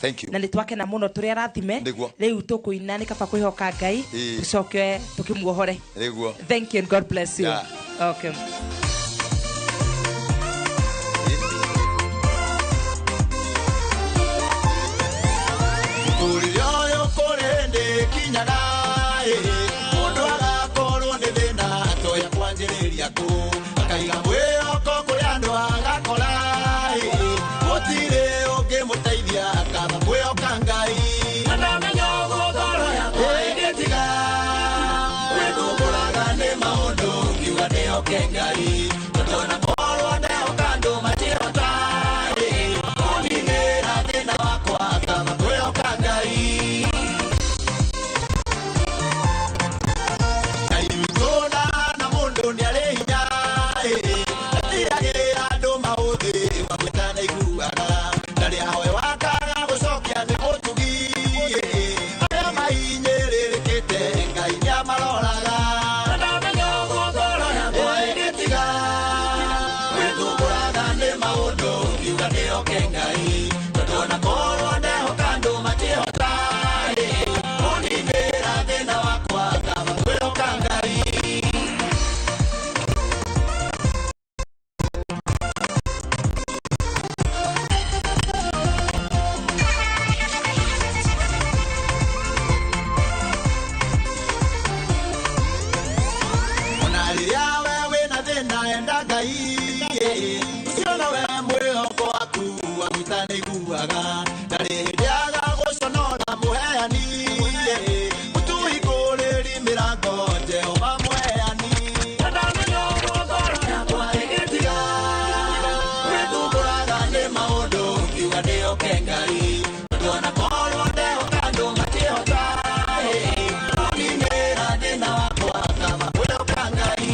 Thank you. Na nĩ twakena mũno tũrĩ arathime. Nĩguo. Rĩu tũkũina nĩ kaba kwĩhoka Ngai, Ĩĩ. tũcoke tũkĩmuohore. Nĩguo. Thank you and God bless you. Yeah. Okay. Mũtũrĩre ũyũ kũrĩ hĩndĩ ĩkinyaga, ĩ, mũndũ agakorwo nĩ thĩna atoya kwanjĩrĩria kũ, akaiga mwĩhoko kũrĩ andũ agakora, ĩ, gũtirĩ ũngĩmũteithia akaba kwĩhoka Ngai. Na ndamenya ũguo ngoro yakwa ĩngĩtiga gwĩthumbũraga nĩ maũndũ ngiuga ndĩhoke Ngai, tondũ ona korwo ndehoka andũ matihota, ĩ, kũninĩra thĩna wakwa akaba kwĩhoka Ngai. Ngai witũ ndahana mũndũ nĩarĩ hinya, ĩ, atiagĩra andũ maũthĩ wamwĩta nĩaiguaga, ndarĩ ahoe wakaga gũcokia nĩ mũtugi, ĩ, arĩa mahinyĩrĩrĩkĩte Ngai nĩamaroraga. Na ndamenya ũguo ngoro yakwa ĩngĩtiga gwĩthumbũraga nĩ maũndũ ngiuga ndĩhoke Ngai, tondũ ona korwo ndehoka andũ matihota, ĩ, kũninĩra thĩna wakwa kaba kwĩhoka Ngai. Ona rĩrĩa we wĩna thĩna enda Ngai, ũcio nowe mwĩhoko waku wamwĩta nĩaiguaga, ndarĩ hĩndĩ aga gũconora mũheani, mũtũhingũrĩri mĩrango Jehova mũheani. Na ndamenya ũguo ngoro yakwa ĩngĩtiga gwĩthumbũraga nĩ maũndũ ngiuga ndĩhoke Ngai, tondũ ona korwo ndehoka andũ matihota, ĩ, kũninĩra thĩna wakwa kaba kwĩhoka Ngai.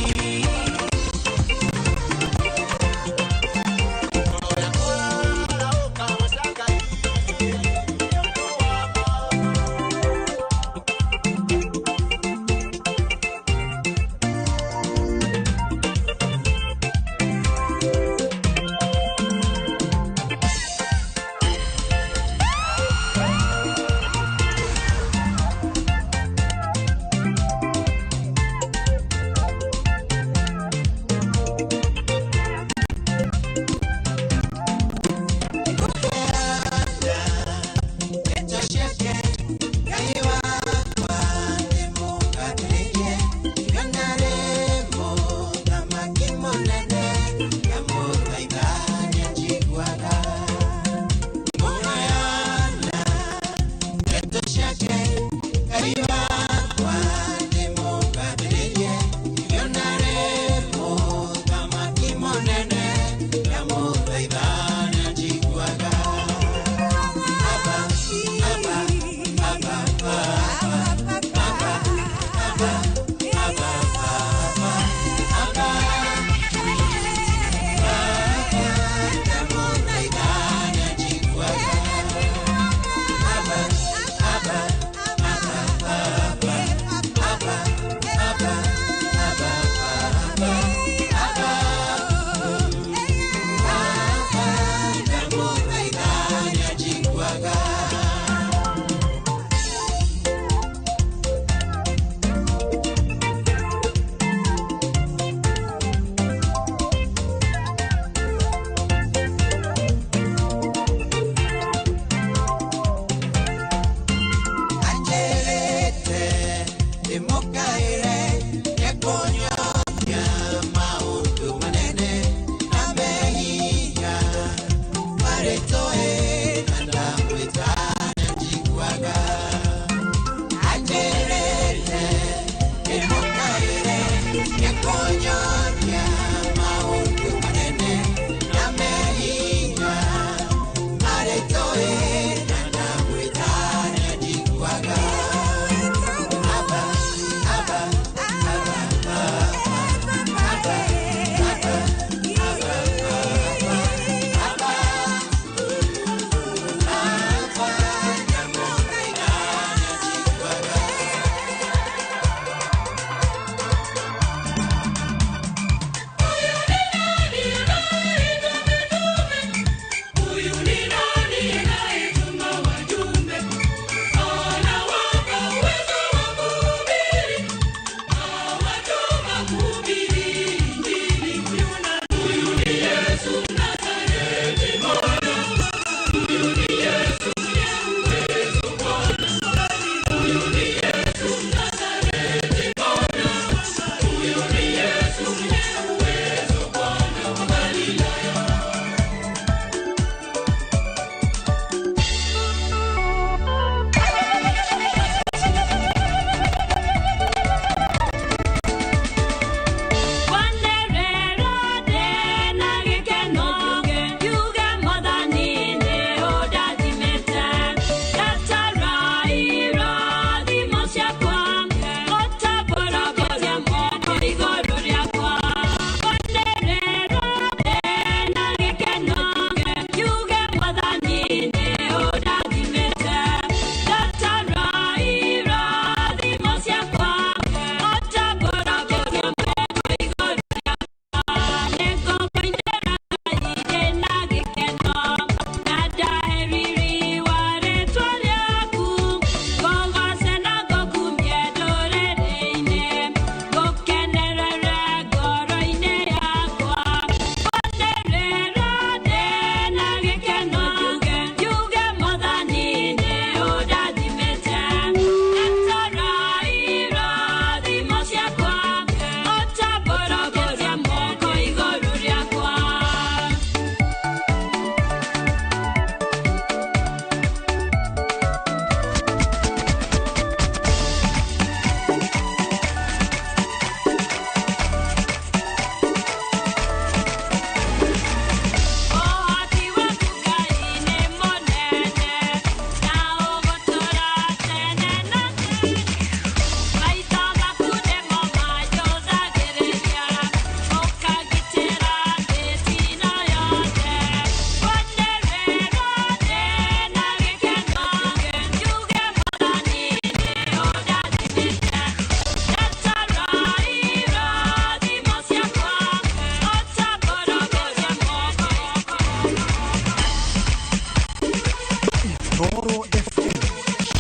Inooro FM,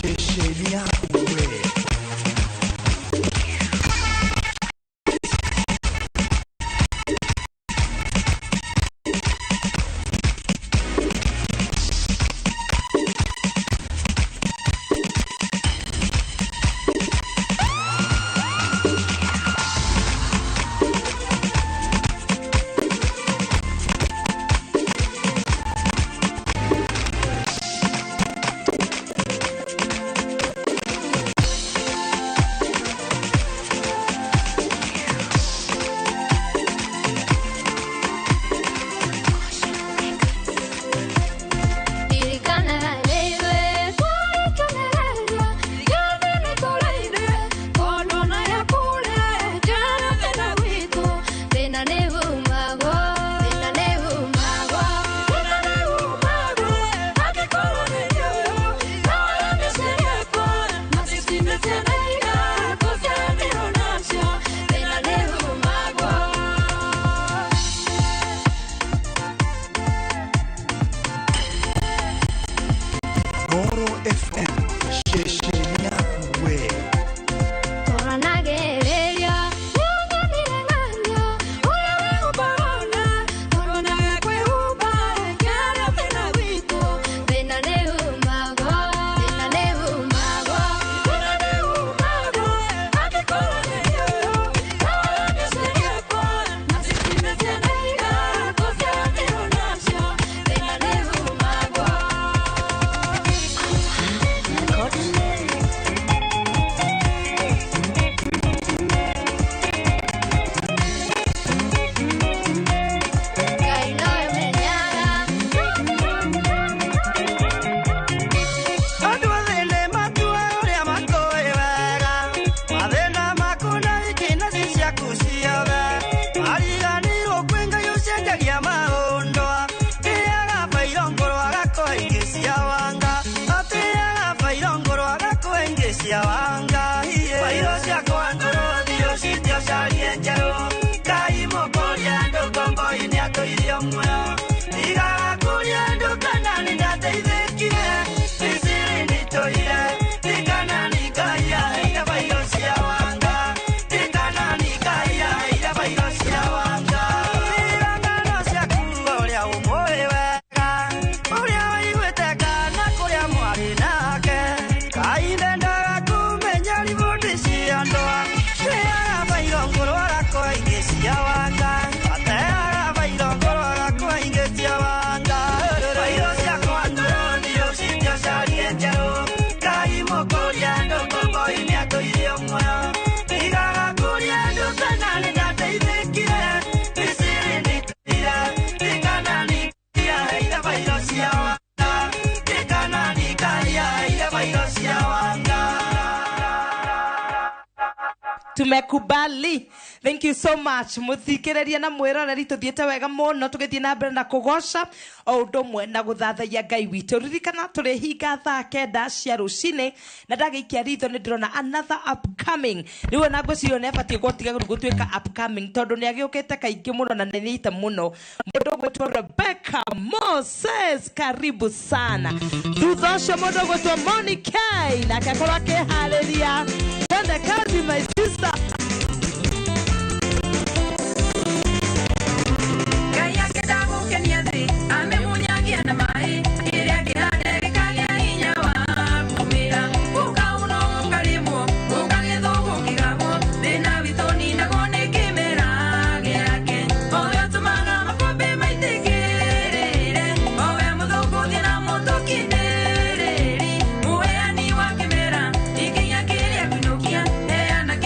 ceceni yaku we. Inooro FM, ceceni yaku we. Tumekubali. Thank you so much. Muthikiriria na mwiroreri tuthiete wega muno tugithie na mbere na kugoca o undu umwe na guthathaiya Ngai witu. Ririkana turihinga thaa 9 cia rucini na ndagiikia ritho ni ndirona another upcoming. Riu na ngwiciria ni abatie gutiga gutuika upcoming tondu ni agiukite kaingi muno na nĩ muno. Mundu ugwitwo Rebecca Moses, karibu sana. Thutha ucio mundu ugwitwo Monica nake akorwo akihariria. Twende kazi my sister. Ana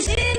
Thank you.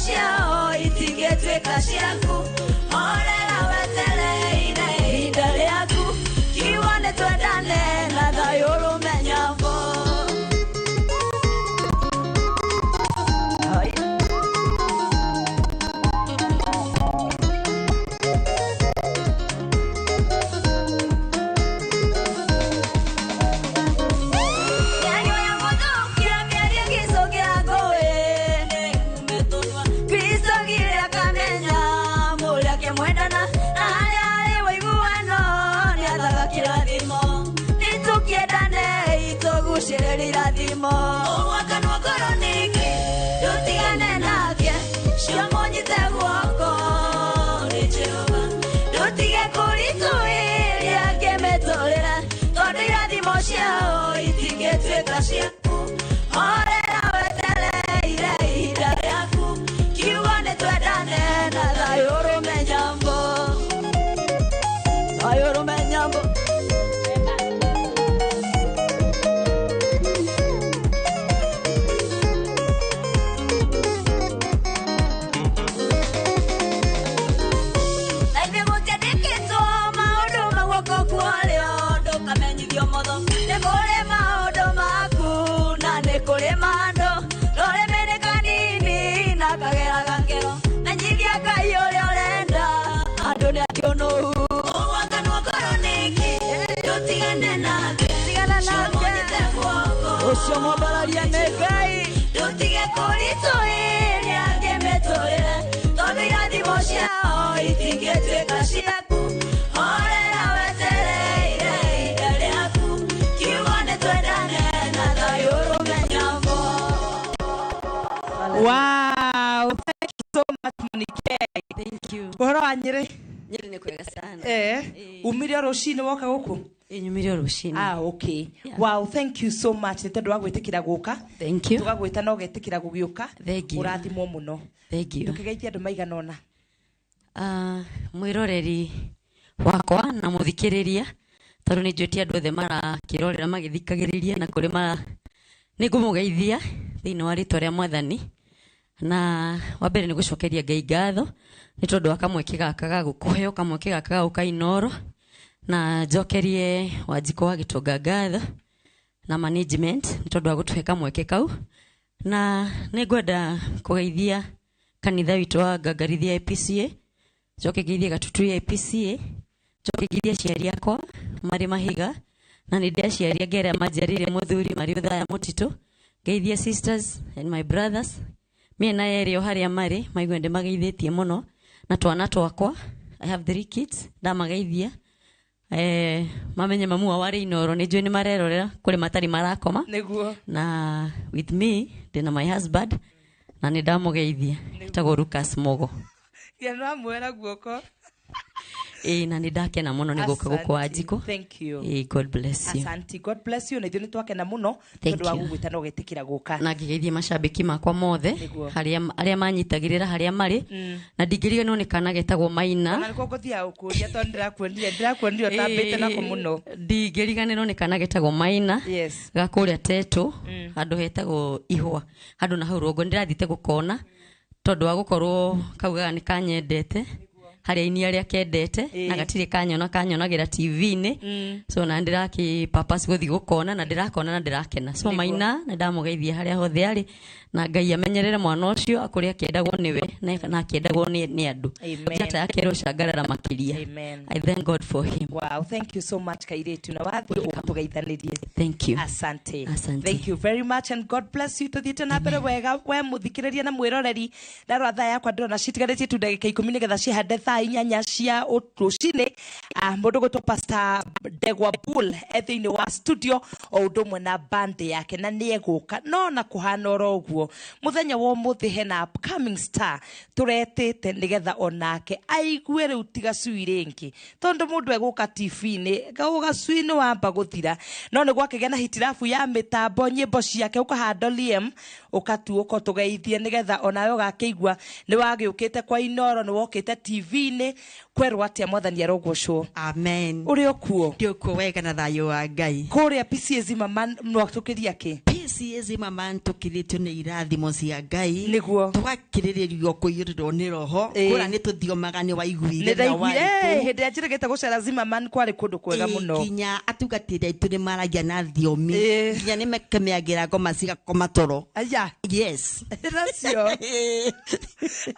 ciao itingĩtuĩka ciaku. Horera wetereire ihinda rĩaku, kiugo nĩ twendane na thayũ ũrũme nyambo. Mĩario ya gũthũkia, mĩario ĩgĩcũkĩra ngũĩ, Kristo gire akamenya mũrĩa akĩmwendana, na harĩa harĩ ũiguano nĩathaga kĩrathimo. Nĩtũkĩendane itũgucĩrĩrie irathimo. Ũgwakanwo ngoro ningĩ ndũtigane nake, cio mũnyite guoko nĩ Jehova. Ndũtige kũritũhĩria kĩmĩtũrĩre, tondũ irathimo ciao itingĩtuĩka ciaku. Horera wetereire ihinda rĩaku, kiugo nĩ twendane na thayũ ũrũme nyambo. Thayũ ũrũme nyambo. Na ithuĩ gũtiandĩkĩtwo maũndũ ma guoko kwarĩo, ndũkamenyithio motho. Nĩ kũrĩ maũndũ maku na nĩ kũrĩ ma andũ, rũrĩmĩ nĩ kanini na kagera gakero. Menyithia Ngai ũrĩa ũrenda, andũ nĩ akĩũnũhu. Ũgwakanwo ngoro nĩkĩ? Ndũtigane nake. Tigana nake. Ũcio guoko. Ũcio mwambararia nĩ Ngai. Ndũtige kũritũhĩria kĩmĩtũrĩre, tondũ irathimo ciao itingĩtuĩka ciaku. Horera wetereire ihinda rĩaku, kiugo nĩ twendane na thayũ ũrũme nyambo. Wow, thank you so much, Monike. Thank you. Ũhoro wa Nyĩrĩ? Nyĩrĩ nĩ kwega sana. Umire o rũcinĩ woka gũkũ? Nyumire o rũcinĩ. Ah, okay. Yeah. Wow, thank you so much nĩ tondũ wa gwĩtĩkĩra gũka. Thank you. Tũgagwĩta na ũgetĩkĩra gũgĩũka. Thank you. Ũrathimwo mũno. Thank you. Ndũkĩgeithie andũ maigana ũna. Mwĩroreri wakwa na mũthikĩrĩria, tondũ nĩ njũĩ ti andũ othe marakĩrorera magĩthikagĩrĩria na kũrĩ mara, nĩ ngũmũgeithia thĩinĩ wa rĩtwa rĩa Mwathani. Na wa mbere nĩ gũcokeria Ngai ngatho nĩ tondũ wa kamweke gaka ga gũkũheo, kamweke gaka ga gũka Inooro, na njokerie Wanjikũ wa Gĩtonga ngatho na management nĩ tondũ wa gũtũhe kamweke kau. Na nĩ ngwenda kũgeithia kanitha witũ wa Ngangarithia APCA, njoke ngeithie Gatutu APCA, njoke ngeithie aciari akwa marĩ Mahiga, na nĩ ndĩ aciari angĩ arĩa manjiarĩire mũthuri marĩ Othaya Mũtitũ, ngeithie sisters and my brothers mĩena yerĩ o harĩa marĩ, maigue ndĩmageithĩtie mũno, na twana twakwa, I have 3 kids, ndamageithia. Mamenye mamu wao arĩ Inooro, nĩ njũĩ nĩ marerorera kũrĩ matarĩ marakoma. Nĩguo. Na with me ndĩna my husband na nĩ ndamũgeithia, etagwo Lucas Mogo. Nginya nĩwamwera guoko. Ĩĩ, na nĩ ndakena mũno nĩ gũka gũkũ Wanjikũ. Thank you. Ĩĩ, God bless you. Asante. God bless you. Na ithuĩ nĩ twakena mũno Thank tondũ wa you. gũgwĩta na ũgetĩkĩra gũka. Na ngĩgeithie macambĩki makwa mothe Nĩguo. harĩa manyitagĩrĩra harĩa marĩ, na ndingĩriganĩrwo nĩ kana getagwo Maina. Ona nĩkuo ngũthiaga gũkũria tondũ ndĩrakuonire ũtambĩte nako mũno. Ndingĩriganĩrwo nĩ kana getagwo Maina. Yes. Ga kũrĩa Tetũ, handũ hetagwo Ihũa, handũ na hau rũgongo. Nĩndĩrathiĩte gũkona tondũ wa gũkorwo kaugaga nĩ kanyendete, harĩa aini arĩa kendete, na gatirĩ kanyona kanyonagĩra TV-inĩ. So na ndĩrakĩ purpose gũthiĩ gũkona, na ndĩrakona na ndĩrakena. So Maina nĩ ndamũgeithia harĩa hothe arĩ, na Ngai amenyerere mwana ũcio akũrĩ akĩendagwo nĩwe na akĩendagwo nĩ andũ. Amen. Njata yake ĩrocangarara makĩria. Amen. I thank God for him. Wow, thank you so much kairĩtu, na wathiĩ ũgatũgeithanĩrie. Thank you. Asante. Asante. Thank you very much and God bless you. Tuthiĩte na mbere wega we mũthikĩrĩria na mwĩroreri. Ndarora thaa yakwa ndĩrona citigarĩtie tu ndagĩka 10 nĩgetha cihande thaa 8 cia rũcinĩ. Mũndũ gwĩtwo Pastor Ndegwa Bull e thĩinĩ wa studio o ũndũ ũmwe na band yake, na nĩ egũka no na kũhana oro ũguo mũthenya wa ũmũthĩ hena upcoming star tũretĩte nĩgetha onake aigue rĩu ti gacui rĩngĩ, tondũ mũndũ egũka TV-inĩ gacui nĩ wamba gũthira, no nĩ gwakĩgĩa na hitirabu ya mĩtambo nyĩmbo ciake ũkahanda Liam ũkatuũka ũtũgeithie nĩgetha onawe ũgakĩigua nĩ wagĩũkĩte kwa Inooro, nĩ wokĩte TV-inĩ kwerwo atĩa Mwathani arogocwo. Amen. Ũrĩ o kuo? Ndĩ o kuo wega na thayũ wa Ngai. Kũrĩa PCA zima mwatũkĩria kĩ? PCA PCA Zimmerman tũkirĩtio nĩ irathimo cia Ngai. Nĩguo. Tũgakirĩrĩrio kũiyũrĩrwo nĩ roho. Ĩĩ. Kũrĩa nĩ tũthiomaga nĩ waiguire nĩ na ndaiguire warĩ kũu. hĩndĩ ĩrĩa njĩrĩgĩte gũcera Zimmerman kwarĩ kũndũ kwega Ĩĩ, mũno. Nginya atungatĩri aitũ nĩ maragia na thiomi. Ĩĩ. Nginya nĩ mekemeagĩra ngoma cigakoma toro. Aya. Yes. Nacio.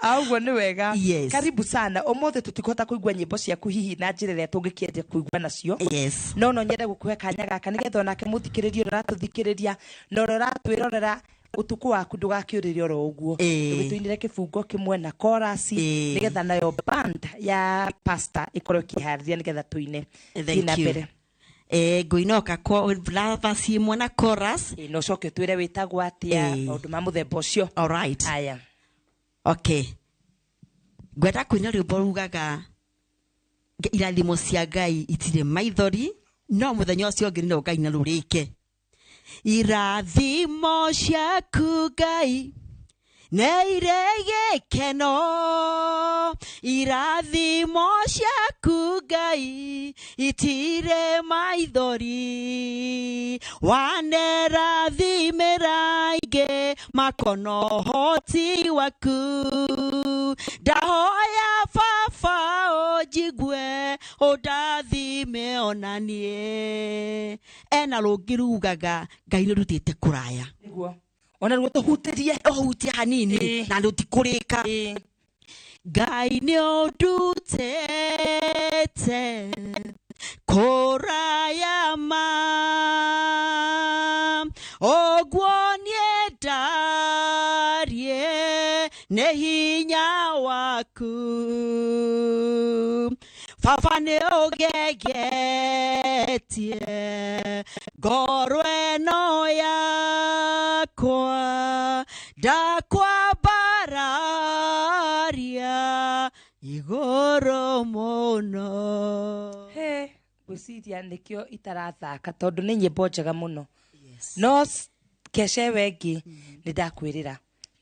Ũguo nĩ wega. Yes. Karibu sana. Ũmũthĩ tũtikũhota kũigua nyĩmbo ciaku hihi na njĩra ĩrĩa tũngĩkĩendia kũigua nacio. Yes. No no nyende gũkũhe kanya gaka nĩgetha onake mũthikĩrĩria ũrĩa ũratũthikĩrĩria na ũrĩa ũratwĩrorera ũtukũ waku ndũgakĩũrĩre oro ũguo. Ĩĩ. Ũgĩtũinĩre kĩbungo kĩmwe na chorus Ĩĩ. nĩgetha nayo band ya pastor ĩkorwo ĩkĩharĩria nĩgetha tũine. Thiĩ na Thank you. mbere. Ngũinoka verse ĩmwe na chorus. Ĩĩ, na ũcoke ũtwĩre wĩtagwo atĩa, Ĩĩ. maũndũ ma mũthemba ũcio. All right. Aya. Okay. Ngwenda kũina rwĩmbo rugaga irathimo cia Ngai itirĩ maithori, no mũthenya ũcio ũngĩ no Ngai na rũrĩke. Irathimo ciaku Ngai nĩ irĩ gĩkeno, irathimo ciaku Ngai itirĩ maithori, wanerathimĩra aingĩ makono ũhoti waku, ndahoya baba ũnjigue ũndathime ona niĩ. Ena rũngĩ rugaga Ngai nĩ rutĩte kũraya. Nĩguo. Ona ruo tũhutĩrie. Ũhutie hanini Ĩĩ. na rũtikũrĩka. Ĩĩ. Ngai nĩ ũndutĩte kũraya ma, ũguo niĩ ndariĩ nĩ hinya waku, baba nĩ ũgegetie ngoro ĩno yakwa, ndakwambararia igũrũ mũno. He, ngwĩciria nĩkĩo itarathaka tondũ nĩ nyĩmbo njega mũno. No kesha ĩyo ĩngĩ nĩ ndakwĩrĩra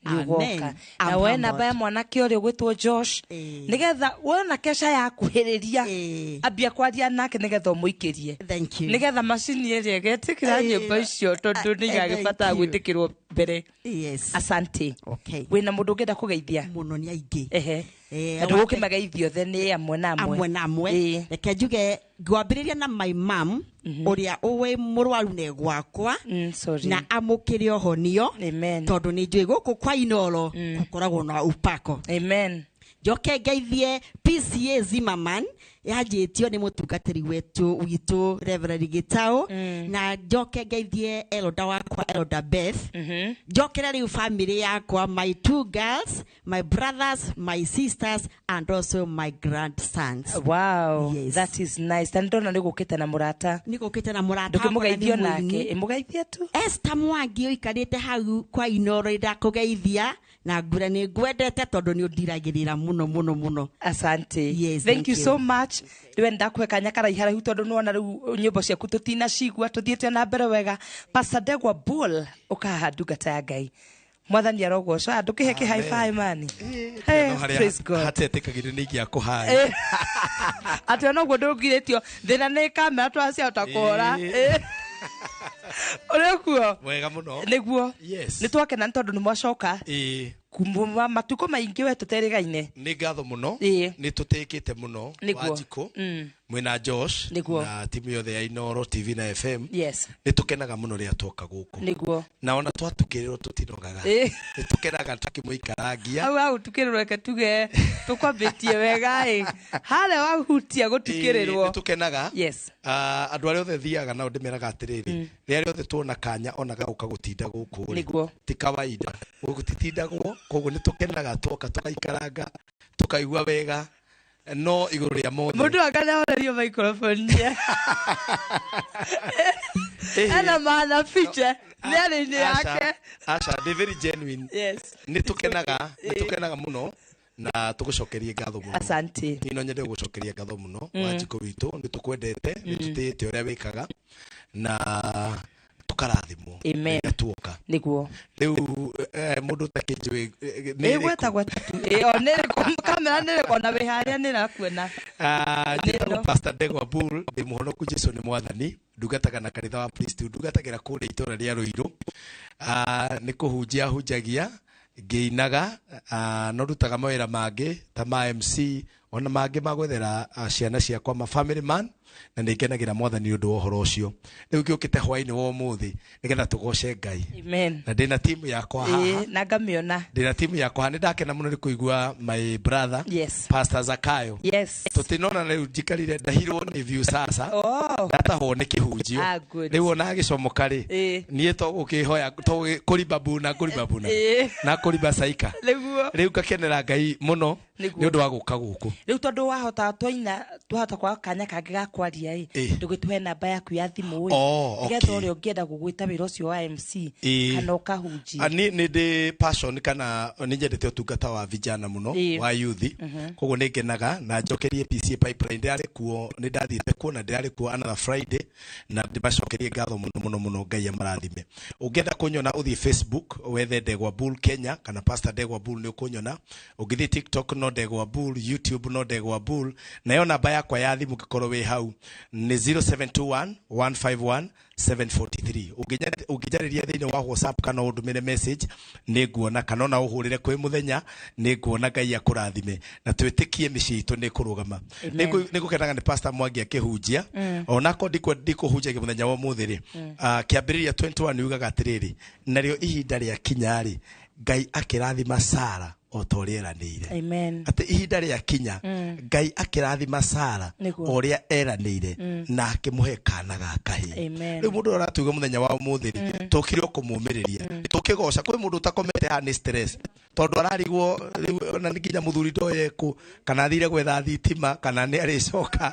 nĩ Amen. ũgoka. Na I'm woe namba ya humbled. mwanake ũrĩa ũgwĩtwo Josh Ĩĩ. nĩgetha wona kesha yakuhĩrĩria Ĩĩ. ambia kwaria nake nĩgetha ũmũikĩrie. Thank you. Nĩgetha macini ĩrĩa ĩgetĩkĩra Ĩĩ. nyĩmbo icio tondũ nĩ Thank igagĩbatara you. gwĩtĩkĩrwo mbere. Yes. Asante. Okay. Wĩna mũndũ ũngĩenda kũgeithia? Mũno nĩ aingĩ. Ehe. Na Wa ndũgũkĩmageithia othe nĩ amwe na amwe. Amwe na amwe. Ĩĩ. Reke njuge ngwambĩrĩria na my mom ũrĩa wĩ mũrwaru nĩ gwakwa Sorry. na amũkĩre ũhonio. Amen. Tondũ nĩ njũĩ gũkũ kwa Inoro gũkoragwo na upako. Amen. Njoke ngeithie PCA Zimmerman yanjĩtio nĩ mũtungatĩri wetu witũ Reverend Gitau, na njoke ngeithie elder wakwa Elder Beth. Njokere rĩu family yakwa, my two girls, my brothers, my sisters and also my grandsons. Wow. Yes. That is nice. Na nĩndona nĩ gũkĩte na mũrata. Nĩ gũkĩte na mũrata wakwa na Ndũkĩmũgeithie nĩ onake. mũini. Ĩmũgeithie tu. Esther Mwangi ũikarĩte hau kwa Inoro ndakũgeithia na ngure nĩ ngwendete tondũ nĩ ũndiragĩrĩra mũno mũno mũno. Asante. Yes, thank thank you you. so much. Rĩu ndakũhe kanya karaiharaihu tondũ nĩwona rĩu nyĩmbo ciaku tũtinacigua tũthiĩte na mbere wega. Pastor Ndegwa Bull ũkahaha ndungata ya Ngai. Mwathani arogocwo. Aya ndũkĩhe kĩ high five mani. Hey, No harĩa praise God. hatetĩkagĩrio nĩ ingĩakũhaya. Atĩ ona ũguo ndũngirĩtio thĩna nĩ kamera twaciahota kũhora. Ĩĩ. Ũrĩ kuo? Wega mũno. Nĩguo. Yes. Nĩ twakena nĩ tondũ nĩ mwacoka Ĩĩ. kuma matukũ maingĩ we tũterĩgaine. Nĩ ngatho mũno. Ĩĩ. Nĩ tũtĩkĩte mũno. Nĩguo. Wanjikũ. Mwĩna Josh. Nĩguo. Na timu yothe ya Inoro TV na FM. Yes. Nĩ tũkenaga mũno rĩrĩa tuoka gũkũ. Nĩguo. Na ona twatukĩrĩrwo tũtinogaga. Ĩĩ. Nĩ tũkenaga tũkĩmũikarangia. Hau hau tukĩrĩrwo reke tuge tũkwambĩtie wega ĩ harĩa wahutia gũtukĩrĩrwo. Nĩ tũkenaga. Yes. Andũ arĩa othe thiaga nao ndĩmeraga atĩrĩrĩ, rĩrĩa rĩothe tuona kanya ona gagũka gũtinda gũkũ rĩ, Nĩguo. ti kawaida gũkũ titindagwo, koguo nĩ tũkenaga tuoka tũgaikaranga tũkaigua wega no igũrũ rĩa mothe Mũndũ akanahorerio microphone ena maana fiche mĩario-inĩ yake. Aca, ndĩ very genuine. Yes. Nĩ tũkenaga, nĩ tũkenaga mũno na tũgũcokerie ngatho mũno. Asante. Niĩ no nyende gũgũcokeria ngatho mũno Wanjikũ witũ, nĩ tũkwendete, nĩ tũtĩĩte ũrĩa wĩkaga na Tũkarathimwo Amen. rĩrĩa tuoka. Nĩguo. Rĩu mũndũ ũtakĩnjũĩ nĩ Ĩ gweta ĩrĩkũ? gweta tu. Ĩ o nĩ rĩkũ kamera nĩ rĩkũ ona wĩ harĩa nĩ rakuona. Njĩtagwo Nĩno. Pastor Ndegwa Bull, ndĩ mũhonoku Jesu nĩ mwathani, ndungataga na kanitha wa Priesthood, ndungatagĩra kũrĩa itũra rĩa Ruiru. Nĩ kũhunjia hunjagia, ngĩinaga, no ndutaga mawĩra mangĩ ta ma MC, ona mangĩ ma gwethera ciana ciakwa ma family man, na nĩ ngenagĩra mwathani ũndũ wa ũhoro ũcio. Rĩu ngĩũkĩte hwaĩ-inĩ wa ũmũthĩ nĩgetha tũgoce Ngai. Amen. Na ndĩna timu yakwa haha. Ĩ na ngamĩona. Ndĩna timu yakwa, nĩ ndakena mũno nĩ kũigua my brother Yes. Pastor Zakayo. Yes. Tũtinona rĩu njikarire ndahirwo nĩ view sasa. Oh. Ndatahwo nĩ kĩhunjio. Ah, good. Rĩu ona agĩcomoka rĩ, Ĩ. niĩ to gũkĩhoya to kũribabuna kũribabuna Ĩ. na kũriba saika. Nĩguo. Rĩu ngakenera Ngai mũno Nĩguo. nĩ ũndũ wa gũka gũkũ. Rĩu tondũ wahota twaina twahota kwaga kanya kangĩ ga kwaria ĩ, Ĩ. ndũgĩtũhe namba yaku ya thimũ ĩ, Oh, okay. nĩgetha ũrĩa ũngĩenda gũgwĩta wĩra ũcio wa MC Ĩ. kana ũkahunjia. Ni nĩ ndĩ passion kana nĩ nyendete ũtungata wa vijana mũno Ĩ. wa youth, koguo nĩ ngenaga na njokerie PCA Pipeline. Ndĩrarĩ kuo, nĩ ndathiĩte kuo na ndĩrarĩ kuo another Friday, na ndĩmacokerie ngatho mũno mũno mũno, Ngai amarathime. Ũngĩenda kũnyona ũthiĩ Facebook wethe Ndegwa Bull Kenya kana Pastor Ndegwa Bull nĩ ũkũnyona. Ũngĩthiĩ TikTok no Ndegwa Bull, YouTube no Ndegwa Bull, nayo namba yakwa ya thimũ ũngĩkorwo wĩ hau nĩ 0721 151 743. Ũngĩnjarĩria thĩinĩ wa WhatsApp kana ũndũmĩre message nĩ nguona, kana ona ũhũrĩre kwĩ mũthenya nĩ nguona. Ngai akũrathime na twĩtĩkie mĩciĩ itũ nĩ kũrũgama. Nĩ ngũkenaga nĩ Pastor Mwangi akĩhunjia, onako ndikũhunjagia mũthenya wa ũmũthĩ rĩ. Kĩambĩrĩria 21 yugaga atĩrĩrĩ, narĩo ihinda rĩa kinya rĩ, Ngai akĩrathima Sara o ta ũrĩa eranĩire. Amen. Atĩ ihinda rĩa kinya Ngai akĩrathima Sara Nĩguo. o ũrĩa eranĩire na akĩmũhe kana ga kahĩĩ. Amen. Rĩu mũndũ ũrĩa ũratuiga mũthenya wa ũmũthĩ rĩ, tũkire o kũmũmĩrĩria tũkĩgoca. Kwĩ mũndũ ũtakomete haha nĩ stress tondũ ararigwo rĩu ona nĩ nginya mũthuri ndoye kũ, kana athire gwetha thitima kana nĩ arĩcoka,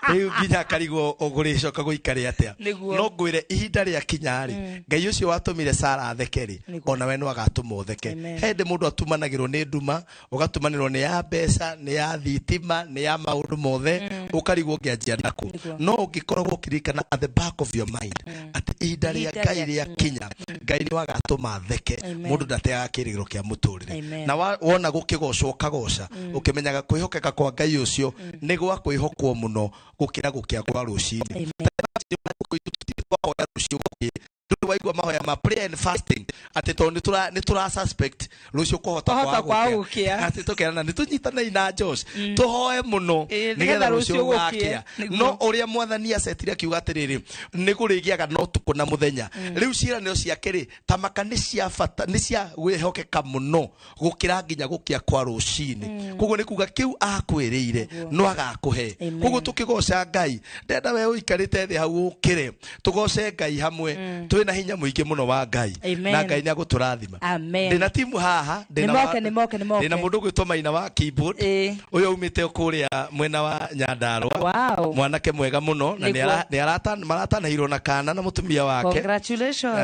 rĩu nginya akarigwo ũgũrĩcoka gũikare atĩa. Nĩguo. No ngwĩre ihinda rĩa kinya rĩ, Ngai ũcio watũmire Sara atheke rĩ, Nĩguo. ona we no agatũma ũtheke. Amen. He hĩndĩ mũndũ atumanagĩrwo nĩ nduma, ũgatumanĩrwo nĩ ya mbeca, nĩ ya thitima, nĩ ya maũndũ mothe, ũkarigwo ũngĩanjia nakũ. Nĩguo. No ũngĩkoragwo ũkĩririkana at the back of your mind atĩ ihinda rĩa Ihinda Ngai rĩa rĩa kinya, Ngai nĩ wagatũma theke. Amen. Mũndũ ndateaga kĩrĩgĩro kĩa mũtũrĩre. Amen. Na wona gũkĩgocwo ũkagoca ũkĩmenyaga kwĩhokeka kwa Ngai ũcio nĩ gwa kwĩhokwo mũno gũkĩra gũkĩa kwa rũcinĩ. Amen. Twahoya rũciũ gũkĩe, ndũrĩ waigua mahoya ma prayer and fasting atĩ tondũ nĩ tũra suspect rũciũ kũhota Kũhota kwaga kwaga gũkĩa. gũkĩa. Atĩ tũkerana nĩ tũnyitanei na Josh tũhoe mũno Ĩ, nĩgetha nĩgetha rũciũ rũciũ gũkĩe. gũgakĩa. Nĩguo. No ũrĩa mwathani acetire akiuga atĩrĩrĩ, nĩ kũrĩgĩaga na ũtukũ na mũthenya. Rĩu ciĩranĩro ciake rĩ, tamaka nĩ cia bata, nĩ cia gwĩhokeka mũno gũkĩra nginya gũkĩa kwa rũcinĩ. Koguo nĩ kuga kĩu akwĩrĩire no agakũhe. Amen. Koguo tũkĩgoca Ngai, ndenda we ũikarĩte thĩ hau ũkĩre tũgoce Ngai hamwe, twĩna hinya mũingĩ mũno wa Ngai. Amen. Na Ngai nĩ agũtũrathima. Amen. Ndĩna timu haha, ndĩna Nĩmoke, nĩmoke, nĩmoke. ndĩna mũndũ ũgwĩtwo Maina wa keyboard, Ĩ. ũyũ aumĩte kũrĩa mwena wa Nyandarũa. Wow. Mwanake mwega mũno na Nĩguo. nĩ maratanahirwo na kana na mũtumia wake. Congratulations.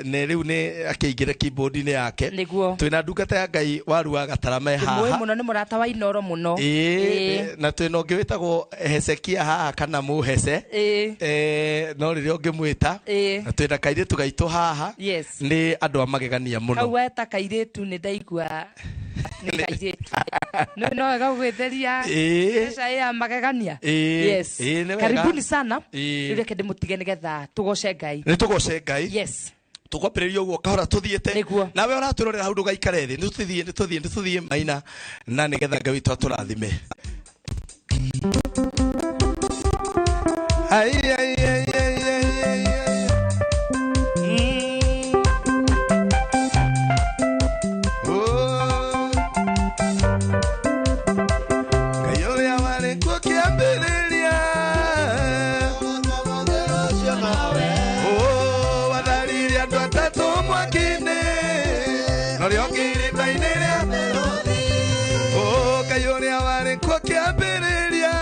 Nĩ rĩu nĩ akĩingĩra keyboard-inĩ yake. Nĩguo. Twĩna ndungata ya Ngai waru wa Gatarama Mũĩ haha. mũno, nĩ mũrata wa Inoro mũno. Ĩĩ, na twĩna ũngĩ wĩtagwo Hezekia haha kana Mũhece. Ĩ. No rĩrĩa ũngĩmwĩta. Ĩ. Na twĩna kairĩtu gaitũ haha. Yes. Nĩ andũ a magegania mũno. Kau weta kairĩtu nĩ ndaigua nĩ kairĩtu. No wega gũgĩtheria. Ĩ. Mbeca ya magegania. Ĩ. Yes. Ĩ, nĩ wega. Karibuni sana. Ĩ. Rĩu reke ndĩmũtige nĩgetha tũgoce Ngai. Nĩ tũgoce Ngai. Yes. Tũkwambĩrĩria ũguo kahora tũthiĩte. Nĩguo. Nawe ũratwĩrorera hau ndũgaikare thĩ, nĩ tũthiĩ, nĩ tũthiĩ, nĩ tũthiĩ maina na nĩgetha Ngai witũ atũrathime. Ai, ai, ai, ai, ai, ai, ai. Oh. Ngai ũrĩa warĩ kuo kĩambĩrĩria. Oh, watharirie andũ atatũ mwaki-inĩ, na ũrĩa ũngĩ irima-inĩ rĩa. Oh, Ngai ũrĩa warĩ kuo kĩambĩrĩria.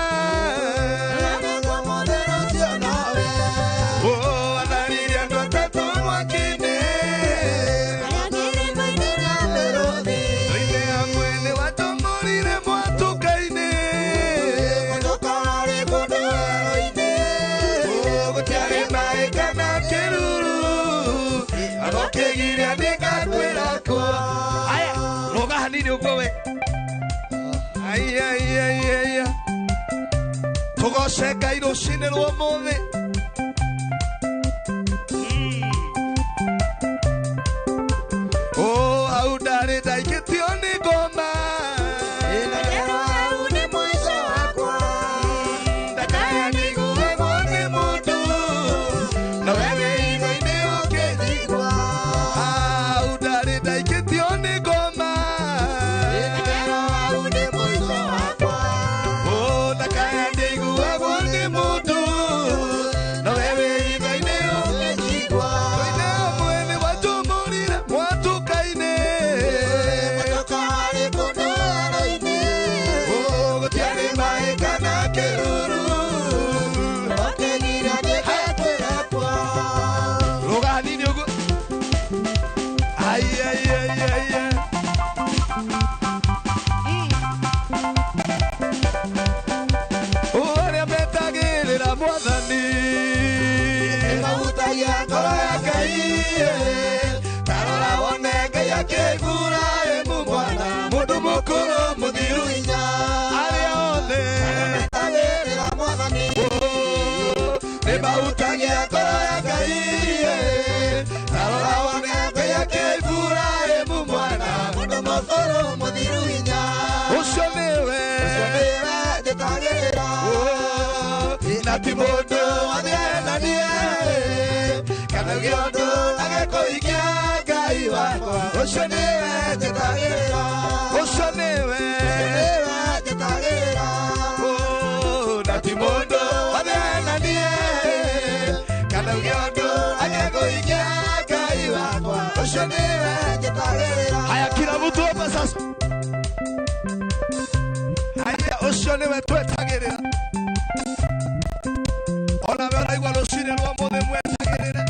Tugoce Ngai rũcinĩ rwa ũmũthĩ. Oh, hau ndarĩ ndaikĩtio nĩ ngoma. Ndakaya nĩiguagwo nĩ mũndũ, no we wĩ itho-inĩ ũkĩnjigua. Hau ndarĩ ndaikĩtio nĩ ngoma. Oh, ndakaya nĩiguagwo nĩ mũndũ, no we wĩ itho-inĩ ũkĩnjigua. Tũine ũmwe nĩ watũmũrire mwatũka-inĩ. Oh, gũtiarĩ maĩ kana kĩruru. Rũga hanini ũguo. Ai, ai, ai, ai, ai. Oh, arĩa metagĩrĩra Mwathani. Ngoro ya Ngai, ta rora wone Ngai akĩgura ĩmu mwana, mũndũ mũkũrũ mũthiru hinya. Arĩa othe nĩmahutagia ngoro ya Ngai, ta rora wone Ngai akĩgura ĩmu mwana, mũndũ mũkũrũ mũthiru hinya. Ũcio nĩwe Oh, na ti mũndũ wathĩnanie kana uge ũndũ agekũhikia Ngai wakwa. Ũcio nĩwe njetagĩrĩra, ũcio nĩwe Oh, na ti mũndũ wathĩnanie kana uge ũndũ agekũhikia Ngai wakwa. Ũcio nĩwe njetagĩrĩra. Haya, kila mtu hapa sasa. Haya, ũcio nĩwe twetagĩrĩra. Ona we ũraigua rũcinĩ rwa ũmũthĩ mwetagĩrĩre.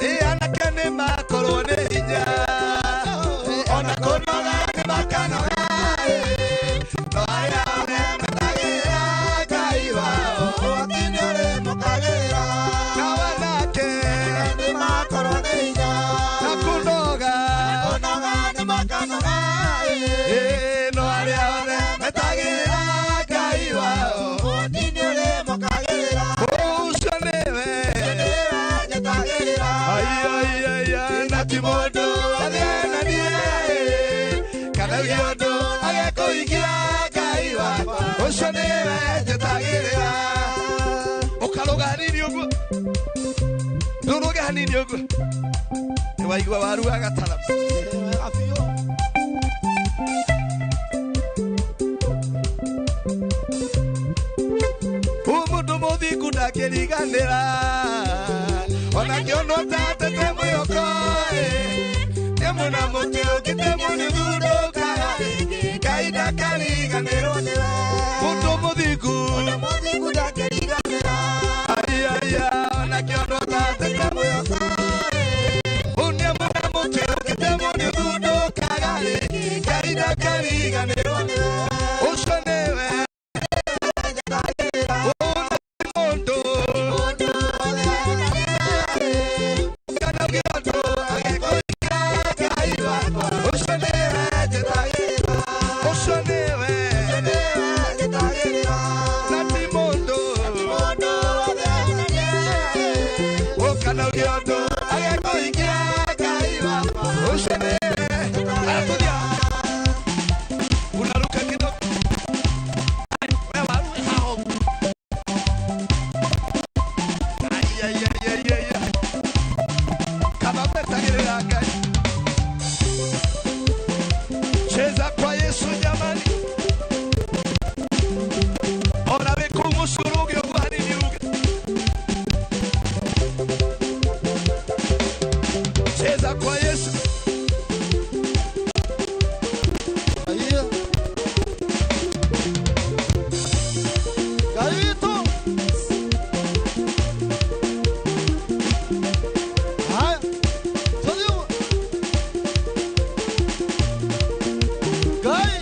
Ĩ anake nĩ makorwo nĩ hinya, ona kũnoga nĩ makanoga, no arĩa othe metagĩrĩra Ngai wao, nao anake na kũnoga, ĩ no arĩa othe metagĩrĩra Ngai wao, ũcio nĩwe. Ai, ai, ai, ai, na ti mũndũ athĩnanie kana uge ũndũ agekũhikia Ngai wakwa. Ũcio nĩwe njetagĩrĩra. Ũkarũga hanini ũguo, ndũrũge hanini ũguo, nĩwaigua waru agatara. Mũndũ mũthingu ndangĩriganĩra, ona kĩonwo tatete mwĩhoko, nĩamu na mũtĩ ũngĩtemwo nĩũthundũkaga rĩngĩ, Ngai ndakariganĩrwo nĩwe. Mũndũ mũthingu Ai, ai, ai, ona kĩonwo tatete mwĩhoko, nĩamu na mũtĩ ũngĩtemwo nĩũthundũkaga rĩngĩ, Ngai ndakariganĩrwo nĩwe. Ũcio nĩwe. Mũndũ kana uge ũndũ agekũhikia Ngai wakwa. Ũcio nĩwe njetagĩrĩra. Ũcio nĩwe. Na ti mũndũ ũkana uge ũndũ agekũhikia Ngai wakwa. Ũcio nĩwe. Haya, tũthiĩ. Unaruka kidogo. Wewe waru haho. Ai, ai, ai, ai, ai, ai. Kama mwetagĩrĩra Ngai. Cheza kwa Yesu jamani. Ona wĩ kũu mũciĩ ũrũge ũguo hanini uge. Cheza kwa Yesu. Haya,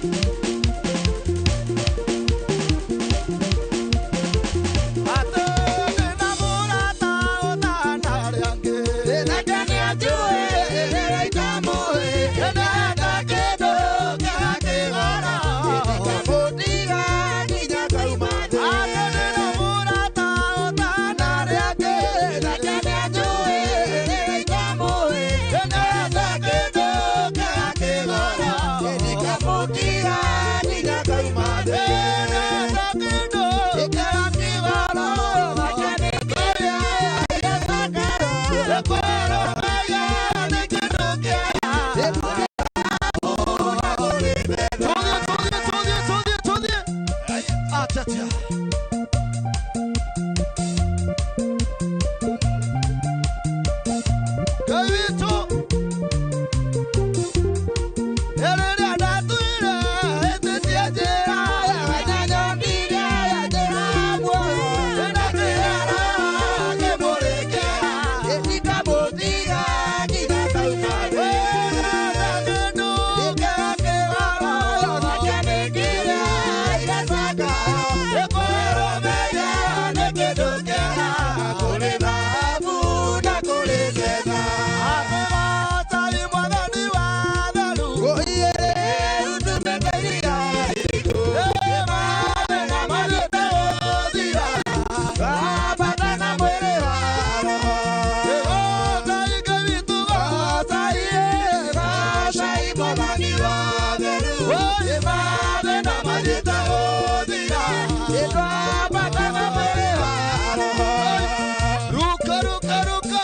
Ruka, ruka, ruka.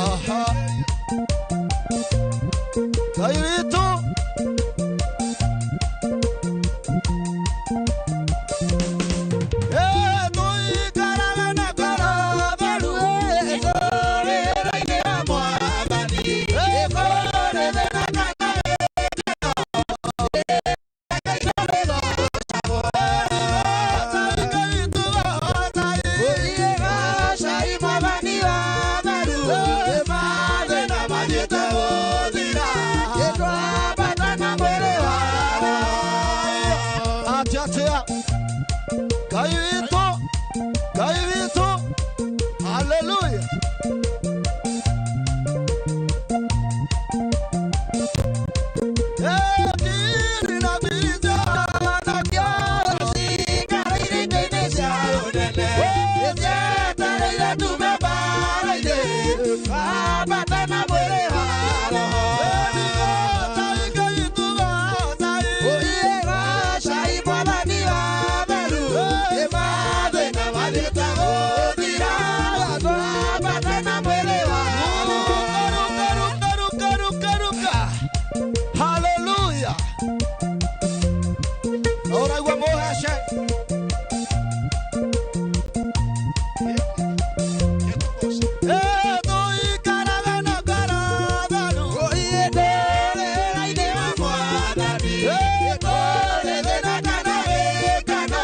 Aha. Ngai witũ. Tũikaraga na ngoro theru, tũrĩra-inĩ ya Mwathani. Kũrĩ thĩna kana gĩkeno, Ngai witũ, Ngai witũ, haleluya. Hallelujah. Ũraigua mũhece. Tũikaraga na ngoro theru, ndũrĩra-inĩ ya Mwathani. Kũrĩ thĩna kana gĩkeno,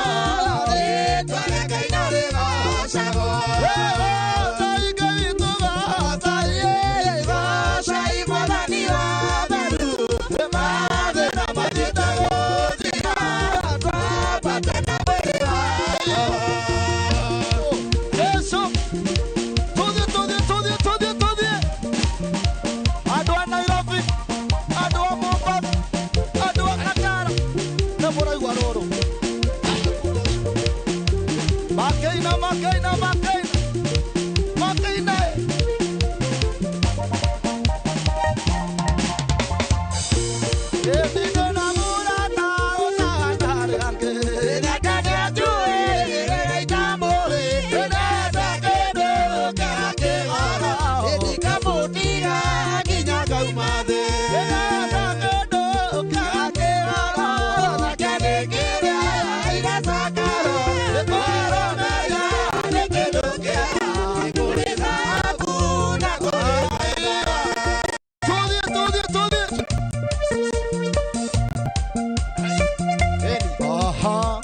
rĩĩtwa rĩa Ngai no rĩgoocagwo. Goocai Mwathani wa theru, mathĩna mathiĩte gũthira, twambate na mwĩrĩ wa Yesu. Tuthi, tuthi, tuthi, tuthi, tuthi. Andũ a Nairobi, andũ a Mombasa, andũ a Qatar, nĩ mũraigua rũrũ. Makeina, makeina, makeina. Makeina. Ĩndĩ na mũrata ũtagandarĩ angĩ. Tuthi, tuthi, tuthi. Aha.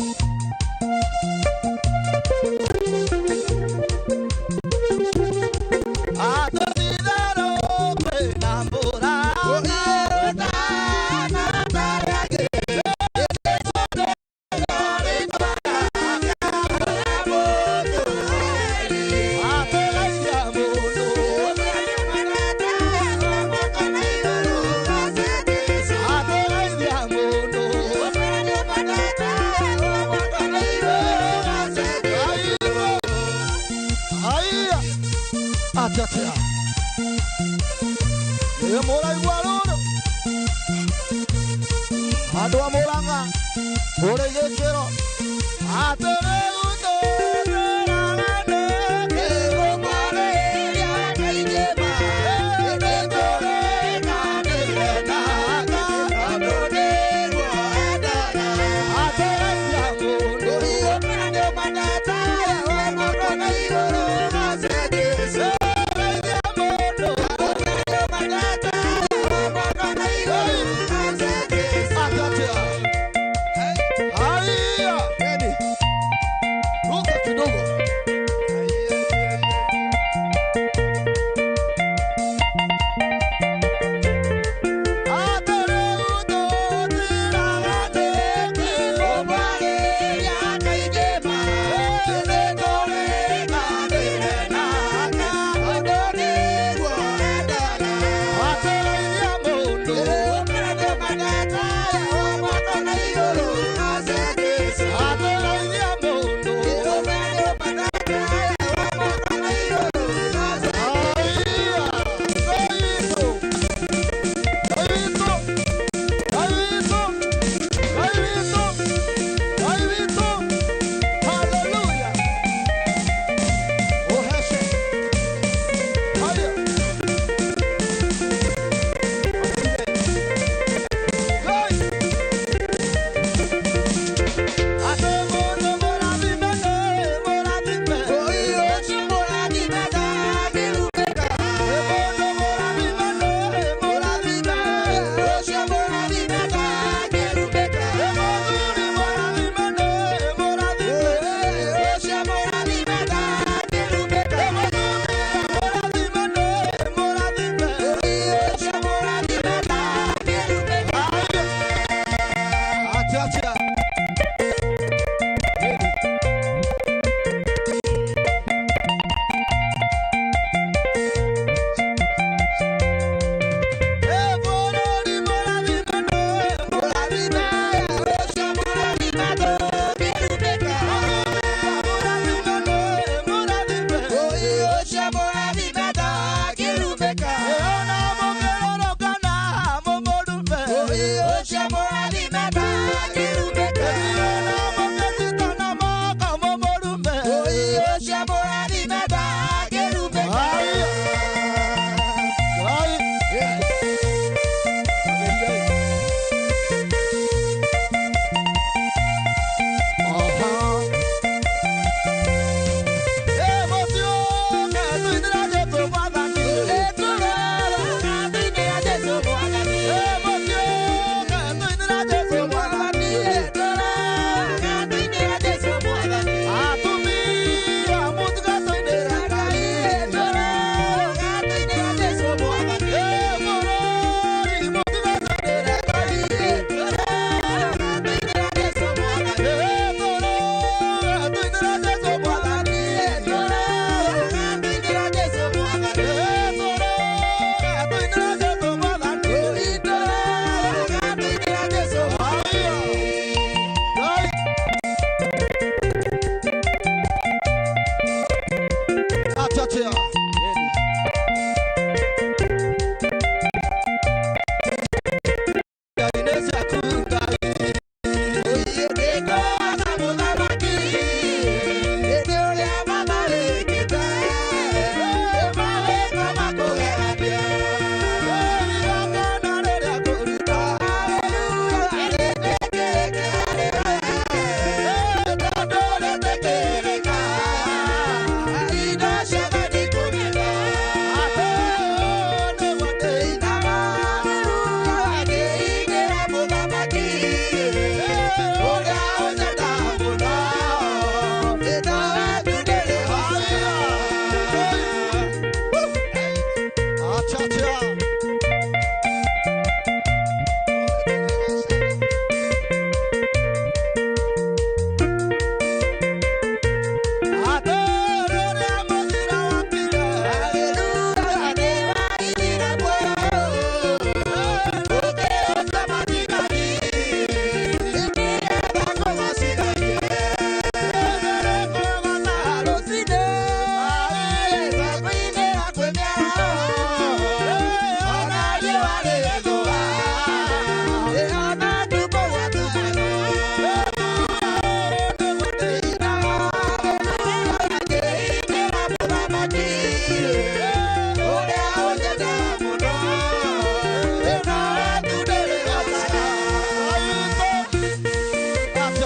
Aya. Atia. Nĩ mũraigua rũrũ. Andũ a Mũrang'a, mũrĩ gĩkĩro. Atĩrĩu tũtũraga nĩkĩ kũmwarĩria kaingĩ ma. Nĩtũrĩkanĩire andũ nĩguo endaga. Atĩrĩria mũndũ. Aya.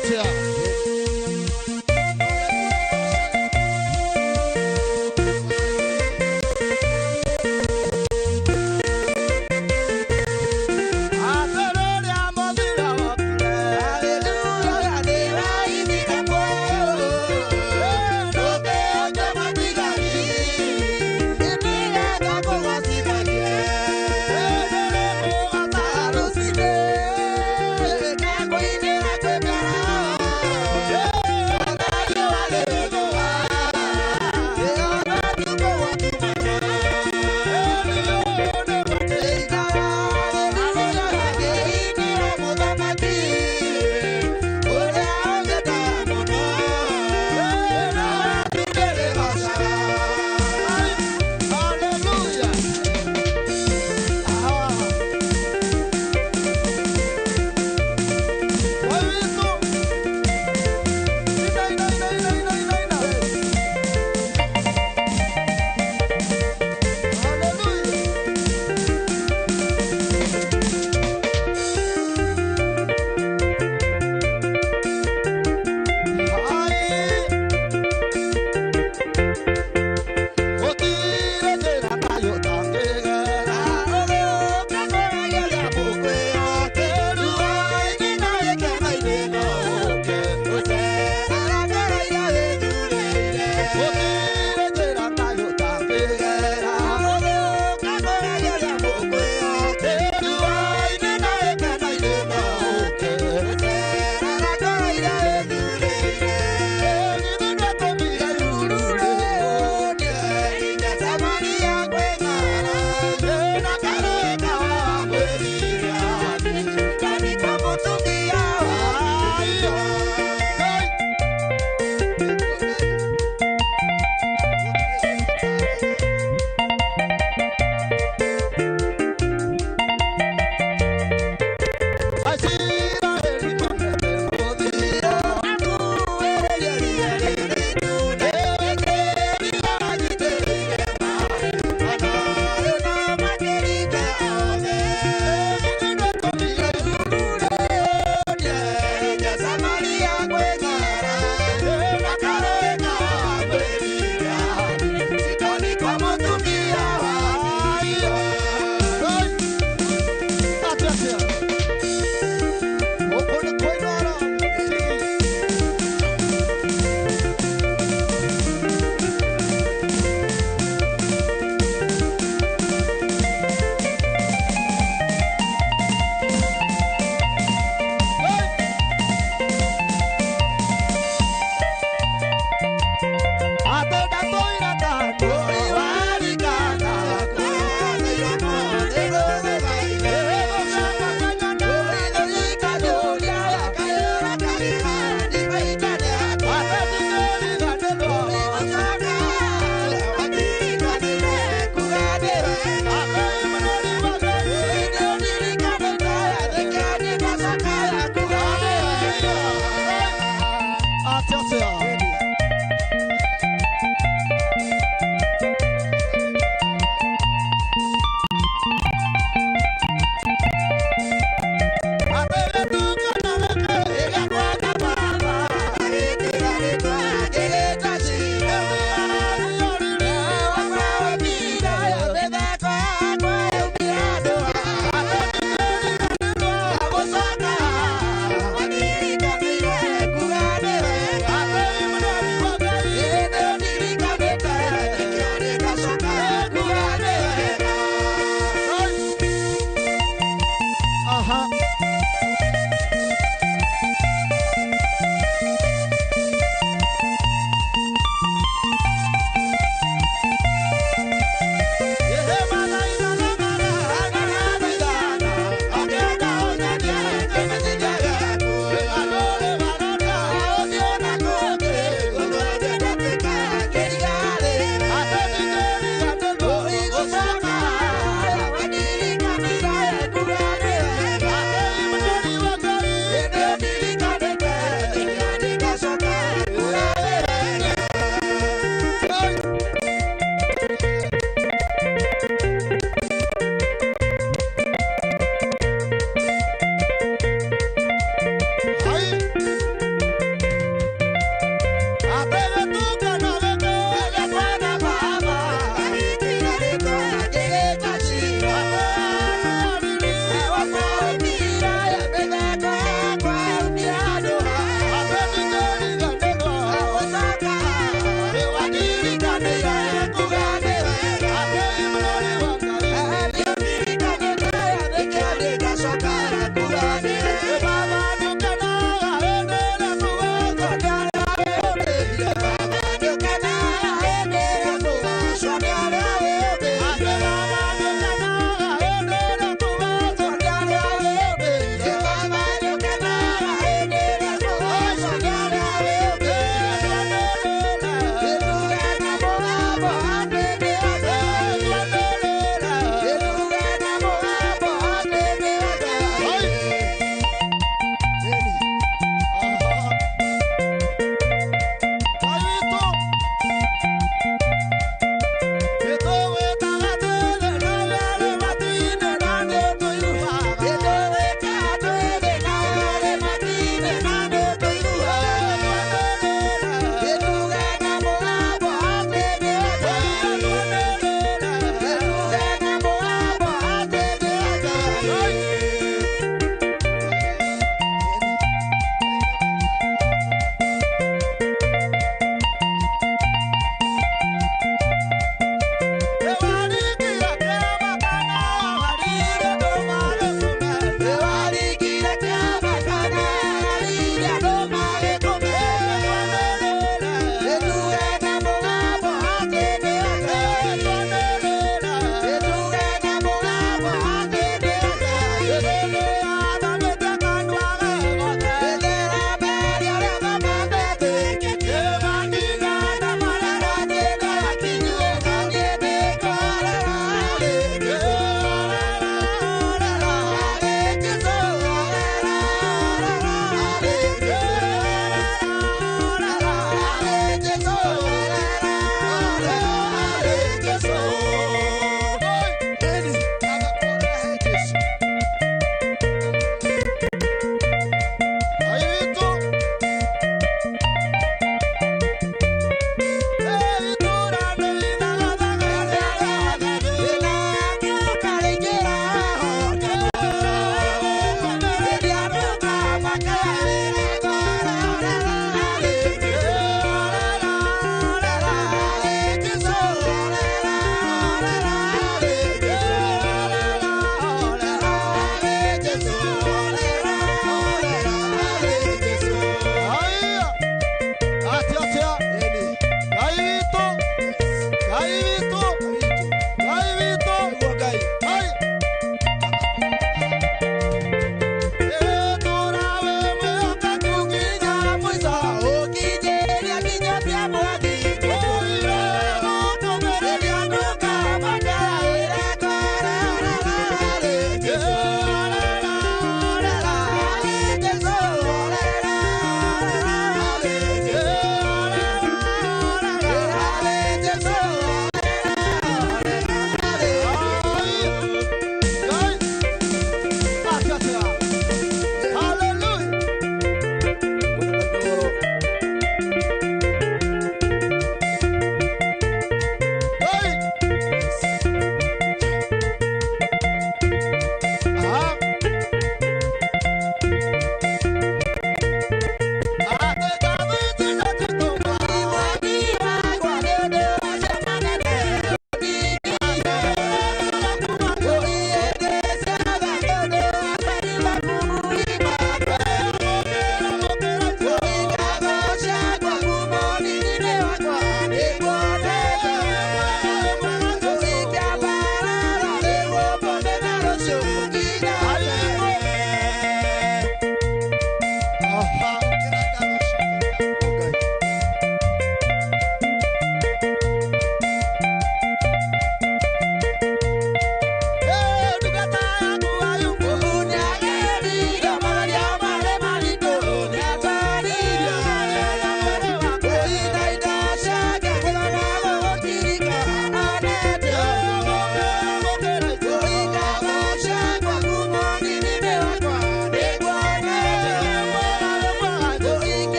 Atia.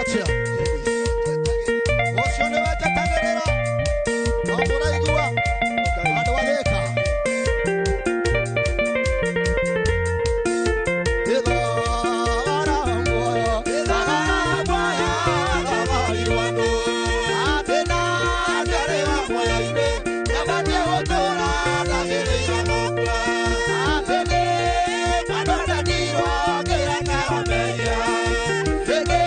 Atĩa ũcio nĩwe njetagĩrĩra no mũraigua andũ athĩka ithara muoyo ithara muoyo thagarirwo andũ atĩ na ndarĩ wa muoyo-inĩ nabatiĩ gũtũũra ndagĩrĩire gũkua atĩ nĩ andũ ndandirwo ngĩrekera mehia hĩndĩ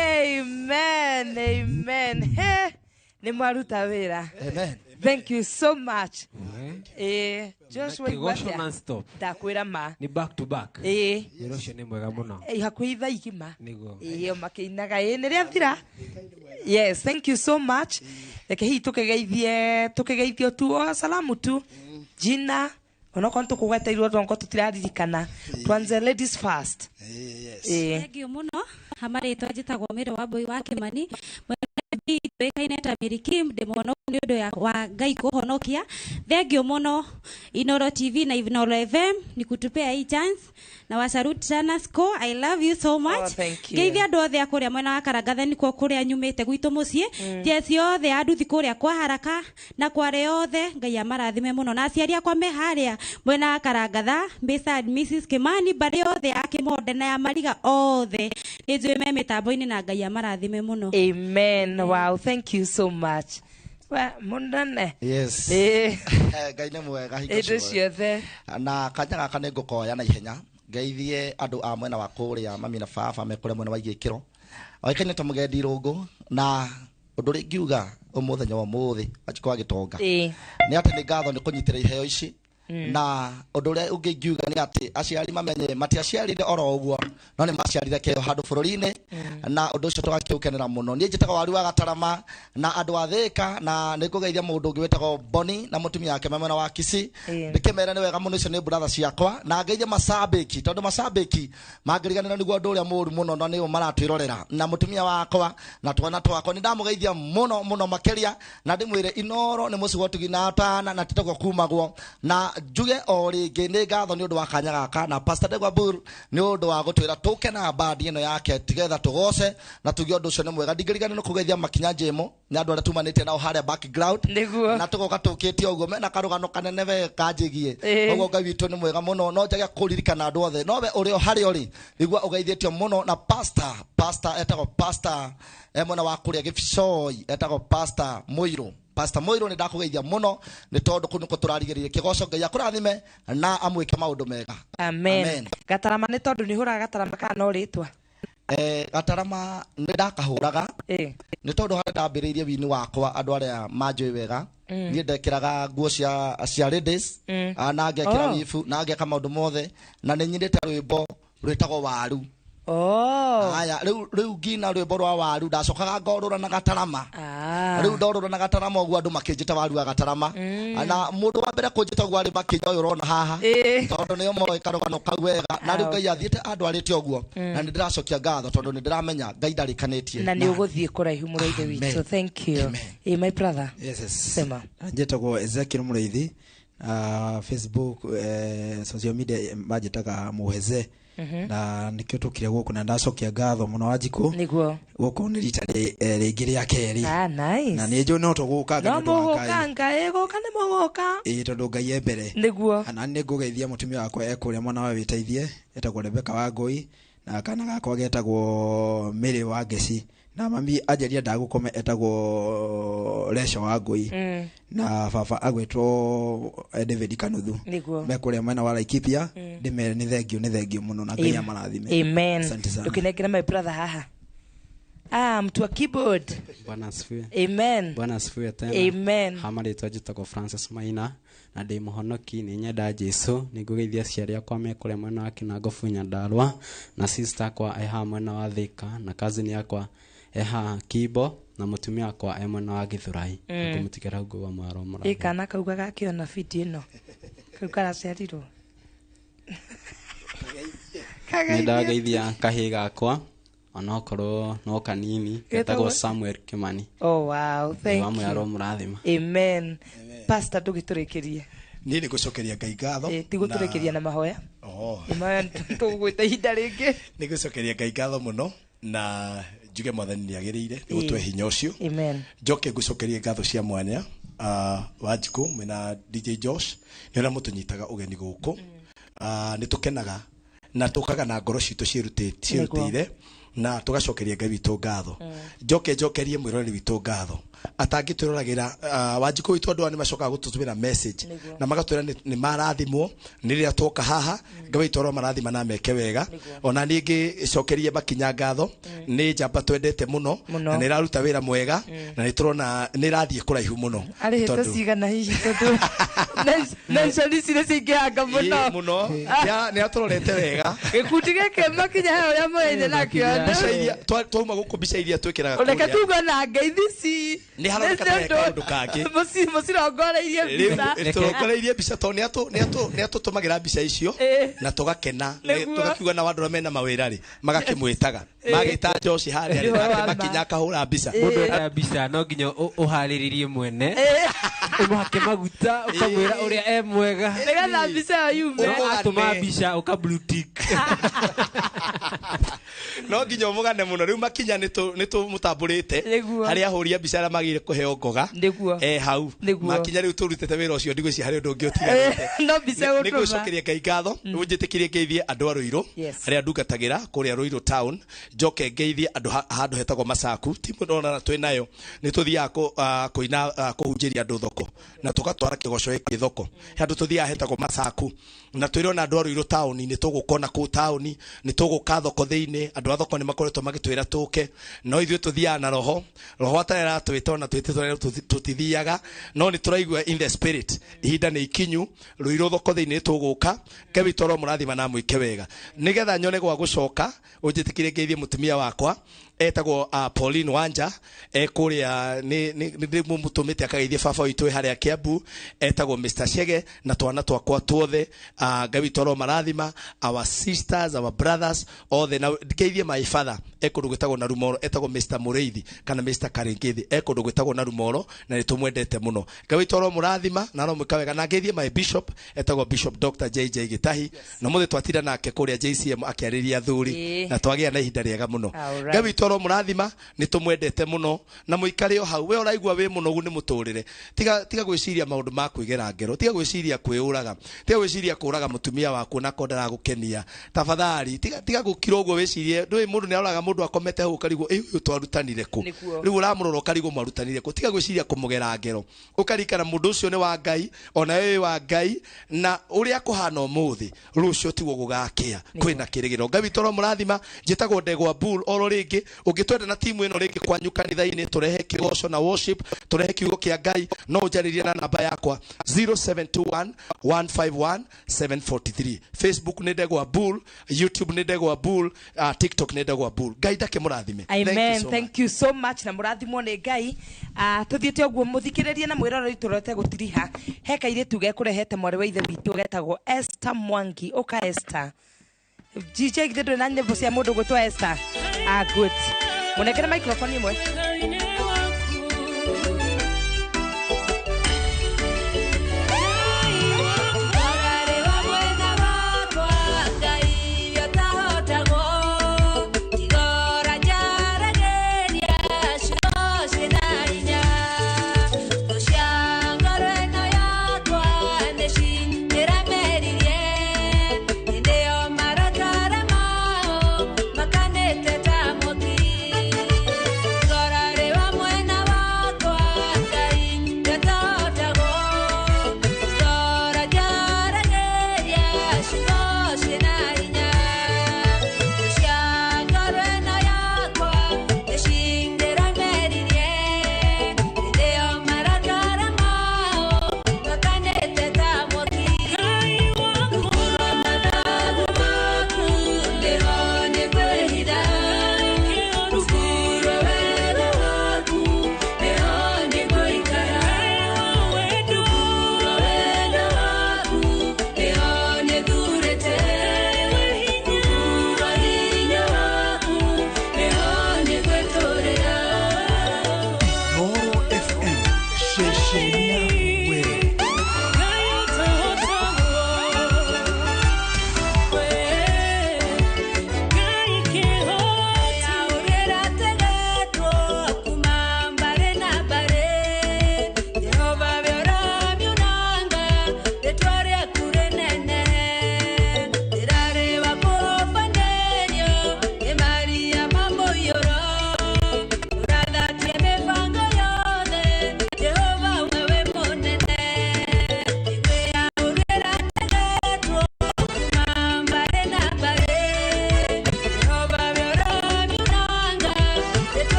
Amen, amen. He, nĩ mwaruta wĩra. Amen. Thank you so much. Joshua Kĩgoco igua non-stop. Ndakwĩra ma. Nĩ back to back. Wĩra ũcio nĩ mwega mũno. Hakuhĩ ithaa igima. Nĩguo. O makĩinaga. Nĩ rĩathira. Yes, thank you so much. Reke hihi tũkĩgeithio tu o salamu tu. Jina onokorwo nĩtũkũgweteirwo tongo tũtiraririkana. Tuanze ladies first. Yes. Thengiũ mũno hamarĩtwa njĩtagwo Mary Wambui wa Kĩmani tuĩkaine ta Mary Kim ndĩ mũhonoku nĩ ũndũ wa Ngai kũhonokia. Thengiũ mũno Inoro TV na Inoro FM ni kutupea hii chance na wasaluti sana sco, I love you so much. Oh, thank you. Ngeithia andũ othe a kũrĩa mwena wa Karangatha nĩkuo kũrĩa nyumĩte gwitũ mũciĩ. Jesi othe a nduthi kũrĩa kwa Haraka na kware othe Ngai amarathime mũno na aciari akwa me harĩa mwena wa Karangatha Mr and Mrs Kimani mbarĩ othe a Kĩmonde na ya Mariga othe nĩ njũĩ me mĩtambo-inĩ na Ngai amarathime mũno. Amen. Wow, thank you so much. Wa munene. Yes. Ngai nĩ mwega hingo Hĩndĩ ciothe. ciothe. Na kanya gaka nĩ ngũkoya na ihenya ngeithie andũ a mwena wa kũrĩa mami na baba me kũrĩa mwena wa Igĩkĩro oĩkaine ta Mũgendi Rũngũ na ũndũ ũrĩa ingiuga ũmũthenya wa ũmũthĩ Wanjikũ wa Gĩtonga nĩ atĩ nĩ ngatho nĩ kũnyitĩra iheo ici na ũndũ ũrĩa ũngĩ ingiuga nĩ atĩ aciari mamenye matiaciarire oro ũguo no nĩ maciarire kĩo handũ bũrũri-inĩ na ũndũ ũcio tũgakĩũkenera mũno. Niĩ njĩtagwo Waru wa Gatarama na andũ a Thĩka na nĩ ngũgeithia mũndũ ũngĩ wĩtagwo Boni na mũtumia wake me mwena wa Kisii. Ndĩkĩmere nĩ wega mũno, icio nĩ brother ciakwa na ngeithie Masabĩki tondũ Masabĩki mangĩriganĩrwo nĩguo ũndũ ũrĩa mũũru mũno na nĩo maratwĩrorera na mũtumia wakwa na twana twakwa nĩ ndamũgeithia mũno mũno makĩria na ndĩmwĩre Inoro nĩ mũciĩ wa ũtugi na tana na titagwo kumagwo na Njuge o rĩngĩ nĩ ngatho nĩ ũndũ wa kanya gaka na Pastor Ndegwa Bull nĩ ũndũ wa gũtwĩra tũke na bandi ĩno yake together tũgoce na tuge ũndũ ũcio nĩ mwega. Ndingĩriganĩrwo nĩ kũgeithia makinya njĩmo nĩ andũ arĩa tumanĩte nao harĩa background. Nĩguo. Na tũgoka tũkĩte ũguo mena karũgano kanene we kanjĩgie. Ĩĩ. Ũguo Ngai witũ nĩ mwega mũno, no njage kũririkana andũ othe. No we ũrĩ o harĩa ũrĩ, igua ũgeithĩtio mũno na pastor etagwo pastor mwena wa kũrĩa Gĩbicoi, etagwo Pastor Mũirũ. Pastor Mũirũ nĩ ndakũgeithia mũno nĩ tondũ kũu nĩkuo tũrarigĩrĩria kĩgoco. Ngai akũrathime na amwĩke maũndũ mega. Amen. Amen. Gatarama nĩ tondũ nĩ hũraga gatarama kana no rĩtwa? Gatarama nĩ ndakahũraga nĩ tondũ harĩa ndambĩrĩirie wini wakwa andũ arĩa manjũĩ wega, niĩ ndekĩraga nguo cia ladies, na ngekĩra wibu na ngeka maũndũ mothe, na nĩ nyinĩte rwĩmbo rwĩtagwo waru. Haya, rĩu ngina rwĩmbo rwa waru ndacokaga ngorũra na gatarama. Rĩu ndorũra na gatarama ũguo andũ makĩnjĩta waru wa gatarama. Na mũndũ wa mbere kũnjĩta ũguo arĩ makinya ũyũ ũrona haha, tondũ nĩo moĩ karũgano kau wega. Na rĩu Ngai athiĩte andwarĩte ũguo, na nĩ ndĩracokia ngatho tondũ nĩ ndĩramenya Ngai ndarĩkanĩtie. Na nĩ ũgũthiĩ kũraihu mũno ithe witũ. Thank you. My brother. Yes. Sema. Njĩtagwo Ezekiel Mũrĩithi. Facebook, social media manjĩtaga Mũheze. Na nĩkĩo tũkire gũkũ na ndacokia ngatho mũno Wanjikũ. Nĩguo. Gũkũ nĩ rita rĩngĩ rĩa kerĩ. Nice. Na nĩ njũĩ no tũgũkanga no nĩ ũndũ wa Ngai. Mũgũkanga, gũka nĩ mũgũka. Ĩĩ, tondũ Ngai e mbere. Nĩguo. Na nĩ ngũgeithia mũtumia wakwa e kũrĩa mwena wa Wĩteithie, etagwo Rebecca Wangũi, na kana gakwa getagwo Mary wa Ngeci, na mami anjĩria ndagũkome etagwo Reco Wangũi, na baba agwĩtwo David Kanuthu. Nĩguo. Me kũrĩa mwena wa Laikipia. Ndĩmere nĩ thengio, nĩ thengio mũno na Ngai amarathime. Amen. Asante sana. Ndũkĩnengere my brother haha. Mtu wa keyboard. Bwana asifiwe. Amen. Bwana asifiwe tena. Amen. Ha marĩtwa njĩtagwo Francis Maina na ndĩ mũhonoki, nĩ nyenda Jesu. Nĩ ngũgeithia aciari akwa me kũrĩa mwena wa Kinangobu Nyandarua, na sister akwa e haha mwena wa Thika, na cousin yakwa e haha Kimbo, na mũtumia wakwa e mwena wa Githurai. Ngũmũtigĩra hau ngauga mwaro mũrathime. Ĩ kana kau gagakĩona video ĩno kau karaciarirwo. Nĩ ndageithia kahĩĩ gakwa onokorwo no kanini, getagwo Samuel Kimani. Oh wow, thank wa mwaro you. mũrathima. Amen. Pastor, ndũgĩtũrĩkĩrie. Niĩ nĩ gũcokeria Ngai ngatho. Ti gũtũrĩkĩria na mahoya. Oh. Mahoya tũgwĩta ihinda rĩngĩ. Nĩ gũcokeria Ngai ngatho mũno na njuge mwathani nĩ agĩrĩire nĩ gũtũhe hinya ũcio. Amen. Njoke ngũcokerie ngatho cia mwanya Wanjikũ mwĩna DJ Josh nĩ ũrĩa mũtũnyitaga ũgeni gũkũ. Nĩ tũkenaga na tũkaga na ngoro citũ ciĩrutĩire na tũgacokeria Ngai witũ ngatho. Njoke njokerie mwĩroreri witũ ngatho atangĩtwĩroragĩra. Wanjikũ witũ andũ aya nĩ macokaga gũtũtũmĩra message na magatwĩra nĩ marathimwo nĩ rĩrĩa twoka haha. Ngai witũ aromarathima na meke wega. Ona niĩ ngĩcokerie makinya ngatho, nĩ njamba twendete mũno na nĩ ĩraruta wĩra mwega na nĩ tũrona nĩ ĩrathiĩ kũraihu mũno. Arĩhĩtwo cigana hihi, tondũ mention ici nĩ cingĩhanga mũno. Ĩĩ, mũno nĩ atũrorete wega. Gĩkundi gĩkĩ makinya he ũrĩa mũraine nakĩo. Mbica iria twauma gũkũ, mbica iria twĩkĩraga Reke kũrĩa. tuge na ngeithi ici Nĩ haroneka ta he kaũndũ kangĩ. Mũcirongoreirie mbica. Rĩu tũrongoreirie mbica tondũ nĩ atũtũmagĩra mbica icio na tũgakena. Tũgakiuga na andũ arĩa mena mawĩra rĩ magakĩmwĩtaga, magĩta Josh harĩa rĩ, Nĩho nake wa ma. makinya akahũra mbica. Mũndũ enda mbica no nginya ũharĩrĩrie mwene, ũmũhake maguta, ũkamwĩra ũrĩa e mwega nĩgetha mbica ĩyo yume. No atũma mbica ũka blue tick. No nginya ũmũgane mũno. Rĩu makinya nĩ tũmũtambũrĩte harĩa ahũri a mbica arĩa magĩrĩire kũheo ngoga hau. Makinya rĩu tũrutĩte wĩra ũcio, ndigwĩciria harĩ ũndũ ũngĩ ũtigarĩte. No mbica Nĩ ĩgũtũma. ngũcokeria Ngai ngatho. Rĩu njĩtĩkĩrie ngeithie andũ a Ruiru arĩa ndungatagĩra kũrĩa Ruiru town. Njoke ngeithie andũ handũ hetagwo Masaku timu ndona twĩ nayo, nĩ tũthiaga kũina, kũhunjĩria andũ thoko na tũgatwara kĩgoco gĩkĩ thoko. He handũ tũthiaga hetagwo Masaku, na twĩrona andũ a Ruiru town nĩ tũgũka ona kũu town, nĩ tũgũka thoko thĩinĩ. Andũ a thoko nĩ makoretwo magĩtwĩra tũke, no ithuĩ tũthiaga na roho roho atarĩ aratwĩta, ona twĩtĩtwo tũtithiaga, no nĩ tũraigua in the spirit ihinda nĩ ikinyu. Ruiru thoko thĩinĩ nĩ tũgũka. Ngai witũ aromũrathima na amwĩke wega. Nĩgetha nyone gwa gũcoka, ũnjĩtĩkĩrie ngeithie mũtumia wakwa Etagwo Pauline Wanja, kuria ni mutumite akageithie baba witũ haria Kiambu, etagwo Mr Shege, na twana twakwa tuothe, Ngai witũ aromarathima, our sisters, our brothers othe, na ngeithie my father ekundu gwitagwo na Rumoro, etagwo Mr Mureithi kana Mr Karingithi, ekundu gwitagwo na Rumoro, na nitumwendete muno. Ngai witũ aromurathima na aromwika wega. Na ngeithie my bishop, etagwo Bishop Dr JJ Gitahi, na muthe twatira nake kuria JCM akiariria athuri, na twagia na ihinda riega muno. Ngai witũ aromurathima, nitumwendete muno, na muikare o hau. We uraigua wi munogu ni muturire, tiga gwiciria maundu ma kwigera ngero, tiga gwiciria kwiuraga, tiga gwiciria kuraga mutumia waku na ko ndaragukenia. Tafadhali tiga gukira uguo wicirie ndui mundu ni aroraga mundu akomete hau ukarigwo uyu twarutanire ku, riu uramurora ukarigwo mwarutanire ku. Tiga gwiciria kumugera ngero, ukarikana mundu ucio ni wa Ngai, ona wewe wa Ngai, na uria kuhana umuthi rucio tiguo gugakia, kwina kirigiro. Ngai witũ aromurathima. Njitagwo Ndegwa Bull oro ringi, ungitwenda na timu ino ringi kwanyu kanitha-ini, turehe kigoco na worship, turehe kiugo kia Ngai, no unjarĩrie na namba yakwa 0721 151 743. Facebook ni Ndegwa Bull, YouTube ni Ndegwa Bull, TikTok ni Ndegwa Bull. Ngai ndakĩmũrathime. Amen. Thank you so much, na mũrathimwo nĩ Ngai. Tuthiĩte ũguo mũthikĩrĩrie na mwĩroreri tũrorete gũtiriha. He kairĩtu gekũrehete mwarĩ wa ithe witũ getagwo Esther Mwangi. Ũka Esther. DJ githĩ ndũrĩ na nyĩmbo cia mũndũ gwĩtwo Esther? Good. Mũnengere microphone ĩmwe. Thank you.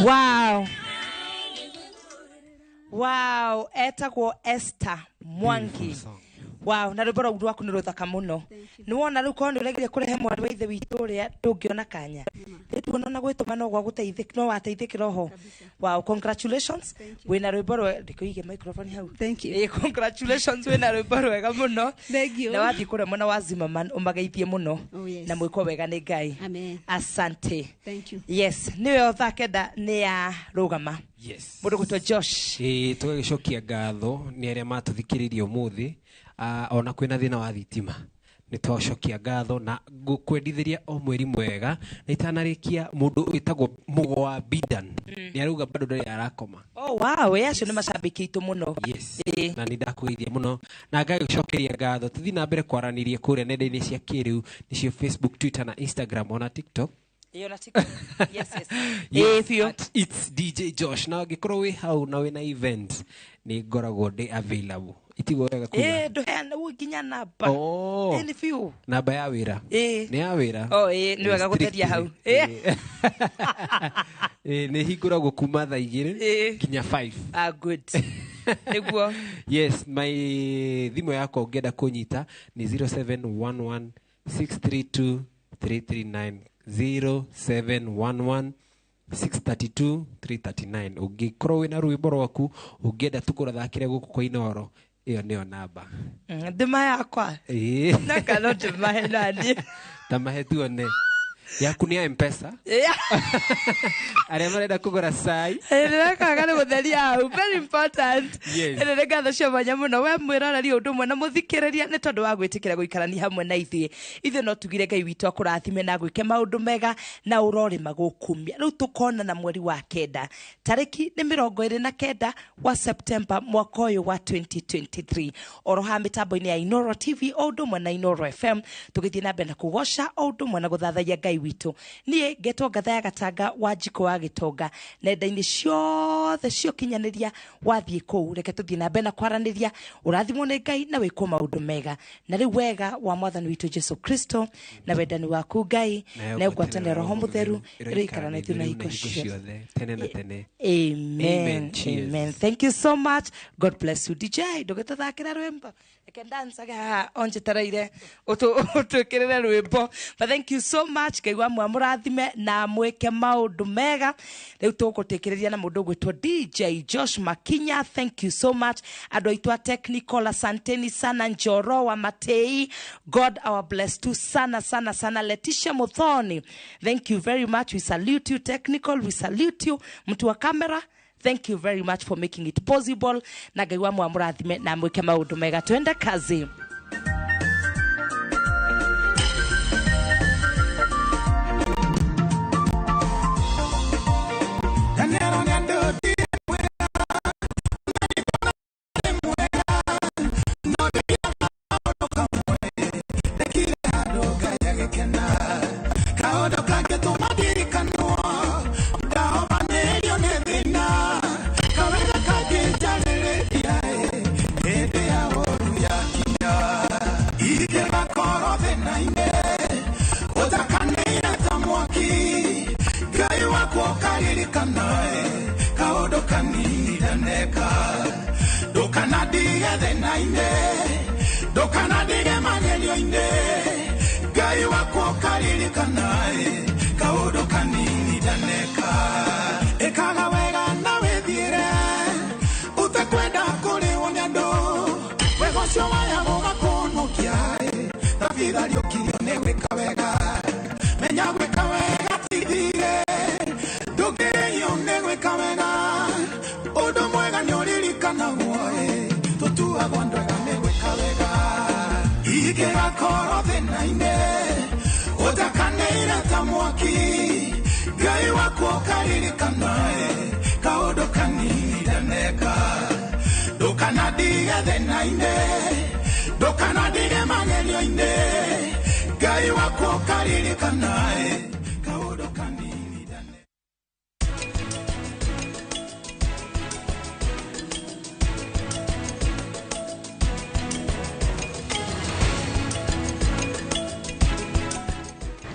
Wow. Wow, etagwo Esther Mwangi. Wow, na rwĩmbo rũu rwaku nĩ rũthaka mũno. Nĩ wona rĩu korwo nĩ ũregire kũrehe mwarĩ wa ithe witũ ũrĩa ndũngĩona kanya. Rĩu ona gwĩtũma no gwa gũteithĩka, no wateithĩkĩra oho. Wow, congratulations. Wĩna rwĩmbo rwega, ndĩkũige microphone hau. Thank you. Congratulations, wĩna rwĩmbo rwega mũno. Thank you. Na wathiĩ kũrĩa mwena wa Zimmerman ũmageithie mũno. Oh, yes. Na mwĩkwo wega nĩ Ngai. Amen. Asante. Thank you. Yes, nĩwe thaa kenda nĩ ya rũgama. Yes. Mũndũ gwĩtwo Josh. Ĩĩ tũgagĩcokia ngatho nĩ arĩa matũthikĩrĩirie ũmũthĩ, ona kwĩna thĩna wa thitima nĩ twacokia ngatho na ngũkwendithĩria o mweri mwega na itanarĩkia mũndũ wĩtagwo Mũgo wa Bidan nĩ arauga bado ndarĩ arakoma. Oh wow, acio nĩ macambĩki aitũ mũno. Yes. Na nĩ ndakũgeithia mũno na ngagĩcokeria ngatho. Tũthiĩ na mbere kwaranĩria kũrĩa nenda-inĩ cia kĩrĩu nĩcio Facebook, Twitter na Instagram ona TikTok. Ĩyo na TikTok. Yes, yes. Yes, Ĩĩ biũ. at It's DJ Josh. Na angĩkorwo wĩ hau na wĩna event nĩ ngoragwo ndĩ available. Itigwo wega kuga. Ĩĩ ndũheana nginya namba. Oh. Ĩĩ nĩ biũ. Namba ya wĩra. Ĩĩ. Nĩ ya wĩra. Oh, ĩĩ nĩ wega gũtheria hau. Ĩĩ. Ĩĩ nĩ hingũragwo kuma thaa 2 nginya 5. Ah, good. Nĩguo. Yes, my thimũ yakwa ũngĩenda kũnyita nĩ 0711 632 339 0711 632 339. Ũngĩkorwo wĩna rwĩmbo rwaku ũngĩenda tũkũrathakĩre gũkũ kwa Inooro, ĩyo nĩyo namba. Ndĩma yakwa. Ĩĩ. Na kana ndĩmahe nani. Ta mahe tuone. Yaku nĩ ya M-Pesa. Arĩa marenda kũgũra cai. Ndĩrekaga nĩ gũtheria hau. Very important. Yes. Ĩno nĩ ngatho cia mwanya mũno we mwĩroreri ũndũ ũmwe na mũthikĩrĩria nĩ tondũ wa gwĩtĩkĩra gũikarania hamwe na ithuĩ. Ithuĩ no tugire Ngai witũ akũrathime na gwĩke maũndũ mega na ũrorĩma gũkumia. Rĩu tũkonana mweri wa 9 tarĩki nĩ 29 wa September mwaka ũyũ wa 2023. Oro haha mĩtambo-inĩ ya Inooro TV o ũndũ ũmwe na Inooro FM tũgĩthiĩ na mbere na kũgoca o ũndũ ũmwe na gũthathaiya Ngai witũ. Niĩ ngetwo Ngatha ya Gatanga wa Njiko wa Gĩtonga nenda-inĩ ciothe ciokinyanĩria wathiĩ kũu reke tũthiĩ na mbere na kwaranĩria ũrathimwo nĩ Ngai na wĩkwo maũndũ mega na rĩu wega wa mwathani witũ Jesu Kristo na wendani waku Ngai na ngwatanĩro Roho Mũtheru ĩroikara na ithuĩ na hingo ciothe tene na tene. Amen. Cheers. Amen. Thank you so much. God bless you. DJ, ndũgĩtũthakĩra rwĩmbo. Reke ndancage haha onjĩtereire ũtwĩkĩrĩre rwĩmbo. But thank you so much. Ngai wa mwamũrathime na mwĩke maũndũ mega. Rĩu tũgũtĩkĩrĩria na mũndũ ũgwĩtwo DJ Josh Makinya. Thank you so much. Andũ aitũ a technical, asanteni sana. Njoro wa Matei, God our bless you sana sana sana. Letitia Muthoni, thank you very much. We salute you technical, we salute you. Mtu wa kamera, thank you very much for making it possible. Na Ngai wa mwamũrathime na mwĩke maũndũ mega. Twende kazi.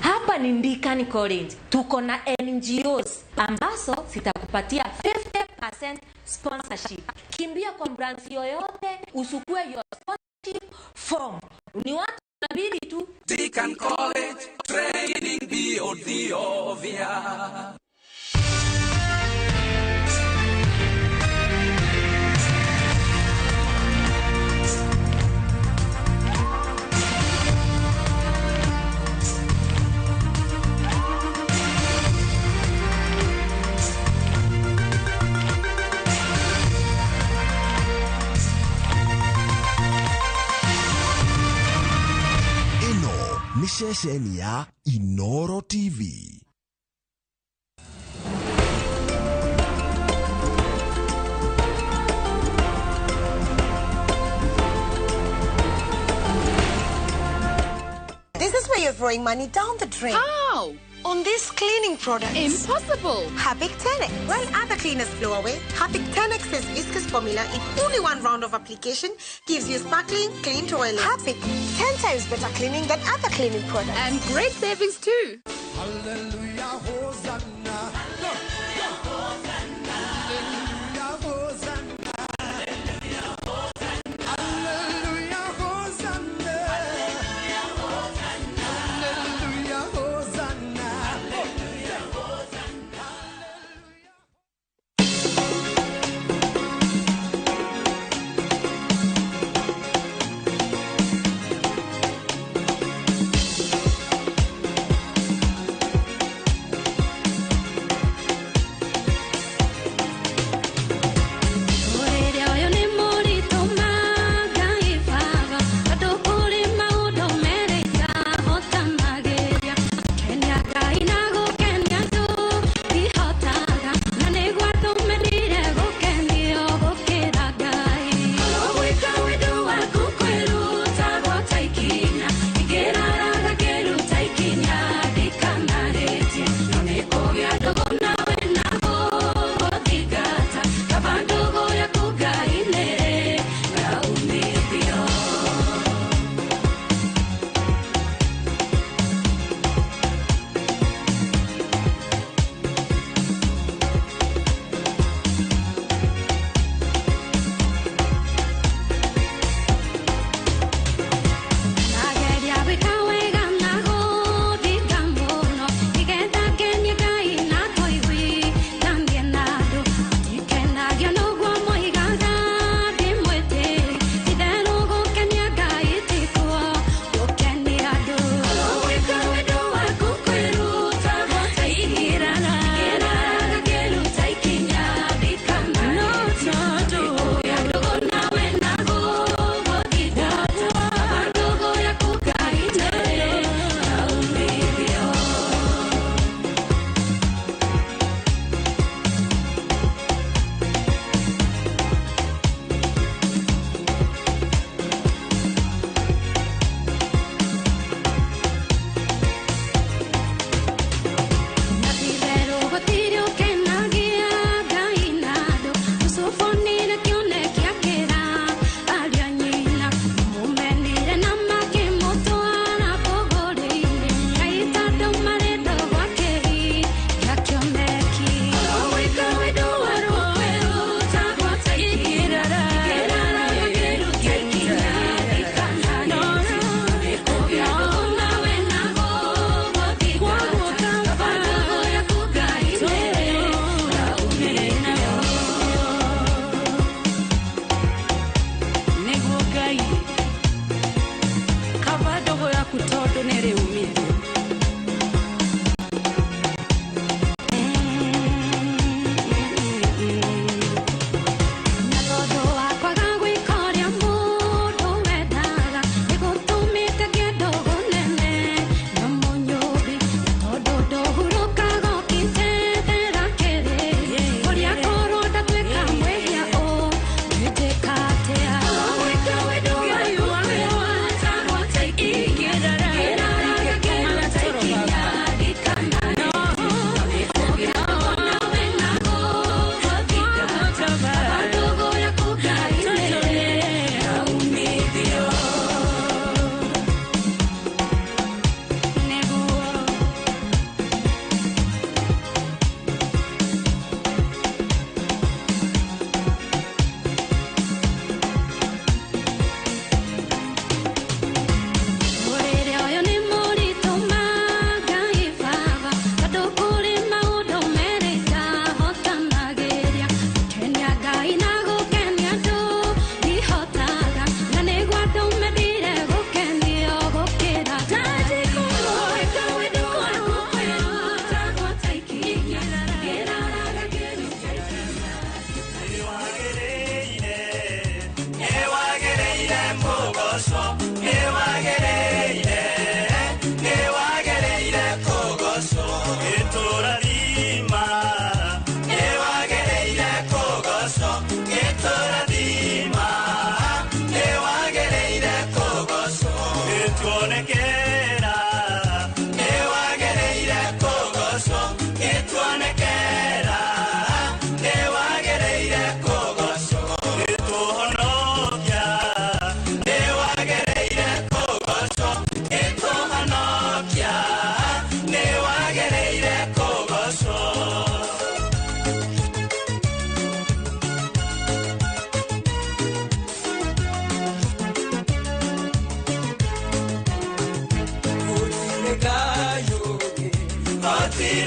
Hapa ni ni Deakin College. Tuko na NGOs ambazo zitakupatia 50% sponsorship. Kimbia kwa branch yoyote usukue your sponsorship form. Ni watu mbili tu. Deakin College, training beyond the obvious. Nĩ ceceni ya Inoro TV. This is where you're throwing money down the drain. How? On this cleaning product. Impossible. Harpic 10X. While other cleaners blow away, Harpic 10X's viscous formula in only one round of application gives you sparkling, clean toilet. Harpic, 10 times better cleaning than other cleaning products. And great savings too. Hallelujah, Hosanna. Hallelujah, Hosanna. Hallelujah, Hosanna. Hallelujah, Hosanna. Hallelujah, Hosanna.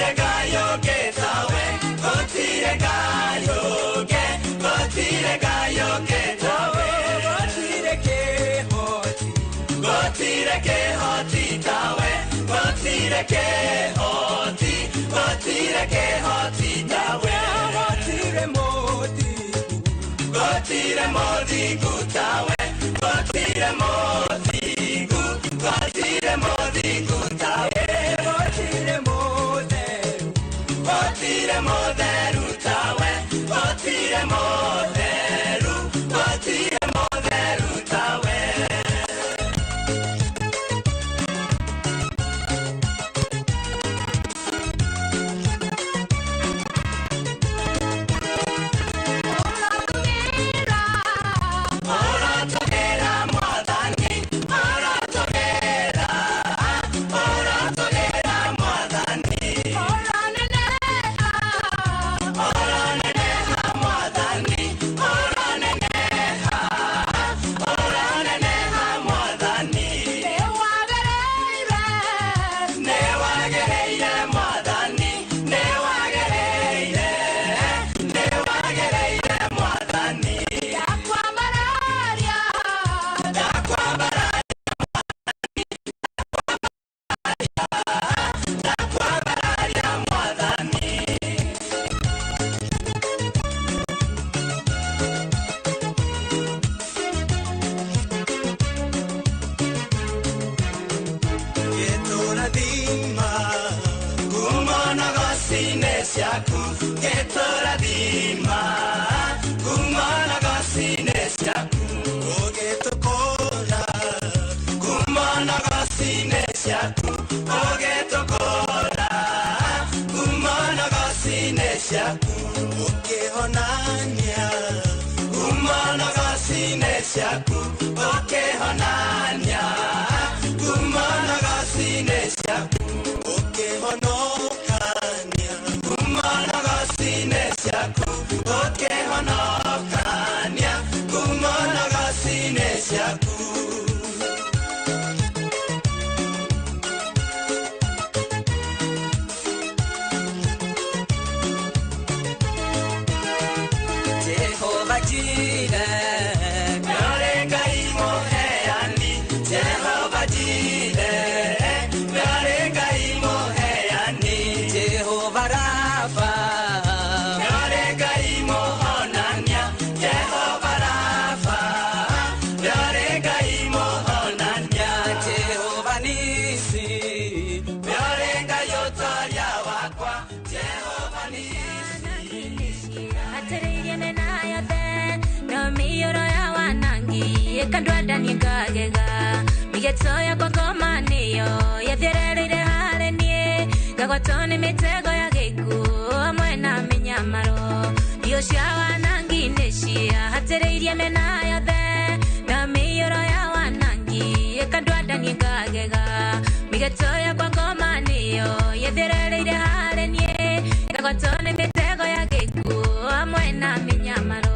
Gotire gayo ke tawe, gotire gayo ke, gotire gayo ke tawe, gotire ke hoti, gotire ke hoti tawe, gotire ke hoti, gotire ke hoti tawe, gotire moti, gotire moti gutawe, gotire moti gu, gotire moti gutawe, gotire moderu, gotire moderu tawe, gotire moderu, gotire moderu tawe. Migetso kwa ngoma niyo yathierereire harĩ niĩ ngagwatwo nĩ mĩtego ya gĩkuũ hamwe na mĩnyamaro irio cia wanangi nĩciahatĩrĩirie mĩena yothe na mĩiyũro ya wanangi ĩkandwanda niĩ ngagega mĩgeto yakwa ngoma nĩyo yathierereire harĩ niĩ ngagwatwo nĩ mĩtego ya gĩkuũ hamwe na mĩnyamaro.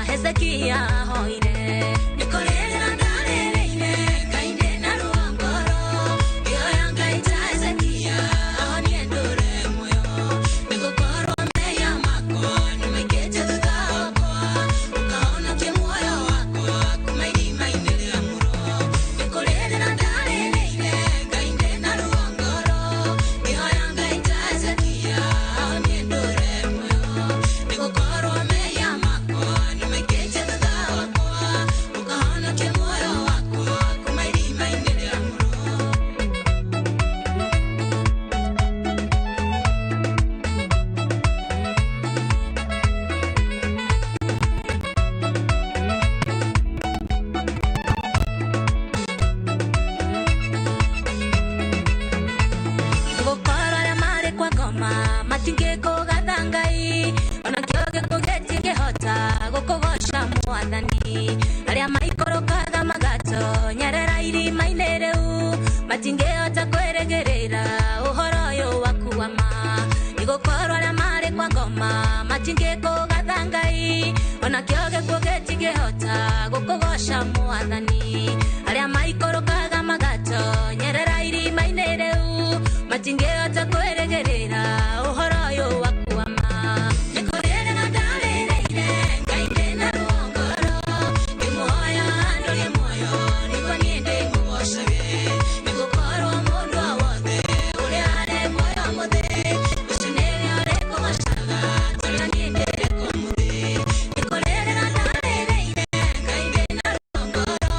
Hezekiah hoire. irima-inĩ rĩu matingĩhota kwĩrĩgĩrĩra ũhoro ũyũ waku wa ma nĩgũkorwo arĩa marĩ kwa ngoma matingĩkũgatha Ngai onakĩo gĩkuũ gĩtingĩhota gũkũgoca mwathani arĩa maikũrũkaga magatonyerera irima-inĩ rĩu matingĩhota kwĩrĩgĩrĩra ũhoro ũyũ waku wa ma nĩkũrĩrĩra ndarĩrĩire Ngai ndĩna ruo ngoro ngĩmuoya ndũrie muoyo nĩguo niĩ ndĩmũgocage nĩgũkorwo mũndũ o wothe ũrĩa arĩ muoyo mũthĩ ũcio nĩwe ũrĩkũgocaga tũrĩa niĩ ndĩrĩ kũmũthĩ nĩkũrĩrĩra ndarĩrĩire Ngai ndĩna ruo ngoro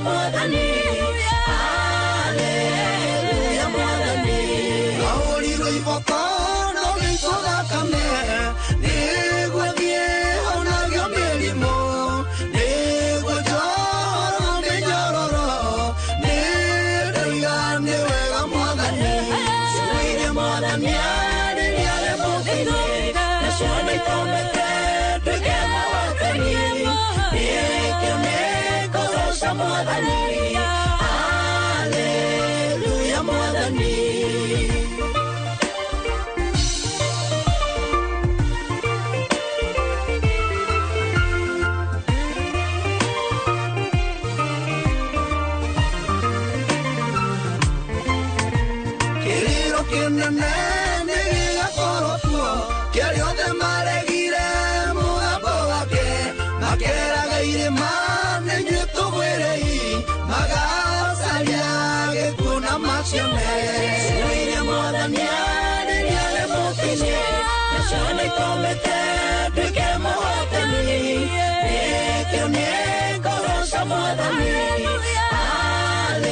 Mwathani, haleluya Mwathani. Ahũrirwo iboko no gĩitwo thakame, nĩguo thiĩ honagio mĩrimũ, nĩguo njorwo mĩnyororo, nĩ ndoiga nĩ wega Mwathani. Ciugo iria Mwathani arĩria arĩ mũthĩni, nacio nĩ itũmĩte nduĩke mũhotani. Nĩkĩo nĩngũgooca Mwathani, haleluya Mwathani. Kĩrĩro kĩnene nĩ gĩgakorwo kuo, kĩarĩa othe maregire mũgambo wake, makeraga irĩma nĩ inyuĩ tũgwĩrei, magacaria gĩkuũ na macione. Ciugo iria Mwathani arĩria arĩ mũtĩ-inĩ, nacio nĩ itũmĩte nduĩke mũhotani. Nĩkĩo nĩngũgooca Mwathani, haleluya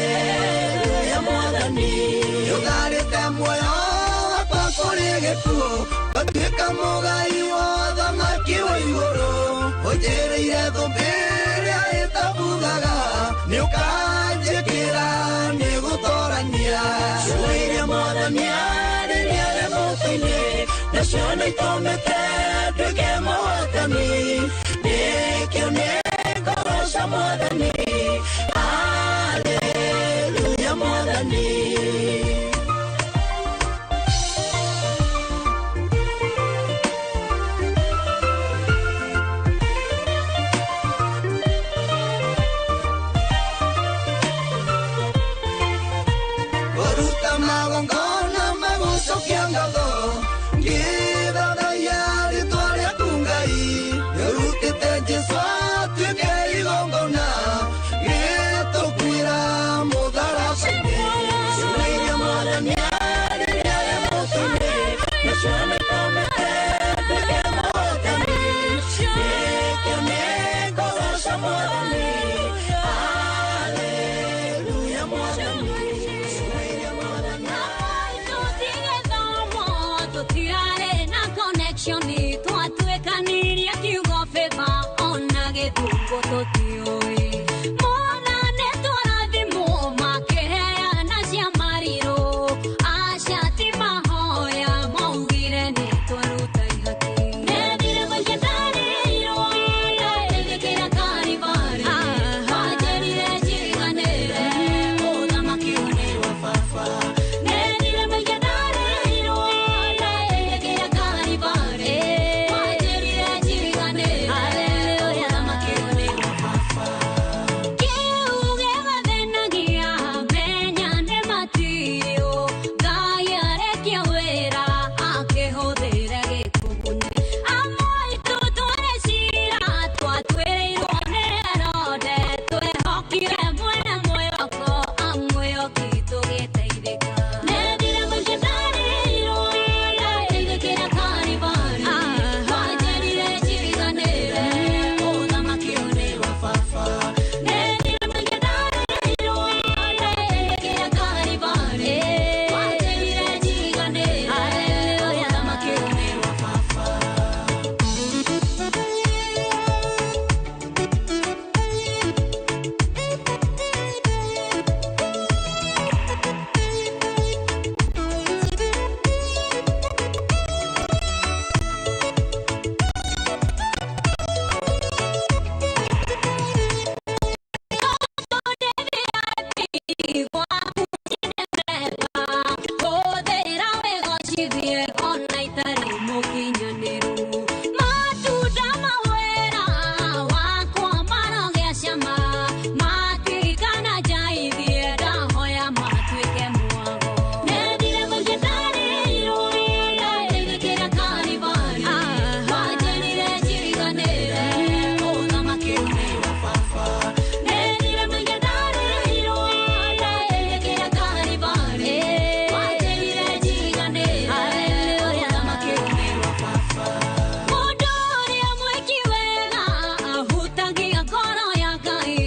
Mwathani. Nĩũtharĩte muoyo wakwa kũrĩ gĩkuũ, ngatuĩka mũgai wa ũthamaki wa igũrũ. Ũnjĩrĩire thũmbĩ ĩrĩa ĩtabuthaga, nĩũkanjĩkĩra nĩgũtorania. Ciugo iria Mwathani arĩria arĩ mũtĩ-inĩ, nacio nĩ itũmĩte nduĩke mũhotani. Nĩkĩo nĩngũgooca Mwathani, haleluya Mwathani. Kũruta magongona magũcokia ngatho, ngĩthathaiya rĩtwa rĩaku Ngai. Nĩũrutĩte Jesũ atuĩke igongona, gĩtũkuĩra mũtharaba-inĩ. Ciugo iria Mwathani arĩria arĩ mũtĩ-inĩ, nacio nĩ itũmĩte nduĩke mũhotani. Nĩkĩo nĩngũgooca Mwathani, haleluya Mwathani. Ciugo iria Mwathani Tũtirarĩ na connection twatuĩkanirie kiugo favor ona gĩthũngũ tũtiũĩ. Mona nĩ twarathimwo makĩheana cia marirũ, aca ti mahoya maugire nĩ twaruta ihaki. Ndethire mũingĩ ndarĩirwo, ndateithĩkĩra Kalivari, wanjĩrire njiganĩre, ũthamaki ũyũ nĩ wa baba. Ndethire mũingĩ ndarĩirwo, ndateithĩkĩra Kalivari, wanjĩrire njiganĩre, ũthamaki ũyũ nĩ wa baba. Kiuge gathenagia menya nĩ matirio, Ngai arekia wĩra akĩhũthĩre gĩkũgune. Amwe aitũ twarĩ cira twatuĩrĩirwo nĩ Herode, twehokire mwene mwĩhoko amwĩhoki tũgĩteithĩka. Ndethire mũingĩ ndarĩirwo, ndateithĩkĩra Kalivari, wanjĩrire njiganĩre, ũthamaki ũyũ nĩ wa baba. Ndethire mũingĩ ndarĩirwo, ndateithĩkĩra Kalivari, wanjĩrire njiganĩre, ũthamaki ũyũ nĩ wa baba. Hũthĩra wĩgocithie ona itarĩ mũkinyanĩru. Matunda mawĩra wakwa marogĩa cama, matirikana njaithie ndahoya matuĩke mwago. Ndethire mũingĩ ndarĩirwo, ndateithĩkĩra Kalivari, wanjĩrire njiganĩre, ũthamaki ũyũ nĩ wa baba. Ndethire mũingĩ ndarĩirwo, ndateithĩkĩra Kalivari, wanjĩrire njiganĩre, ũthamaki ũyũ nĩ wa baba. Mũndũ ũrĩa mwĩki wega ahutagia ngoro ya Ngai,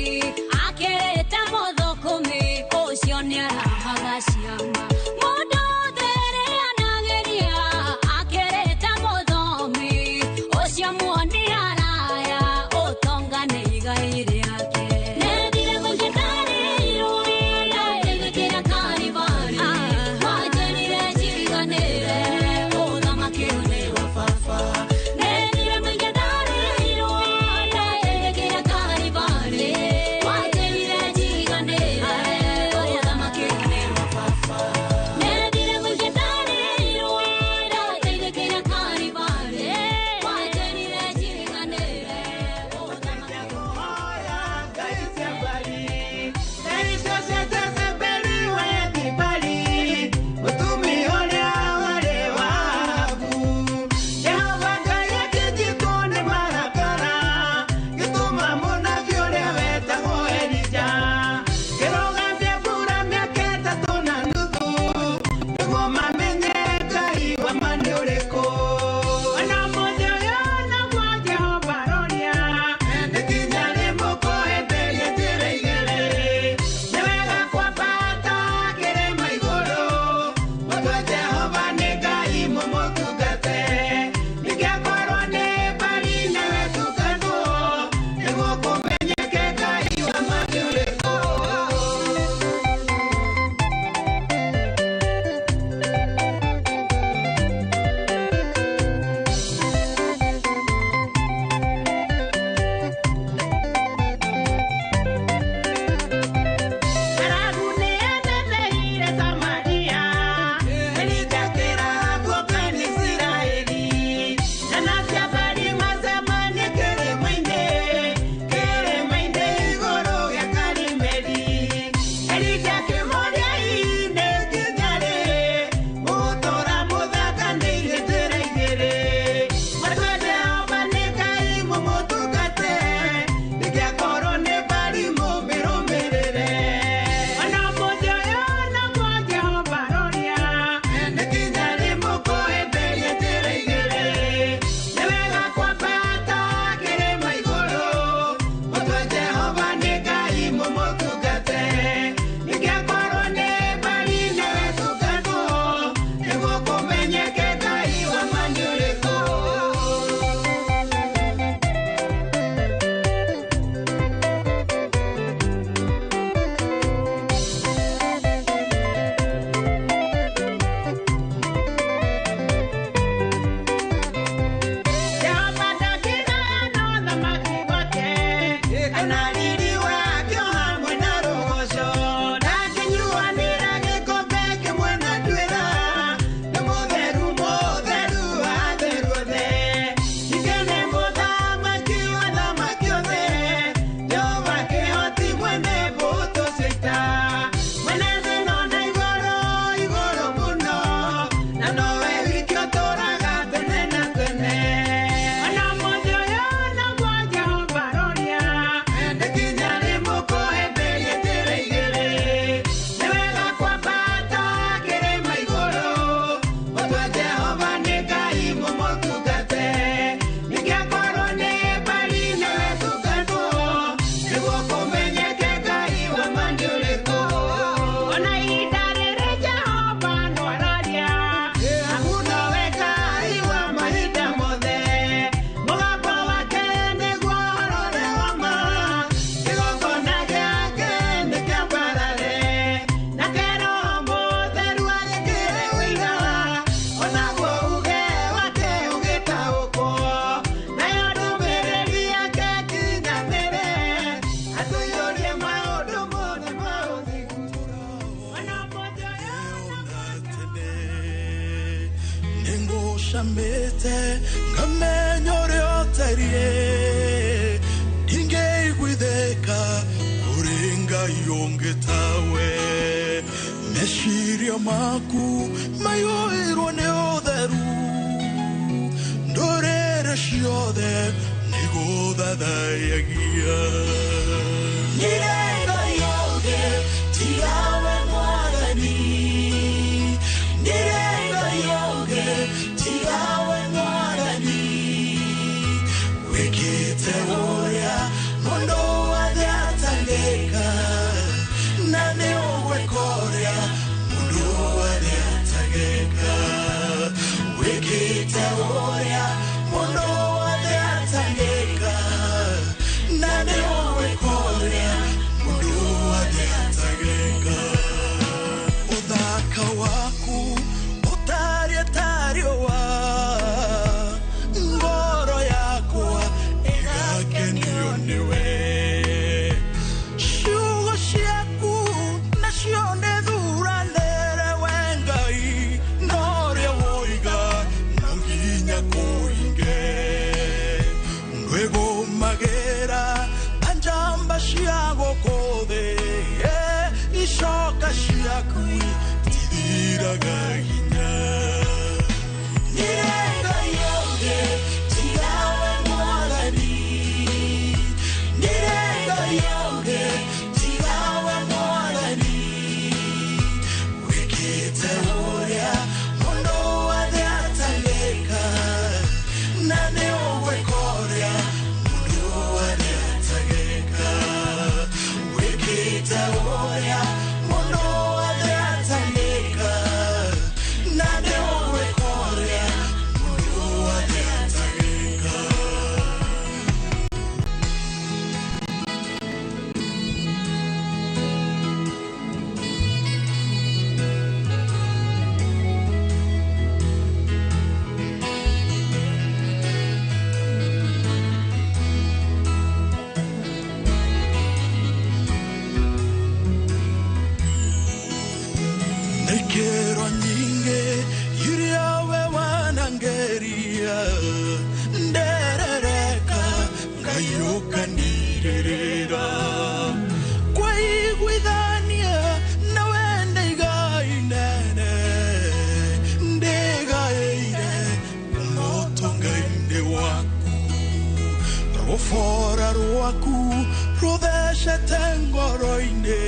Ndĩcamĩte ngamenya ũrĩa ũtariĩ ndingĩiguithĩka kũrĩ Ngai ũngĩ tawe meciria maku maiyũirwo nĩ ũtheru ndũrĩrĩ ciothe nĩgũthathayagia Nĩrĩ Ngai ũngĩ tiga we Mwathani Nĩrĩ Ngai ũngĩ tiga we Mwathani wĩkĩte ũrĩa mũndũ wothe atangĩka na nĩ ũgwĩka ũrĩa mũndũ wothe atangĩka wĩkĩte ũrĩa mũndũ wothe atangĩka na nĩ ũgwĩka ũrĩa mũndũ wothe atangĩka ũthaka waku ũtariĩ ta riũa ngoro yakwa ĩgakenio nĩwe ciugo ciaku nacio nĩ thuranĩre we Ngai na ũrĩa woiga no nginya kũhinge ndwĩgũmagĩra ta njamba cia gũkũ thĩ icoka ciaku itithiraga hinya Nĩrĩ Ngai ũngĩ tiga we Mwathani Nĩrĩ Ngai ũngĩ tiga we Mwathani wĩkĩte ũrĩa mũndũ wothe atangĩka na nĩ ũgwĩka ũrĩa mũndũ wothe atangĩka wĩkĩte ũrĩa mũndũ wothe atangĩka na nĩ ũgwĩka ũrĩa mũndũ wothe atangĩka. Nĩkĩro nyingĩ iria we wanangeria nderereka Ngai ũkanirĩrĩra kwaiguithania na wende igai inene ndĩgaĩire ũmũtũnga-inĩ waku rũbora rwaku rũthecete ngoro-inĩ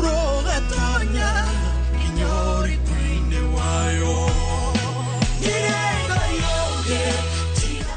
rũgatonya nginya ũriku-inĩ wayo Nĩrĩ Ngai ũngĩ tiga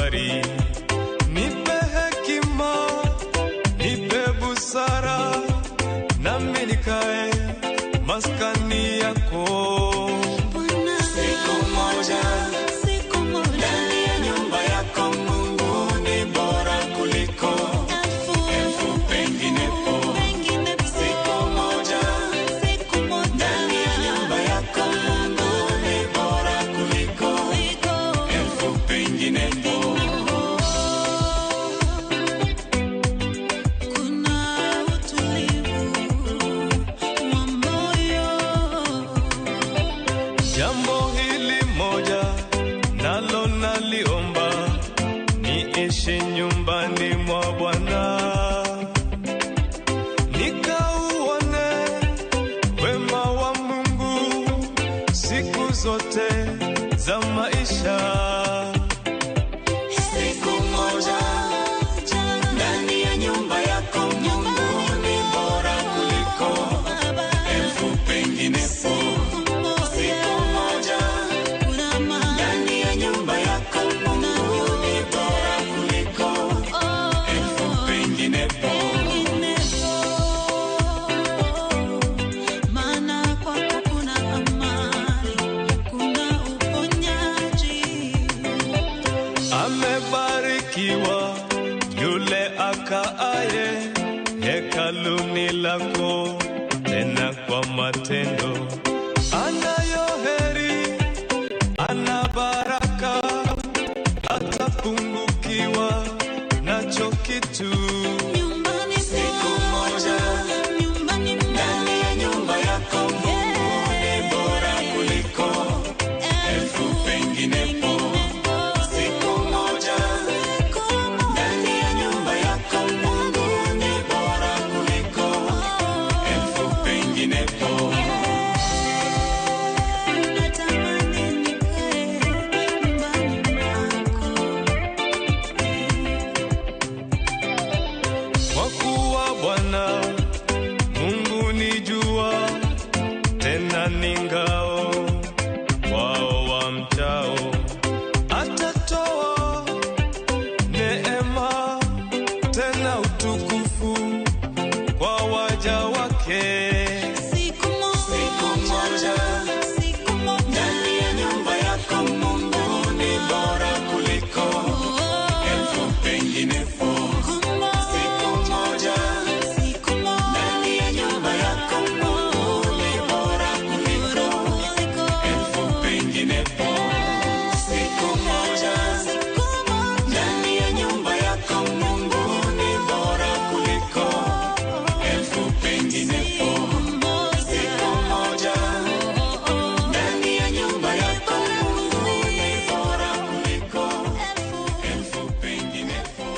habari. Nipe hekima, nipe busara, nami nikae maskani yako. Siku moja, ndani ya nyumba yako Mungu ni bora kuliko elfu penginepo. Siku moja, ndani ya nyumba yako Mungu ni bora kuliko elfu penginepo. Kuna utulivu wa moyo. Jambo hili moja nalo naliomba, niishi nyumbani mwa Bwana, nikauone wema wa Mungu siku zote za maisha. Siku moja ndani ya nyumba yako Mungu ni bora kuliko elfu penginepo. Siku moja ndani ya nyumba yako Mungu ni bora kuliko elfu penginepo. Maana kwako kuna amani, kuna uponyaji. Amebarikiwa yule akaaye hekaluni lako, tena kwa matendo. Anayo heri, ana baraka, hatapungukiwa nacho kitu. Siku moja ndani ya nyumba yako Mungu ni bora kuliko elfu penginepo. Siku moja ndani ya nyumba yako Mungu ni bora kuliko elfu penginepo. Natamani nikae nyumbani mwako. Kwa kuwa Bwana Mungu ni jua, tena ni ngao wao wamchao. Atatoa neema tena utukufu kwa waja wake. Siku moja ndani ya nyumba yako Mungu ni bora kuliko elfu penginepo. Siku moja ndani ya nyumba yako Mungu ni bora kuliko elfu penginepo. Siku moja ndani ya nyumba yako Mungu ni bora kuliko elfu penginepo. Siku moja ndani ya nyumba yako Mungu ni bora kuliko elfu penginepo.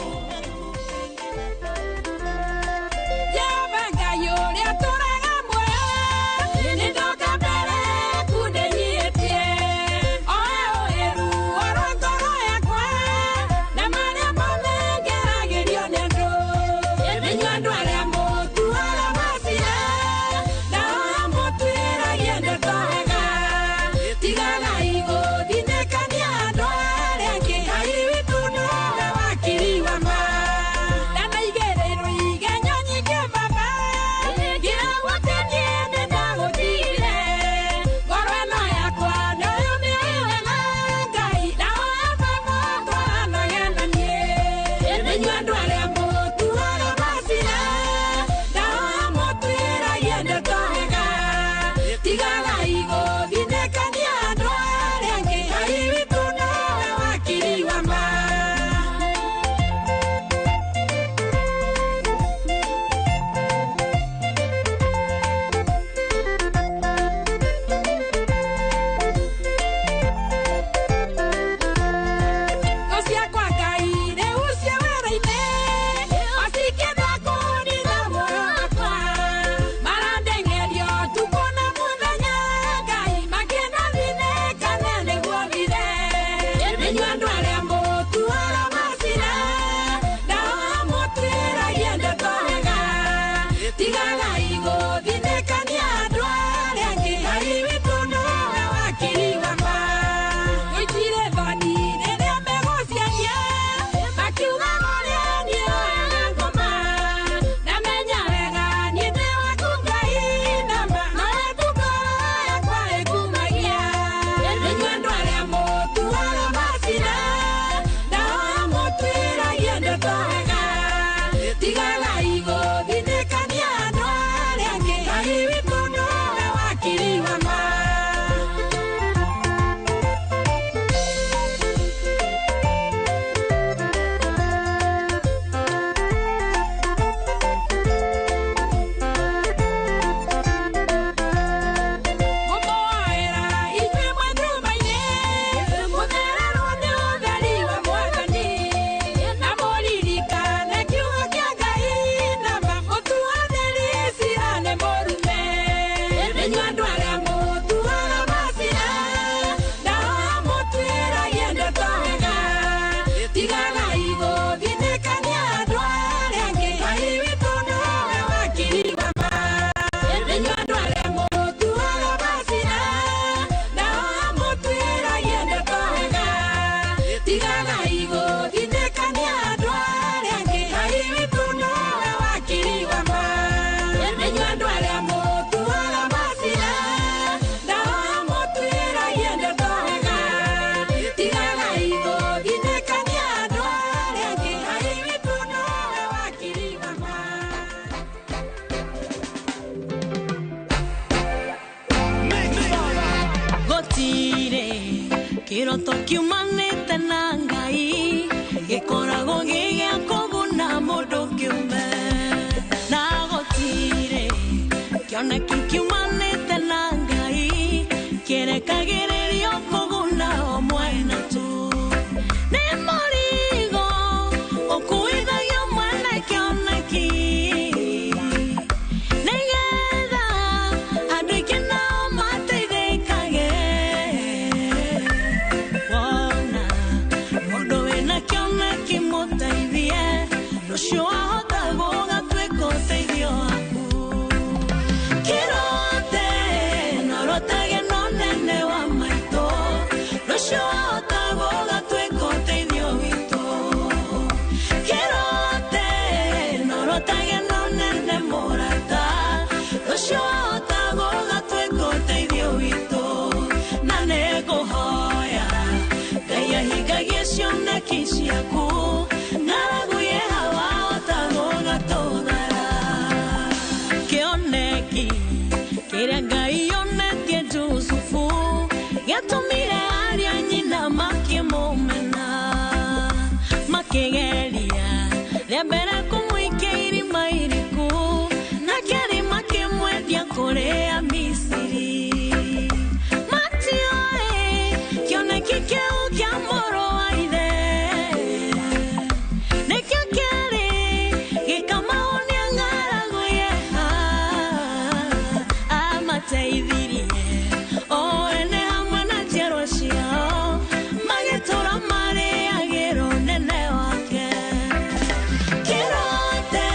kiumanĩte na Ngai gĩkoragwo gĩ gĩa kũguna mũndũ kĩũmbe na gũtirĩ kĩoneki kiumanĩte na Ngai kĩrekagĩrĩrio kũguna o mwena tu nĩ mũrigo ũkuithagio mwene kĩoneki nĩgetha andũ aingĩ nao mateithĩkage wona mũndũ wĩna kĩoneki mũteithie rũciũ ahota gũgatuĩka ũteithio waku kĩrote norotage no nene wa maitũ rũciũ ahota gũgatuĩka ũteithio witũ kĩrote norotage no nene mũrata rũciũ ahota gũgatuĩka ũteithio witũ na nĩngũhoya Ngai ahingagie cioneki ciaku ng'aragu yehawa ahota gũgatũthara kĩoneki kĩrĩa Ngai onetie Jusufu gĩatũmire arĩa nyina makĩmũmena makĩgeria rĩa mbere kũmũikia irima iriku na kerĩ makĩmwendia kũrĩ Amisiri matioĩ kĩoneki kĩu kĩa mũrũ wa ithe nĩkĩo kĩarĩ gĩkamahonia ng'aragu yeha amateithirie o ene hamwe na njiarwa ciao magĩtũra marĩagĩra ũnene wake kĩrote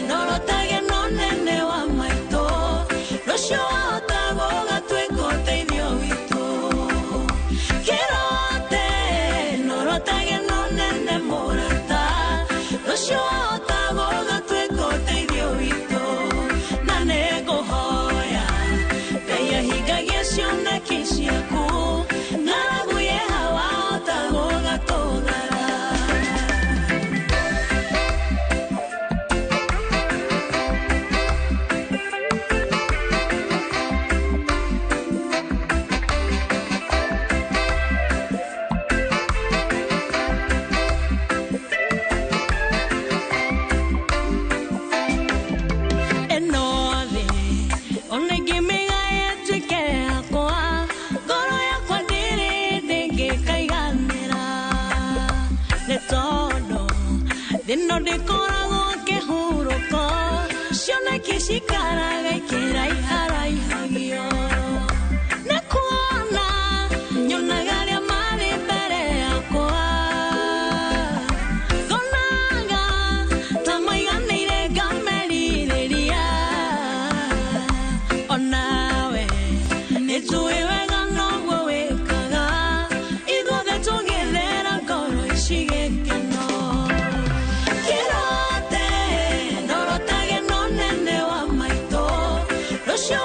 norotage no nene wa maitũ rũciũ wahota gũgatuĩka ũteithio witũ kĩrote norotage no nene mũrata rũciũ wahota gũgatuĩka ũteithio witũ na nĩngũhoya Ngai ahingagie cioneki ciaku ng'aragu yeha wahota gũgatũthara ĩno thĩ ona ingĩmĩgaya ĩtuĩke yakwa ngoro yakwa ndĩrĩ ndĩngĩkaiganĩra nĩ tondũ thĩ ĩno ndĩkoragwo kĩhurũko cioneki cikaraga ikĩraiharaihagia nĩ kuona nyonaga arĩa marĩ mbere yakwa ngonaga ta maiganĩire ngamerirĩria onawe nĩnjũĩ wega noguo wĩkaga ithuothe tũgĩthera ngoro ici gĩkeno kĩrote norotage no nene wa maitũ rũciũ.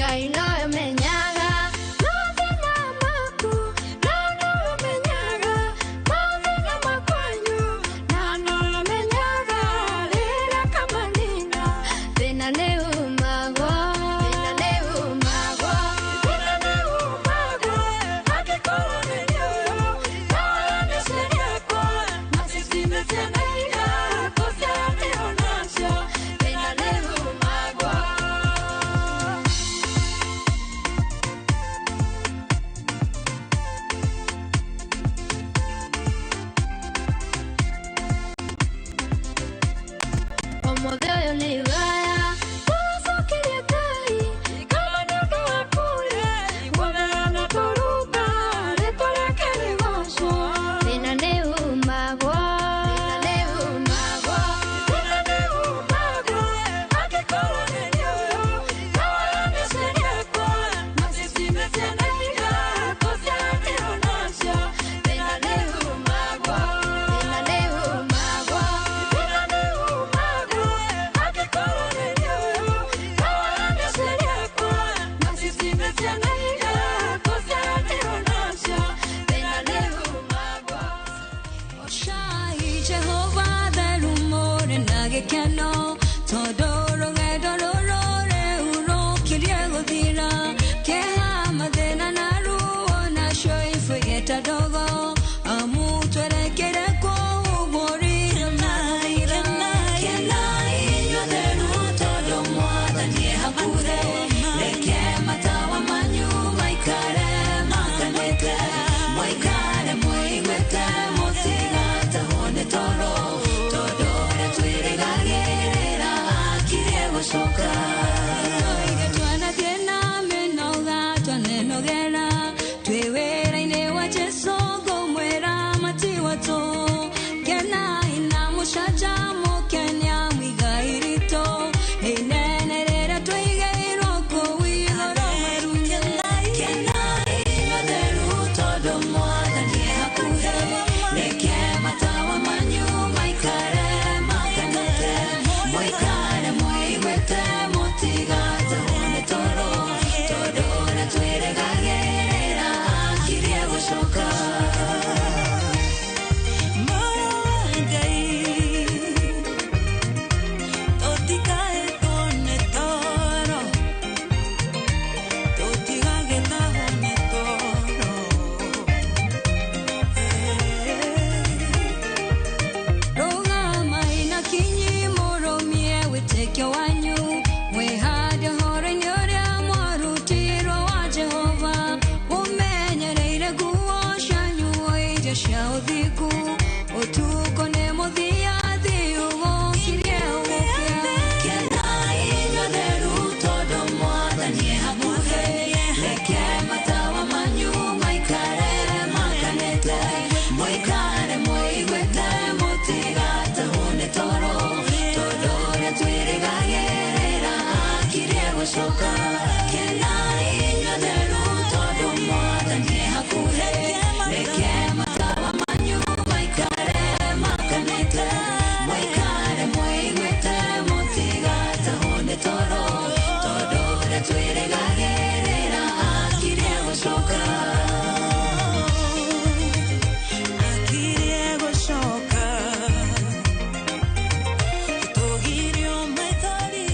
Ngai nowe ũmenyaga mathĩna maku, na nowe ũmenyaga mathĩna makwanyu, na nowe ũmenyaga rĩrĩa kamanina. Thĩna nĩ umagwo, thĩna nĩ umagwo, thĩna nĩ umagwo, angĩkorwo nĩ ũyũ, nawe nĩ ciakwa, nacio ciime ciana iria tũciaranĩirwo nacio, thĩna nĩ umagwo. Ũmũthĩ ũyũ nĩ waya tũcokerie Ngai kama nĩ ũndũ wa kũrĩa guomerana tũrumba rĩtwa rĩake rĩgocwo. Thĩna nĩ umagwo, thĩna nĩ umagwo, thĩna nĩ umagwo, angĩkorwo nĩ ũyũ, nawe nĩ ciakwa, nacio ciime ciana iria tũciaranĩirwo nacio, thĩna nĩ umagwo, thĩna nĩ umagwo, thĩna nĩ umagwo, angĩkorwo nĩ ũyũ, nawe nĩ ciakwa, nacio ciime ciana iria tũciaranĩirwo nacio, thĩna nĩ umagwo. Shai Jehova therumũre na gĩkeno tondũ rũgendo rũrũ rĩu rũkirie gũthira kĩeha mathĩna na ruo nacio ibũgĩte ndogo amu twerekeire kũu bũrũri na kenai inyuĩ theru tondũ Mwathani e hakuhĩ reke matawa manyu maikare makanĩte mũikare mwĩiguĩte mũtigatahwo nĩ toro tondũ ũrĩa twĩrĩgagĩrĩra akirie gũcoka. Tũige twanathiĩ na mĩnoga twanenogera twĩ wĩra-inĩ wa Jesũ ngũmwĩra matiwatũ kenai na mũcanjamũke nĩamu igai ritũ inene rĩrĩa tũigĩirwo kũu igũrũ matu-inĩ. Kenai inyuĩ theru tondũ Mwathani e hakuhĩ reke matawa manyu maikare makanĩte mũikare mwĩiguĩte mũtigatahwo nĩ toro tondũ ũrĩa twĩrĩgagĩrĩra akirie gũcoka. Rũgamai na kinyi mũrũmie wĩtĩkio wanyu mwĩhande ũhoro-inĩ ũrĩa mwarutirwo wa Jehova mũmenyereire nguo cianyu iria cia ũthingu ũtukũ nĩ mũthia thiu gũkirie gũkĩa. Kenai inyuĩ theru tondũ Mwathani e hakuhĩ reke matawa manyu maikare makanĩte mũikare mwĩiguĩte mũtigatahwo nĩ toro tondũ ũrĩa twĩrĩgagĩrĩra akirie gũcoka. Kenai inyuĩ theru tondũ Mwathani e hakuhĩ reke matawa manyu maikare makanĩte mũikare mwĩiguĩte mũtigatahwo nĩ toro tondũ ũrĩa twĩrĩgagĩrĩra akirie gũcoka. Akirie gũcoka tũgirio maithori.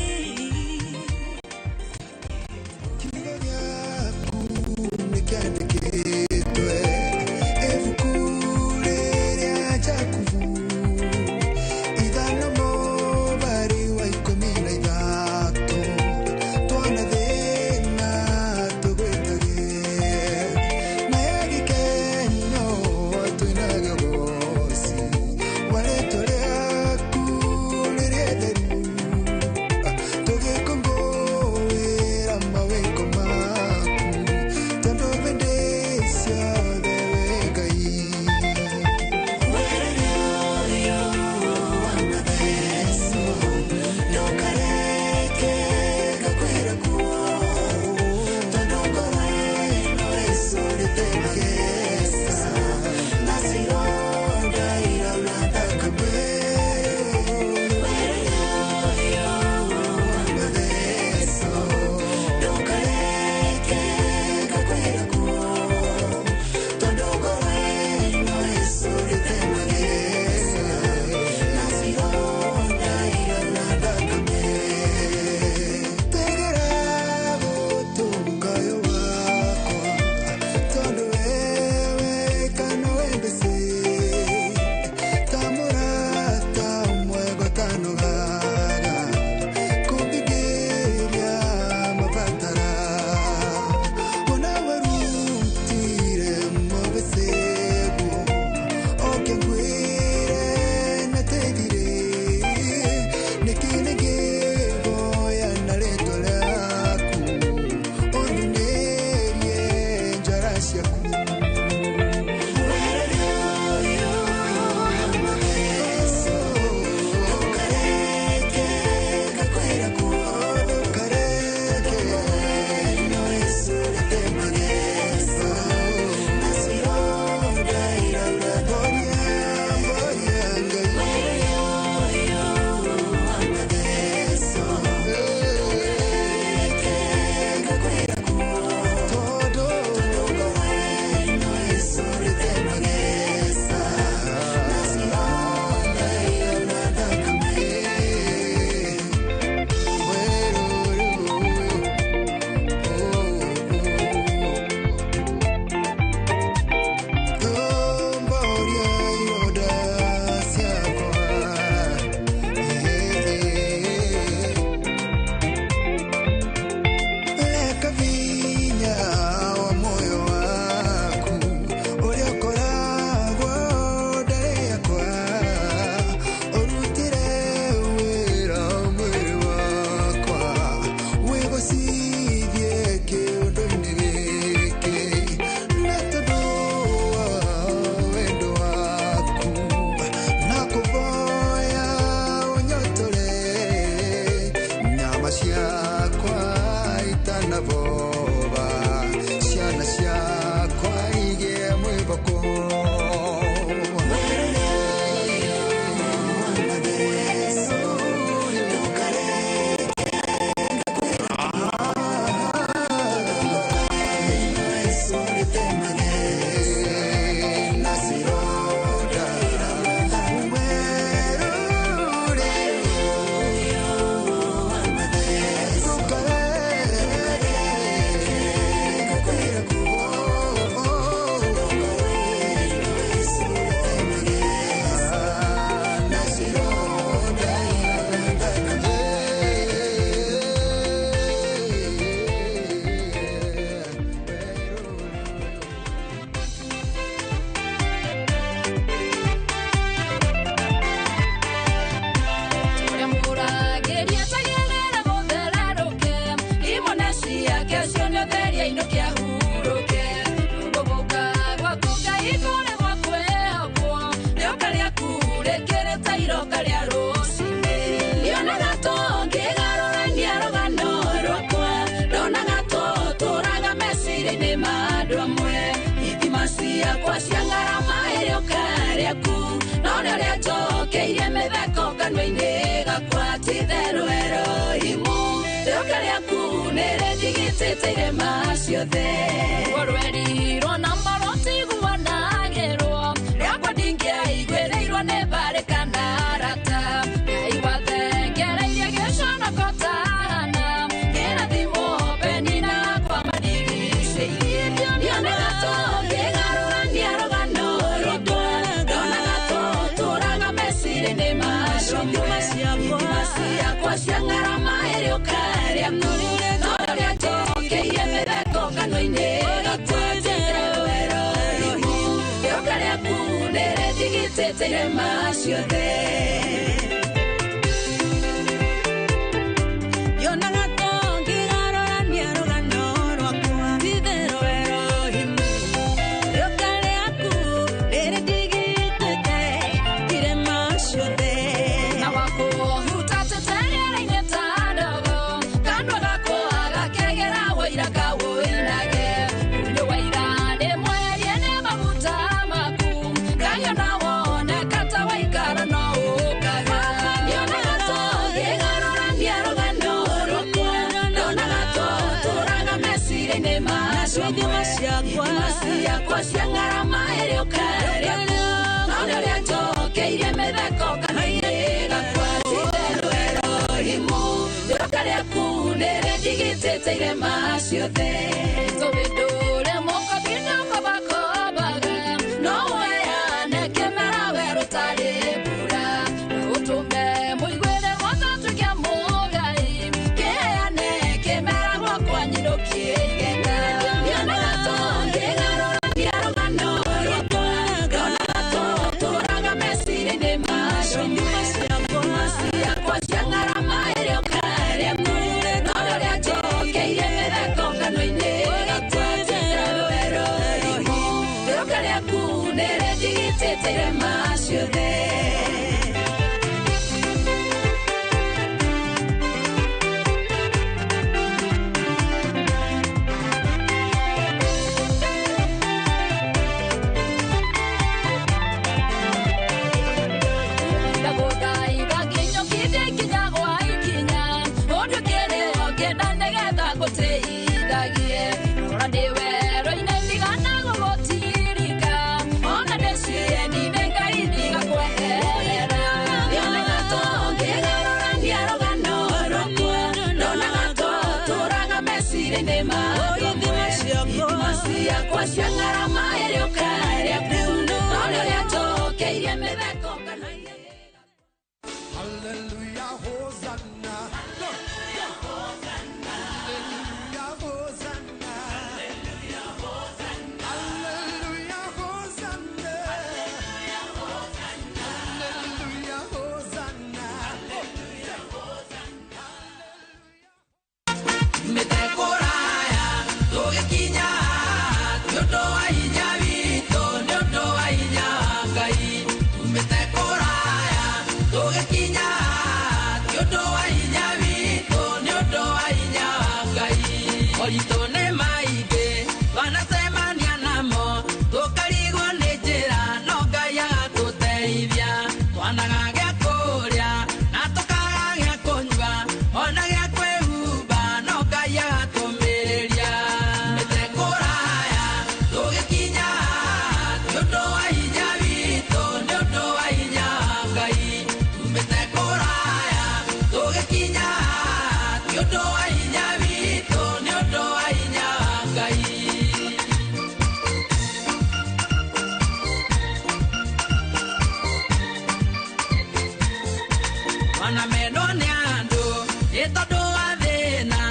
rĩndigitĩte irema ciothe. Rwerirwo na marotiguanagĩrwo rĩakwa ndingĩaiguĩrĩirwo nĩ mbarĩ kana arata. Ngai wathengereirie gĩconoko ta Hana, kĩrathimwo Penina kwa mandigicĩirie. Ndionaga tũngĩgarũrania rũgano rwakwa, ndonaga tũtũraga meciria-inĩ macio. Ithima ciakwa cia ngarama ĩrĩũka rĩaku, no rĩrĩa njokeirie mĩtheko kanua-inĩ gakwa. Erohimu, rĩũka rĩaku nĩrĩndigitĩte irema ciothe. Yonaga tũngĩgarũrania rũgano rwakwa, ti-itherũ Erohimu, rĩũka rĩaku nĩrĩndigitĩte irema ciothe. Na wakũhutatĩte rĩera-inĩ ta ndogo, kanua gakwa gakegera wũira kawũinage. Ũnyũ wa ira ndĩmweherie nĩ maguta maku, Ngai ona woneka ta waikara no ũkaga. Nyonaga tũngĩgarũrania rũgano rwakwa, ndonaga tũtũraga meciria-inĩ macio. Ithima ciakwa cia ngarama ĩrĩũka rĩaku, no rĩrĩa njokeirie mĩtheko kanua-inĩ gakwa. Ti-itherũ Erohimu, rĩũka rĩaku nĩrĩndigitĩte irema ciothe. Tũmĩndũre mũkobi ndũkobakobaga, no ũheane kĩmera werũ tarĩ mbura. Ũtũme mũiguĩre guothe ũtuĩke mũgai, kĩheane kĩmera gwakwa nyinũkie igetha. Nyonaga tũngĩgarũrania rũgano rwakwa, ndonaga tũtũraga meciria-inĩ macio. Ithima ciakwa cia ngarama ĩrĩũka rĩaku, no rĩrĩa njokeirie mĩtheko kanua-inĩ gakwa. Ti-itherũ Erohimu, rĩũka rĩaku nĩrĩndigitĩte irema ciothe. Ndagũthaitha nginyũkithie ikinya gwa ikinya, ũnduĩkĩre o ngĩenda nĩgetha ngũtĩithagie. Rora ndĩ werũ-inĩ ndigana gũgũtirika, ona ndĩ cieni-inĩ Ngai ndigakweherera. Nyonaga tũngĩgarũrania rũgano rwakwa, ndonaga tũtũraga meciria-inĩ makwa. Ithima ciakwa cia ngarama ĩrĩũka rĩaku, no rĩrĩa njokeirie mĩtheko kanua-inĩ. Hallelujah, Hosanna. Hallelujah, Hosanna. Hallelujah, Hosanna. Hallelujah, Hosanna. Hallelujah, Hosanna. Mĩtekũraya tũgĩkinya nĩ ũndũ wa hinya witũ, nĩ ũndũ wa hinya wa Ngai. Mĩtekũraya tũgĩkinya nĩ ũndũ wa hinya witũ, nĩ ũndũ wa hinya wa Ngai. Moritũ nĩ maingĩ twanacemania namo, tũkarigwo nĩ njĩra no Ngai agatũteithia. Twanaga gĩa kũrĩa na tũkaga gĩa kũnyua, ona gĩa kwĩhumba no Ngai agatũmĩrĩria. Mĩtekũraya tũgĩkinya nĩ ũndũ wa hinya witũ, nĩ ũndũ wa hinya wa Ngai. Mĩtekũraya tũgĩkinya nĩ ũndũ wa hinya witũ, nĩ ũndũ wa hinya wa Ngai. Twanamenwo nĩ andũ nĩ tondũ wa thĩna,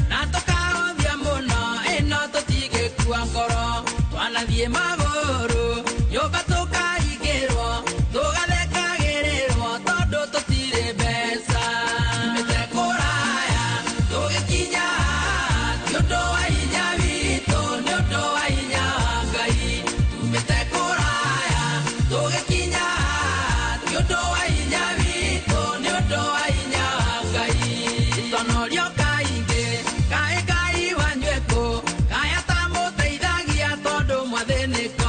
na tũkahũthia mũno ĩno tũtingĩkua ngoro. Twanathiĩ magũrũ nyũmba tũkaingĩrwo, tũgathekagĩrĩrwo tondũ tũtirĩ mbeca. Mĩtekũraya tũgĩkinya nĩ ũndũ wa hinya witũ, nĩ ũndũ wa hinya wa Ngai. Mĩtekũraya tũgĩkinya nĩ ũndũ wa hinya witũ, nĩ ũndũ wa hinya wa Ngai. Twanorio kaingĩ kaĩ Ngai wanyu ekũ, kaĩ atamũteithagia tondũ mwathĩnĩka.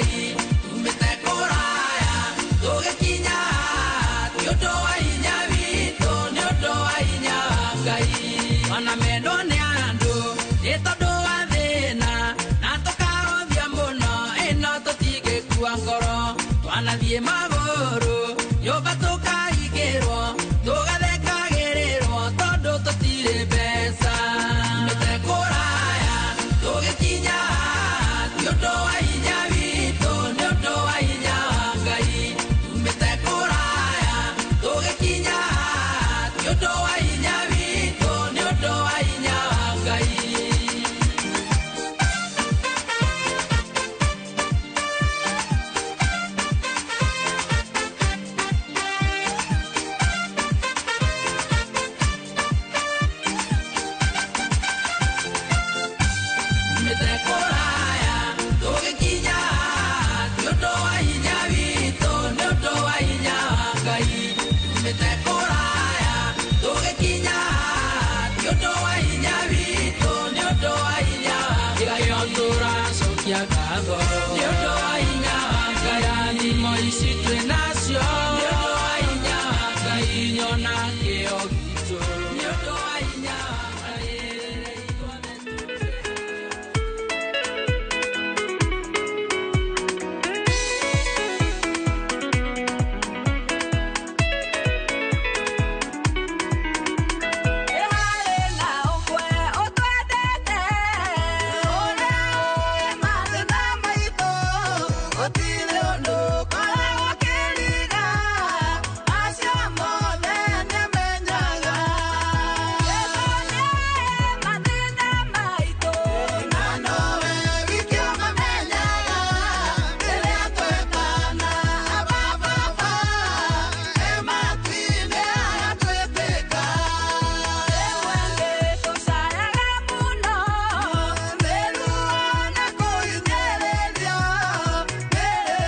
Ngai tumĩte kũraya tũgĩkinya ti ũndũ wa hinya witũ nĩ ũndũ wa hinya wa Ngai ona mendwo nĩ andũ nĩ tondũ wa thĩna na tũkarothia mũno ĩno tũtingĩkua ngoro twanathiĩ magũrũ nyũmba tũkaingĩrwo tũgathekagĩrĩrwo tondũ tũtirĩ mbeca tumĩte kũraya tũgĩkinya ti ũndũ wa hinya witũ nĩ ũndũ wa hinya wa Ngai tumĩte kũraya tũgĩkinya ti ũndũ wa hinya witũ nĩ ũndũ wa hinya wa Ngai. Tumĩte kũraya tũgĩkinya ti ũndũ wa hinya witũ nĩ ũndũ wa hinya wa Ngai tumĩte kũraya tũgĩkinya ti ũndũ wa hinya witũ nĩ ũndũ wa hinya wa Ngai nĩkĩo tũracokia ngatho nĩ ũndũ wa hinya wa Ngai irathimo ici twĩ nacio nĩ ũndũ wa hinya wa Ngai nyona kĩo gitũ nĩ ũndũ wa hinya wa Ngai. Yeah.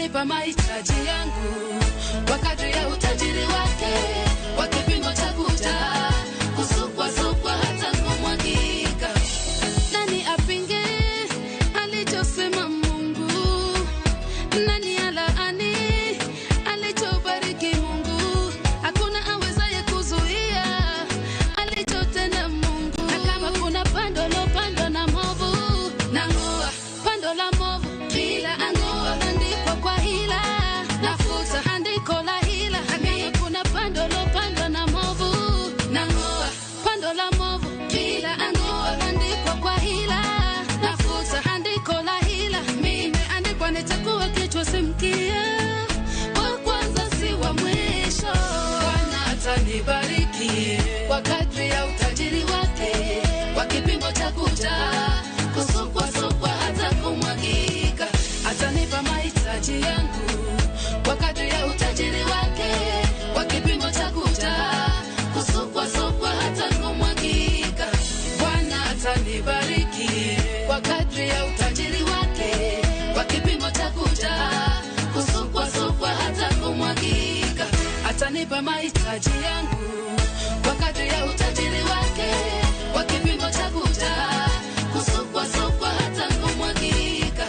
Atanipa mahitaji yangu kwa kadri ya utajiri wake, kwa kipimo cha kujaa, kusukwasukwa hata kumwagika. Nani apinge alichosema Mungu? Nani alaani alichobariki Mungu? Hakuna awezaye kuzuia alichotenda Mungu. Na kama kuna pando lopandwa na movu, nang'oa pando la movu, bila ang'oa andikwa kwa hila, nafuta andiko la hila. Na kama kuna pando lopandwa na movu, nang'oa pando la movu, bila ang'oa andikwa kwa hila, nafuta andiko la hila. Nimeandikwa nitakuwa kichwa si mkia, wa kwanza si wa mwisho. Bwana atanibariki kwa kadri ya utajiri wake, kwa kipimo cha kujaa, kusukwasukwa hata kumwagika. Atanipa mahitaji yangu kwa kadri ya utajiri wake, kwa kipimo cha kujaa, kusukwasukwa hata kumwagika. Bwana atanibariki kwa kadri ya utajiri wake, kwa kipimo cha kujaa, kusukwasukwa hata kumwagika. Atanipa mahitaji yangu kwa kadri ya utajiri wake, kwa kipimo cha kujaa, kusukwasukwa hata kumwagika.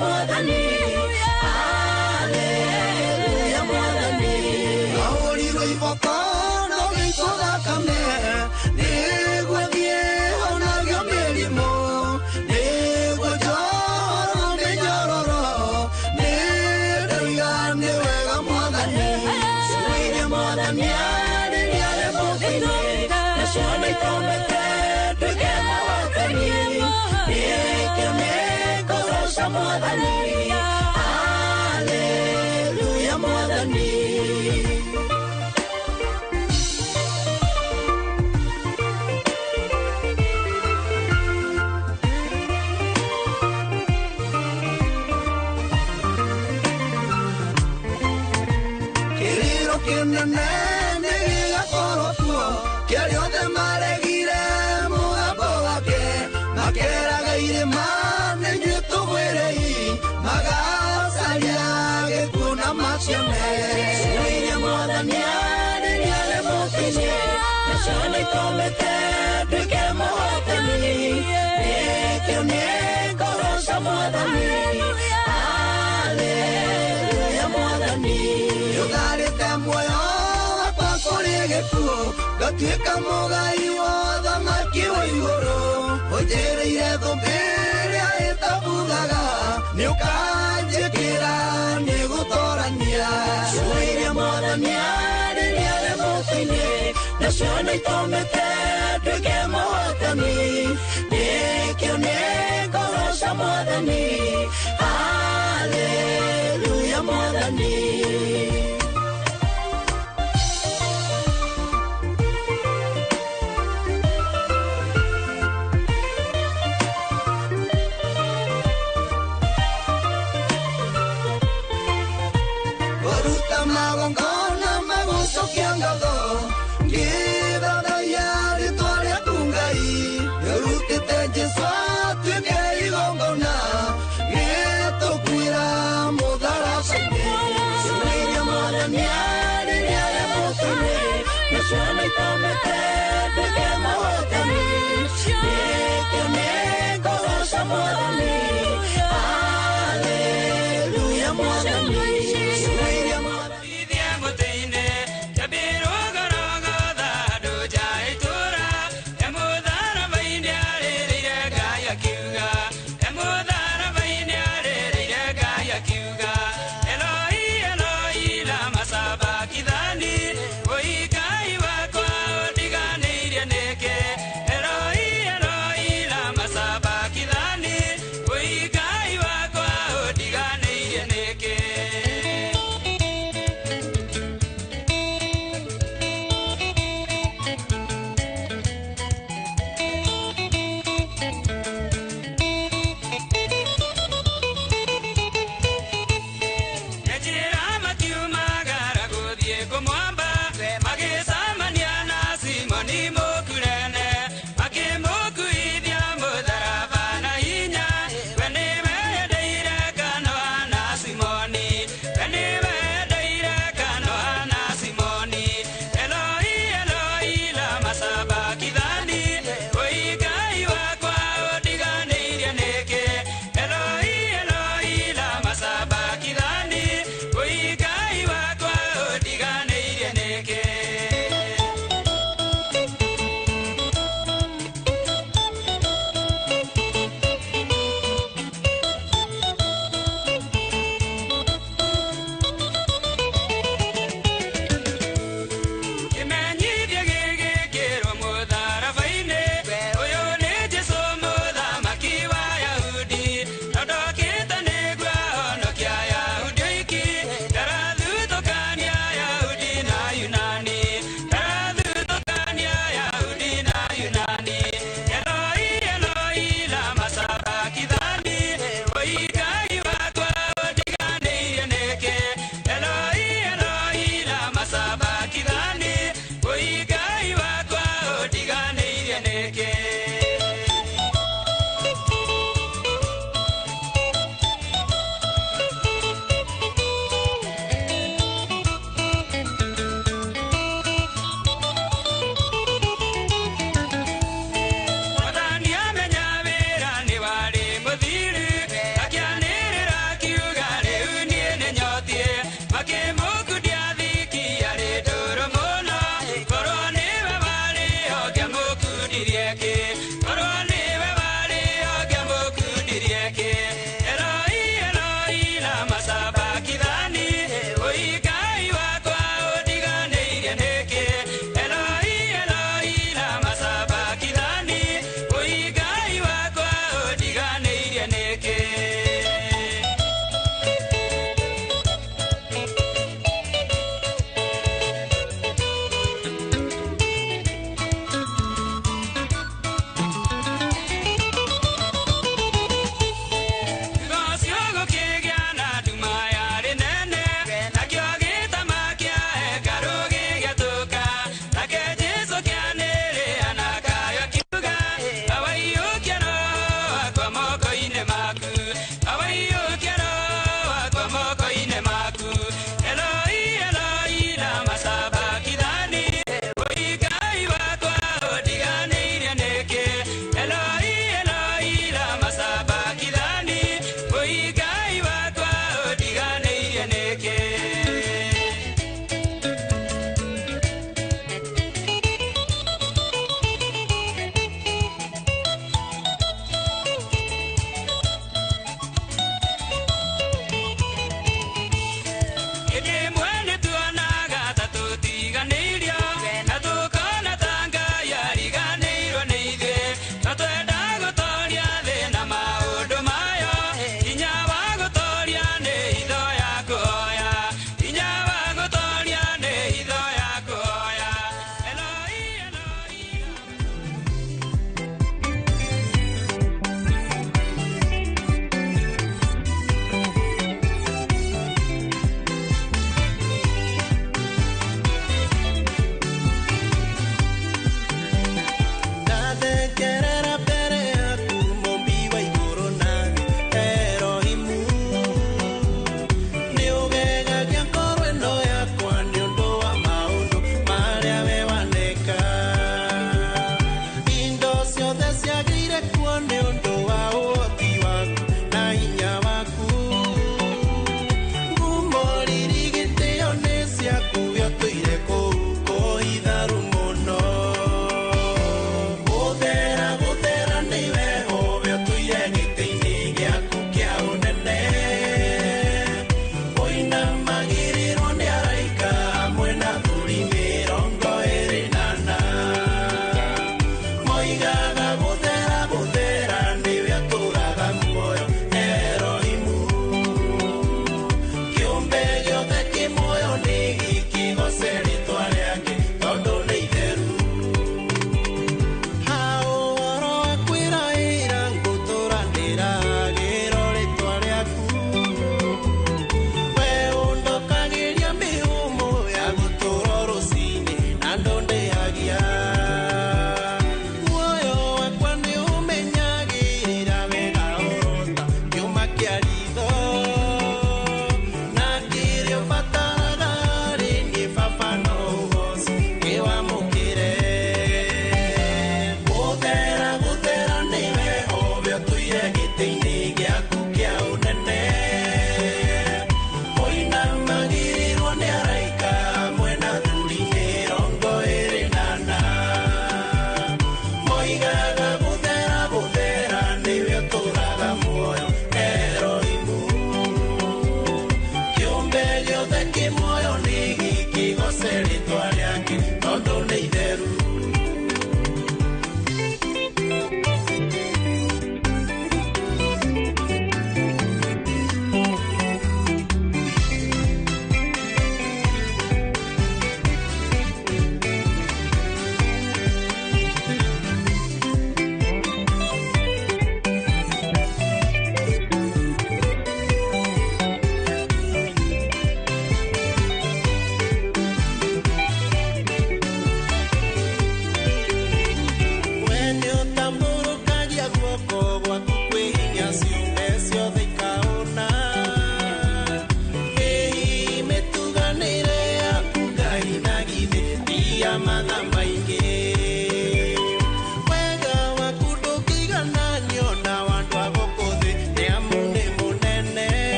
Mwathani, haleluya Mwathani. Ahũrirwo iboko na gĩitwo thakame, nĩguo thiĩ honagio mĩrimũ, nĩguo njorwo mĩnyororo, nĩ ndoiga nĩ wega Mwathani. Ciugo Mwathani arĩria arĩ mũthĩinĩ, nacio nĩ itũmĩte nduĩke mũhotani. Nĩkĩo nĩngũgooca Mwathani, haleluya Mwathani. Kĩrĩro kĩnene nĩ gĩgakorwo kuo, kĩarĩa othe maregire mũgambo wake, makeraga irĩma nĩ ithuĩ tũgwĩrei, magacaria gĩkuũ na macione. Ciugo iria Mwathani arĩria arĩ mũtĩ-inĩ, nacio nĩ itũmĩte nduĩke mũhotani. Nĩkĩo nĩngũgooca Mwathani, haleluya Mwathani. Nĩũtharĩte muoyo wakwa kũrĩ gĩkuũ, ngatuĩka mũgai wa ũthamaki wa igũrũ. Ũnjĩrĩire thũmbĩ ĩrĩa ĩtabuthaga, nĩũkanjĩkĩra nĩgũtorania. Ciugo iria Mwathani arĩria arĩ mũtĩ-inĩ, nacio nĩ itũmĩte nduĩke mũhotani. Nĩkĩo nĩngũgooca Mwathani, haleluya Mwathani. Kũruta magongona magũcokia ngatho, ngĩthathaiya rĩtwa rĩaku Ngai. Nĩũrutĩte Jesũ atuĩke igongona,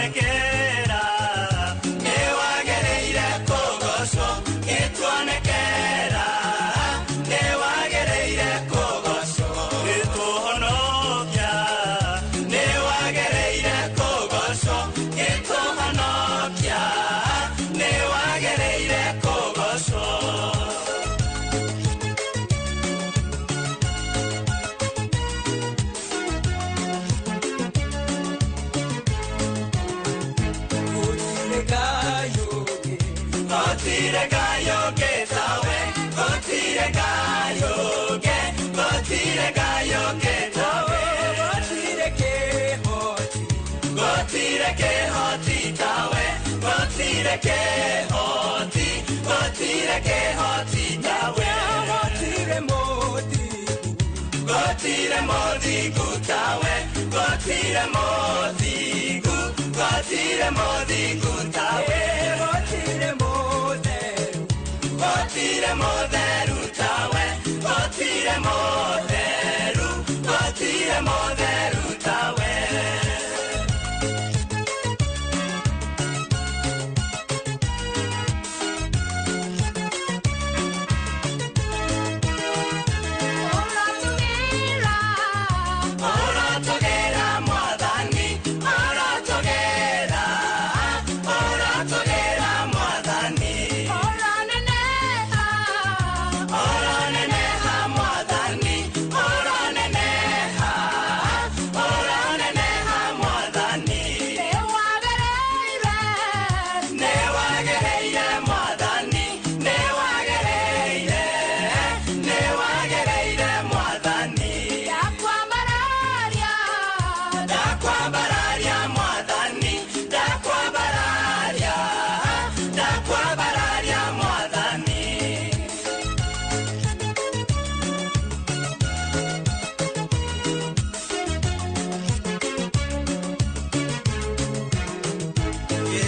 Gĩtuonekera nĩwagĩrĩire kũgocwo gĩtuonekera nĩwagĩrĩire kũgocwo gĩtũhonokia nĩwagĩrĩire kũgocwo gĩtũhonokia nĩwagĩrĩire kũgocwo. Gũtirĩ Ngai ũngĩ tawe, gũtirĩ Ngai ũngĩ, gũtirĩ Ngai ũngĩ tawe, gũtirĩ kĩhoti, gũtirĩ kĩhoti tawe, gũtirĩ kĩhoti, gũtirĩ kĩhoti tawe, gũtirĩ mũthingu, gũtirĩ mũthingu tawe, gũtirĩ mũthingu, gũtirĩ mũthingu tawe, gũtirĩ mũtheru, gũtirĩ mũtheru tawe, gũtirĩ mũtheru, gũtirĩ mũtheru tawe. Ũrotũgĩra Mwathani, ũrotũgĩra, ũrotũgĩra Mwathani. Ũroneneha Mwathani, ũroneneha, ũroneneha Mwathani. Nĩwagĩrĩire Mwathani, nĩwagĩrĩire, nĩwagĩrĩire Mwathani. Ndakwambararia Mwathani, ndakwambararia, ndakwambararia Mwathani.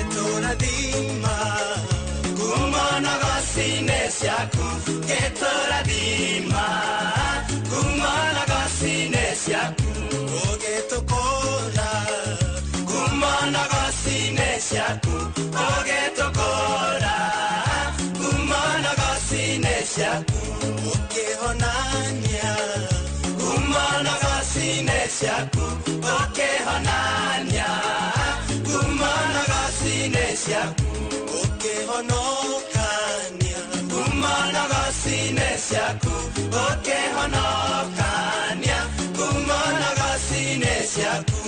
Gĩtũrathima kuma na goci-inĩ ciaku, gĩtũrathima kuma na goci-inĩ ciaku, ũgĩtũkũra kuma na goci-inĩ ciaku, ũgĩtũkũra kuma na goci-inĩ ciaku, ũkĩhonania kuma na goci-inĩ ciaku, ũkĩhonania kuma na goci-inĩ ciaku, ũkĩhonokania kuma na goci-inĩ ciaku, ũkĩhonokania kuma na goci-inĩ ciaku.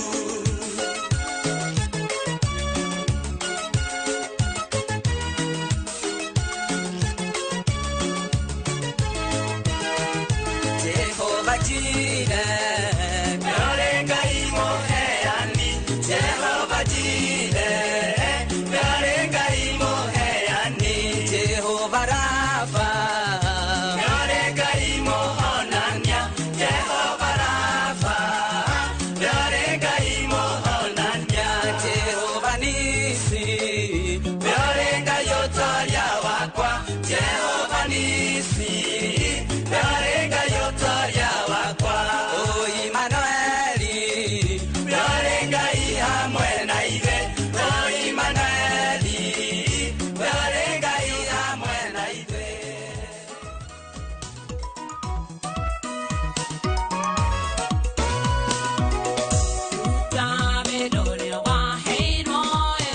Jehova Jireh, nĩũrĩ Ngai mũheani. Jehova Jireh, nĩũrĩ Ngai mũheani. Jehova Rafa, nĩũrĩ Ngai mũhonania. Jehova Rafa, nĩũrĩ Ngai mũhonania. Jehova Nisi, nĩũrĩ Ngai ũtoria wakwa. Jehova Nisi, nĩũrĩ Ngai ũtoria wakwa. O Imanueli, nĩũrĩ Ngai hamwe na ithuĩ. O Imanueli, nĩũrĩ Ngai hamwe na ithuĩ. David ũrĩa waheirwo ĩ,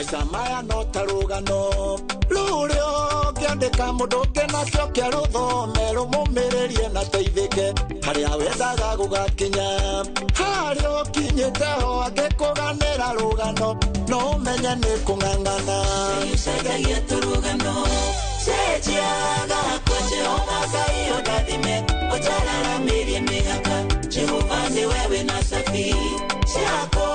Maica maya no ta rũgano rũrĩa ũngĩandĩka mũndũ ũngĩ nakĩo kĩa rũthome rũmũmĩrĩrie na teithĩke harĩa wendaga gũgakinya harĩa ũkinyĩte ho angĩkũganĩra rũgano no ũmenye nĩ kũng'ang'ana. Ũcenjagia tũrũgano cenjiaga kwa Jehova Ngai ũndathime ũnjararamĩrie mĩhaka Jehova nĩwe wĩna cabi ciako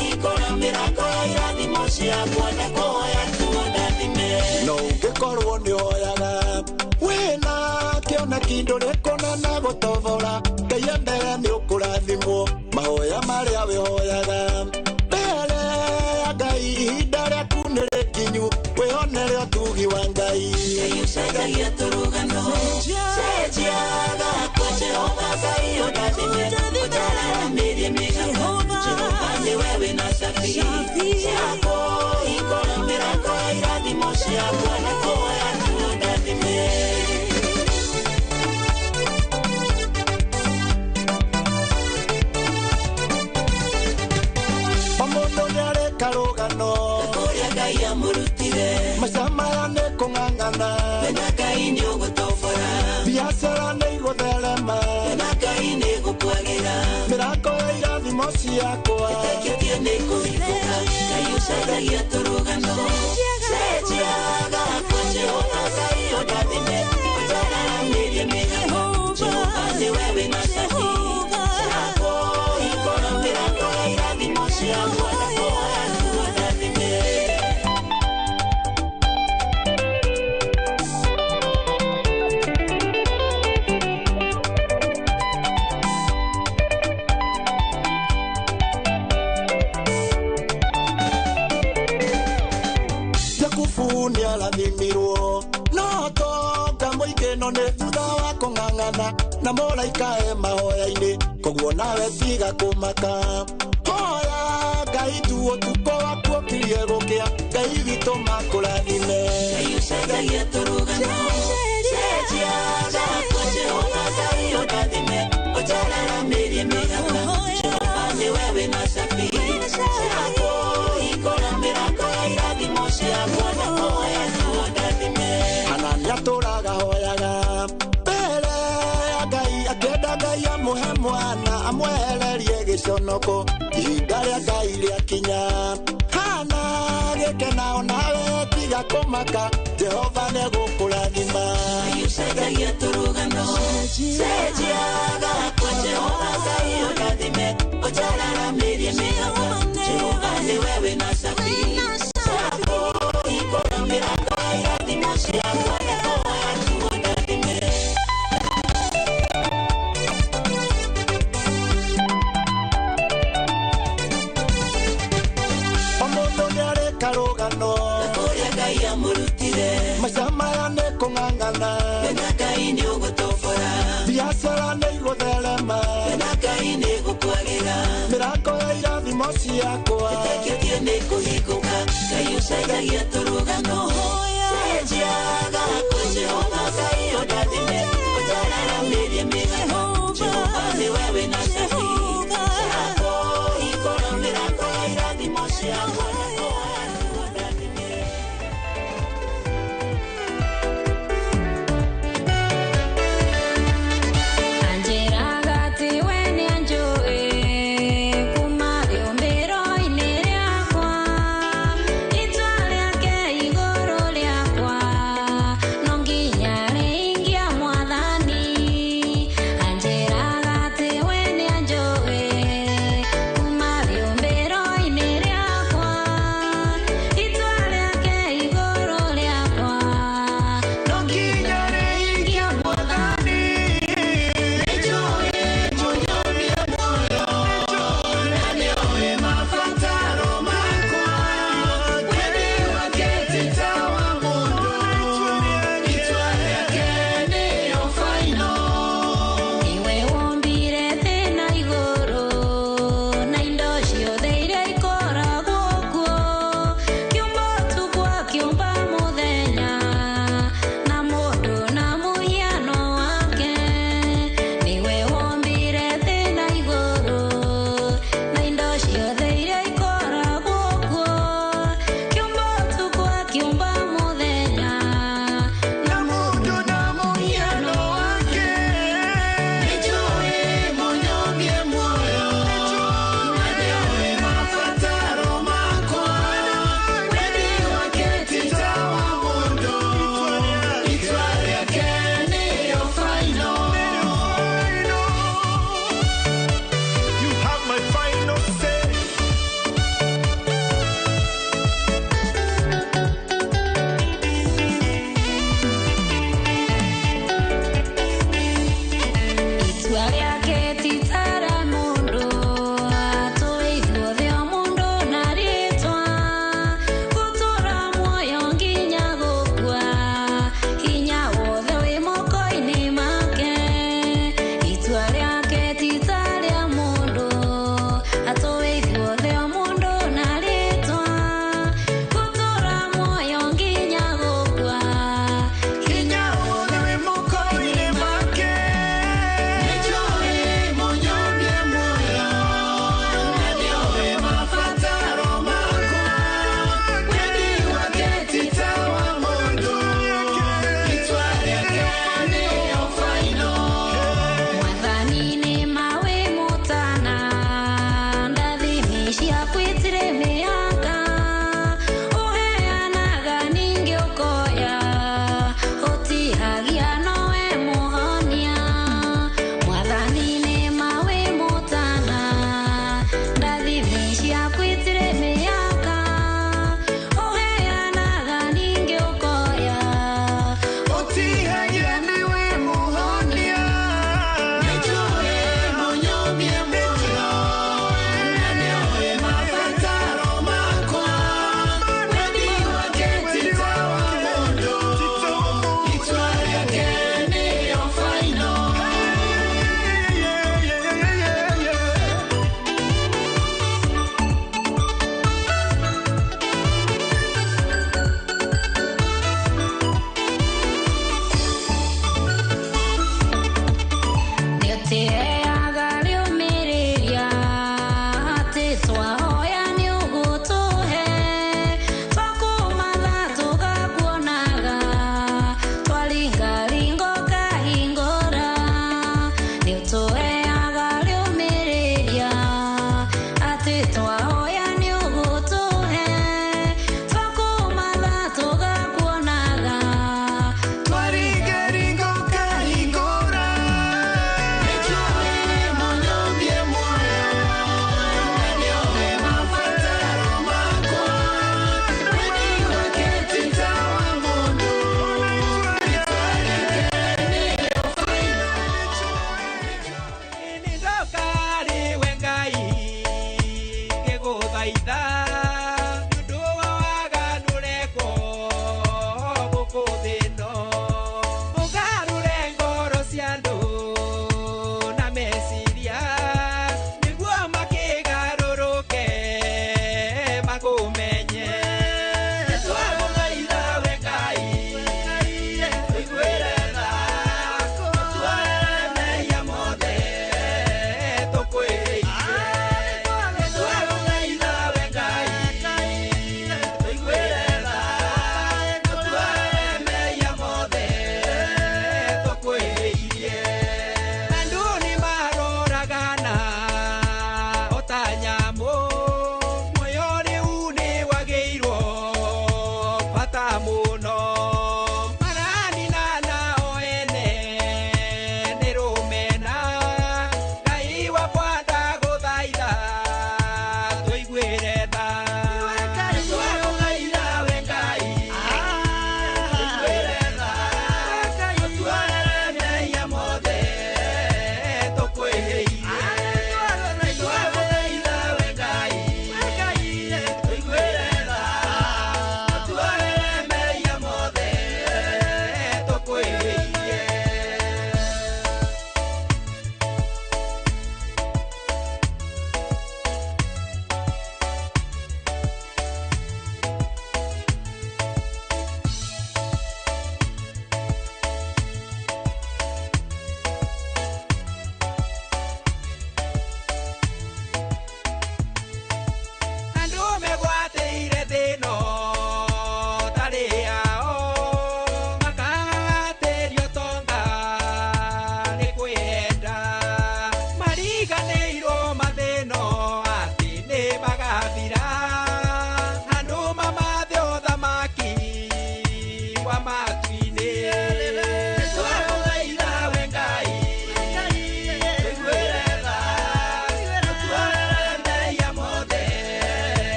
hingũra mĩrango ya irathimo ciakwa na kũhoya tu ũndathime. No ũngĩkorwo nĩ ũhoyaga wĩna kĩoneki ndũrĩkũna na gũtobora Ngai e mbere nĩ ũkũrathimwo mahoya marĩa wĩhoyaga mbere ya Ngai ihinda rĩaku nĩ rĩkinyu wĩonere ũtugi wa Ngai. Ngai ũcenjagia tũrũgano cenjiaga kwa Jehova Ngai ũndathime ũnjararamĩrie mĩhaka Jehova nĩwe wĩna cabi ciako hingũra mĩrango ya irathimo ciakwa na kũhoya tu ũndathime. O mũndũ nĩarĩ karũgano kũrĩa Ngai amũrutire maica maya nĩ kũng'ang'ana wĩna Ngai nĩ ũgũtobora biacara nĩ igũtherema wĩna Ngai nĩ gũkwagĩra mĩrango ya irathimo ciakwa ĩtĩkĩtie nĩ kũhingũka Ngai ũcenjagia tũrũgano cenjiaga kwa Jehova Ngai ũndathime ũnjararamĩrie mĩhaka Jehova nĩwe wĩna cabi ciako hingũra mĩrango ya irathimo ciakwa na kũhoya tu ũndathime. Jakubu nĩarathimirwo no tonga mũingĩ no nĩ thutha wa kũng'ang'ana na mũraika e mahoya-inĩ koguo nawe tiga kũmaka hoya Ngai tu ũtukũ waku ũkirie gũkĩa Ngai witũ makũrathime. Ngai ũcenjagia tũrũgano cenjiaga kwa Jehova Ngai ũndathime ũnjararamĩrie mĩhaka Jehova nĩwe wĩna cabi ciako hingũra mĩrango ya irathimo ciakwa na kũhoya tu ũndathime. Hanania atũraga hoyaga mbere ya Ngai akĩenda Ngai amũhe mwana amwehererie gĩconoko ihinda rĩa Ngai rĩakinya hana gĩkena onawe tiga kũmaka Jehova nĩegũkũrathima. Ngai ũcenjagia tũrũgano cenjiaga kwa Jehova Ngai ũndathime ũnjararamĩrie mĩhaka Jehova nĩwe wĩna cabi ciako hingũra mĩrango ya irathimo ciakwa na kũhoya tu ũndathime. O mũndũ nĩarĩ karũgano kũrĩa Ngai amũrutire maica maya nĩ kũng'ang'ana wĩna Ngai nĩ ũgũtobora biacara nĩ igũtherema wĩna Ngai nĩ gũkwagĩra mĩrango ya irathimo ciakwa ĩtĩkĩtie nĩ kũhingũka Ngai ũcenjagia tũrũgano cenjiaga kwa Jehova Ngai ũndathime ũnjararamĩrie mĩhaka Jehova nĩwe wĩna cabi ciako hingũra mĩrango ya irathimo ciakwa na kũhoya tu ũndathime. Anjĩraga atĩ we nĩanjũĩ kuma rĩũmbĩro-inĩ rĩakwa itua rĩake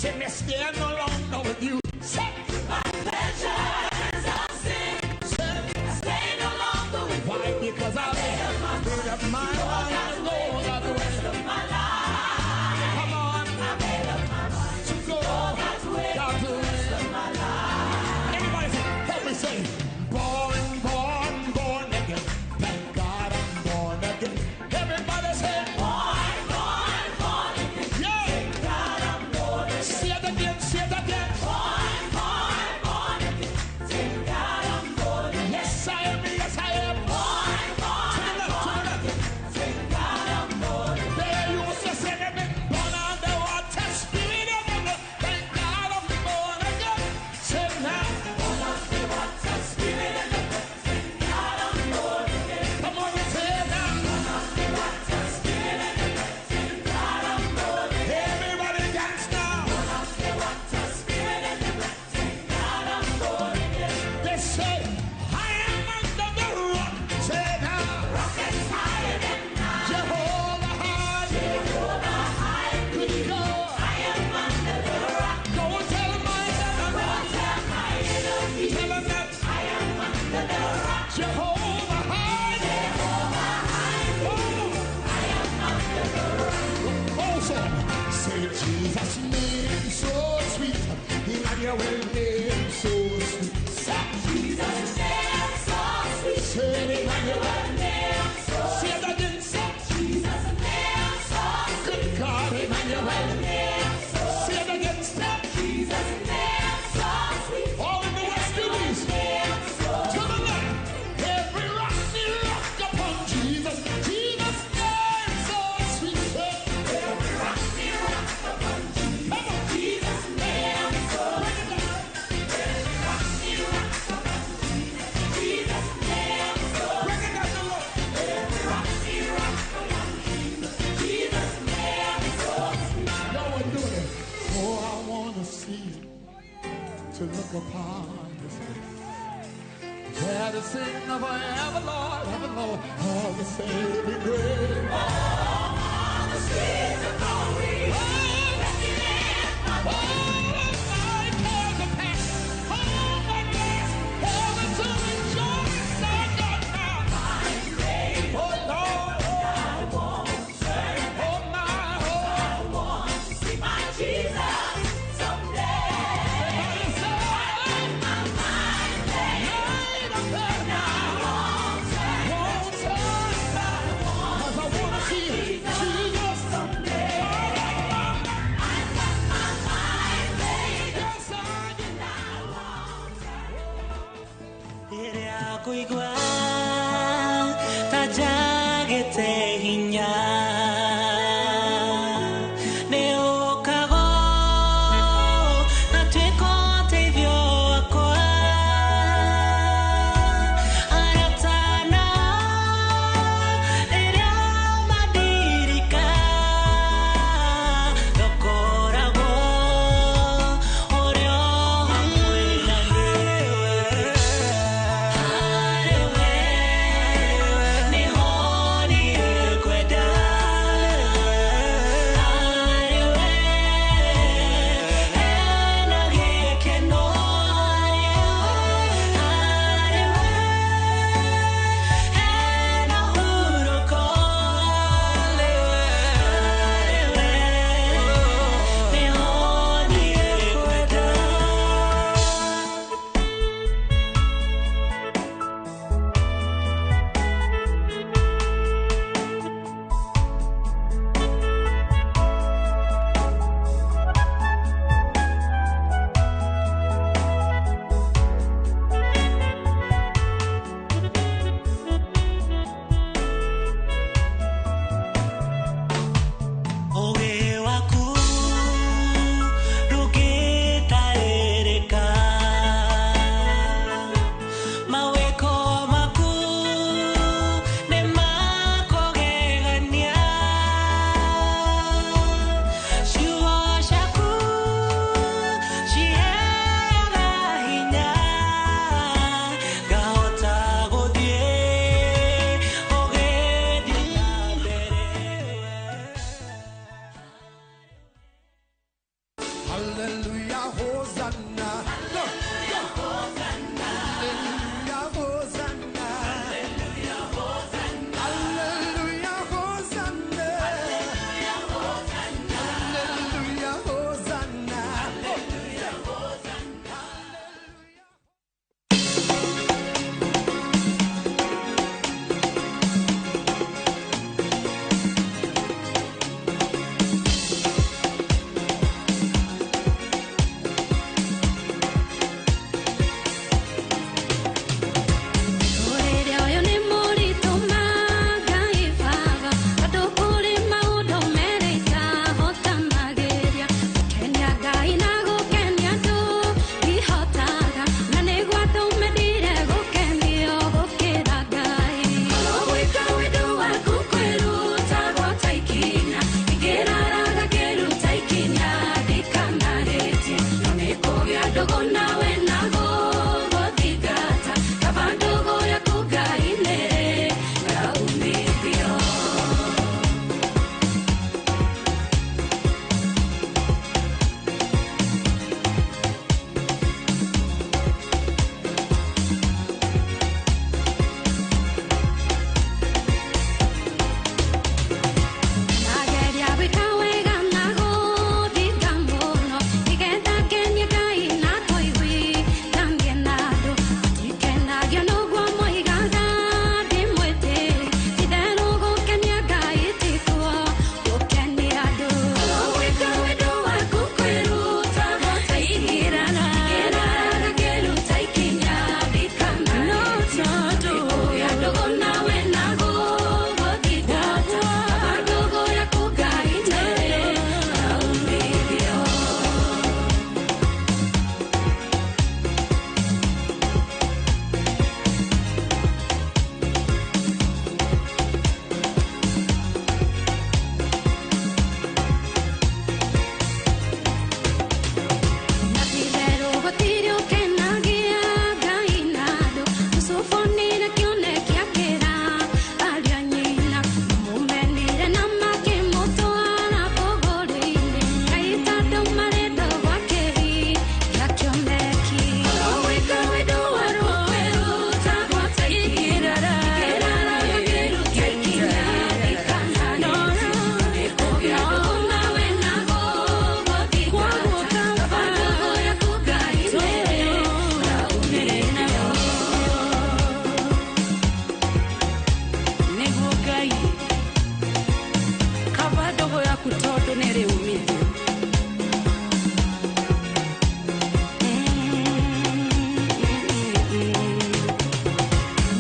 Say, me stay no longer with you. Say, my pleasures of sin. I stay no longer with Why? you. Because I made up my mind. I know God's way. Of my life. Come on. I made up my mind. To go God's way. God's way. Rest of my life. Everybody say, help me say, born, born, born again. Thank God I'm born again. Everybody say, Born, born, born again. Yeah. Thank God I'm born again. Say it again, say it again. Born, born, born again. Thank God I'm born again. Yes, I am, yes, I am. Born, born, To the left, to the left. Thank God I'm born again. There you say, say, born of the water, spirit of the Lord. Thank God I'm born again. Say now. Born of the water, spirit of the Lord. Thank God I'm born again. Come on and say it now. Born of the water, spirit of the Lord. Thank God I'm born again. Everybody dance now. Born of the water, spirit of the Lord. Thank God I'm born again. They say, I am under the rock. Say now. Rock that's higher than I. Jehovah high. Jehovah high. Good God. I am under the rock. Go and tell my Go enemy. tell my enemies. Tell them that I am under the rock. Jehovah high. Jehovah high. Oh. I am under the rock. Also, say Jesus' name so sweet. Emmanuel name so sweet. Say Jesus' name so sweet. Say Emmanuel. Name so Say it again. Say Jesus' name so Good sweet. God, Emmanuel. Name so Say it again. Say Jesus' name so sweet. all in the West Indies. Name so To the left. Every rock, rock upon Jesus. Jesus' name so sweet. Say Every rock, rock upon Jesus. Come on. Jesus' name so Break it down. Every rock, rock upon Jesus. Jesus' name so Break it down the Lord. Every rock, rock upon Jesus. Jesus' name so sweet. No one doing it. Oh, I want to see him, to look upon his face. There to sing of forever, Lord, heaven, Lord, all the saving grace. All the streets of glory. All of my cares are past. All my days, heaven to rejoice I got now. Oh, Lord, oh, my, oh. Want to see my Jesus someday. Everybody say, My mind light up there now. won't turn. Won't turn back. 'Cause I wanna see Jesus. Hallelujah, Hosanna. Hallelujah, Hosanna. Hallelujah, Hosanna. Hallelujah, Hosanna. Hallelujah, Hosanna. Hallelujah, Hosanna. Ũrĩrĩ ũyũ nĩ mũritũ ma Ngai baba, tondũ kũrĩ maũndũ merĩ itahotanagĩria, gũkenia Ngai na gũkenia andũ ndihotaga, na nĩguo andũ mendire gũkenio gũkĩra Ngai. Korwo gwĩka wendo waku kwĩruta gwata ikinya, ingĩraraga ngĩruta ikinya ndikanahĩtie, no nĩ kũgĩa ndũgũ nawe na gũgũthingata, kaba ndũgũ yaku Ngai nĩrĩ ngaumithio. Nageria gwĩka wega na gũthinga mũno, nĩgetha ngenie Ngai na kũiguithania na andũ. Ndikenagio nĩguo moigaga ndĩ mwĩtĩi, ti-itherũ gũkenia Ngai tikuo gũkenia andũ. Gwĩka wendo waku kwĩruta gwata ikinya, ingĩraraga ngĩruta ikinya ndikanahĩtie. Nĩkũgĩa ndũgũ nawe na gũgũthingata, kaba ndũgũ yaku Ngai nĩrĩ ngaumithio. Na ti-itherũ gũtirĩ ũkenagia Ngai na andũ. Yusufu onire kĩoneki akĩra ariũ a nyina, mamũmenire na makĩmũtwara bũgũri-inĩ. Ngai tondũ marĩ ndũgũ akĩhingia kĩoneki. Gwĩka wendo waku kwĩruta gwata ikinya, ingĩraraga ngĩruta ikinya ndikanahĩtie. Nĩkũgĩa ndũgũ nawe na gũgũthingata, kaba ndũgũ yaku Ngai nĩrĩ ngaumithio. Nĩguo Ngai kaba ndũgũ yaku tondũ nĩrĩ umithio.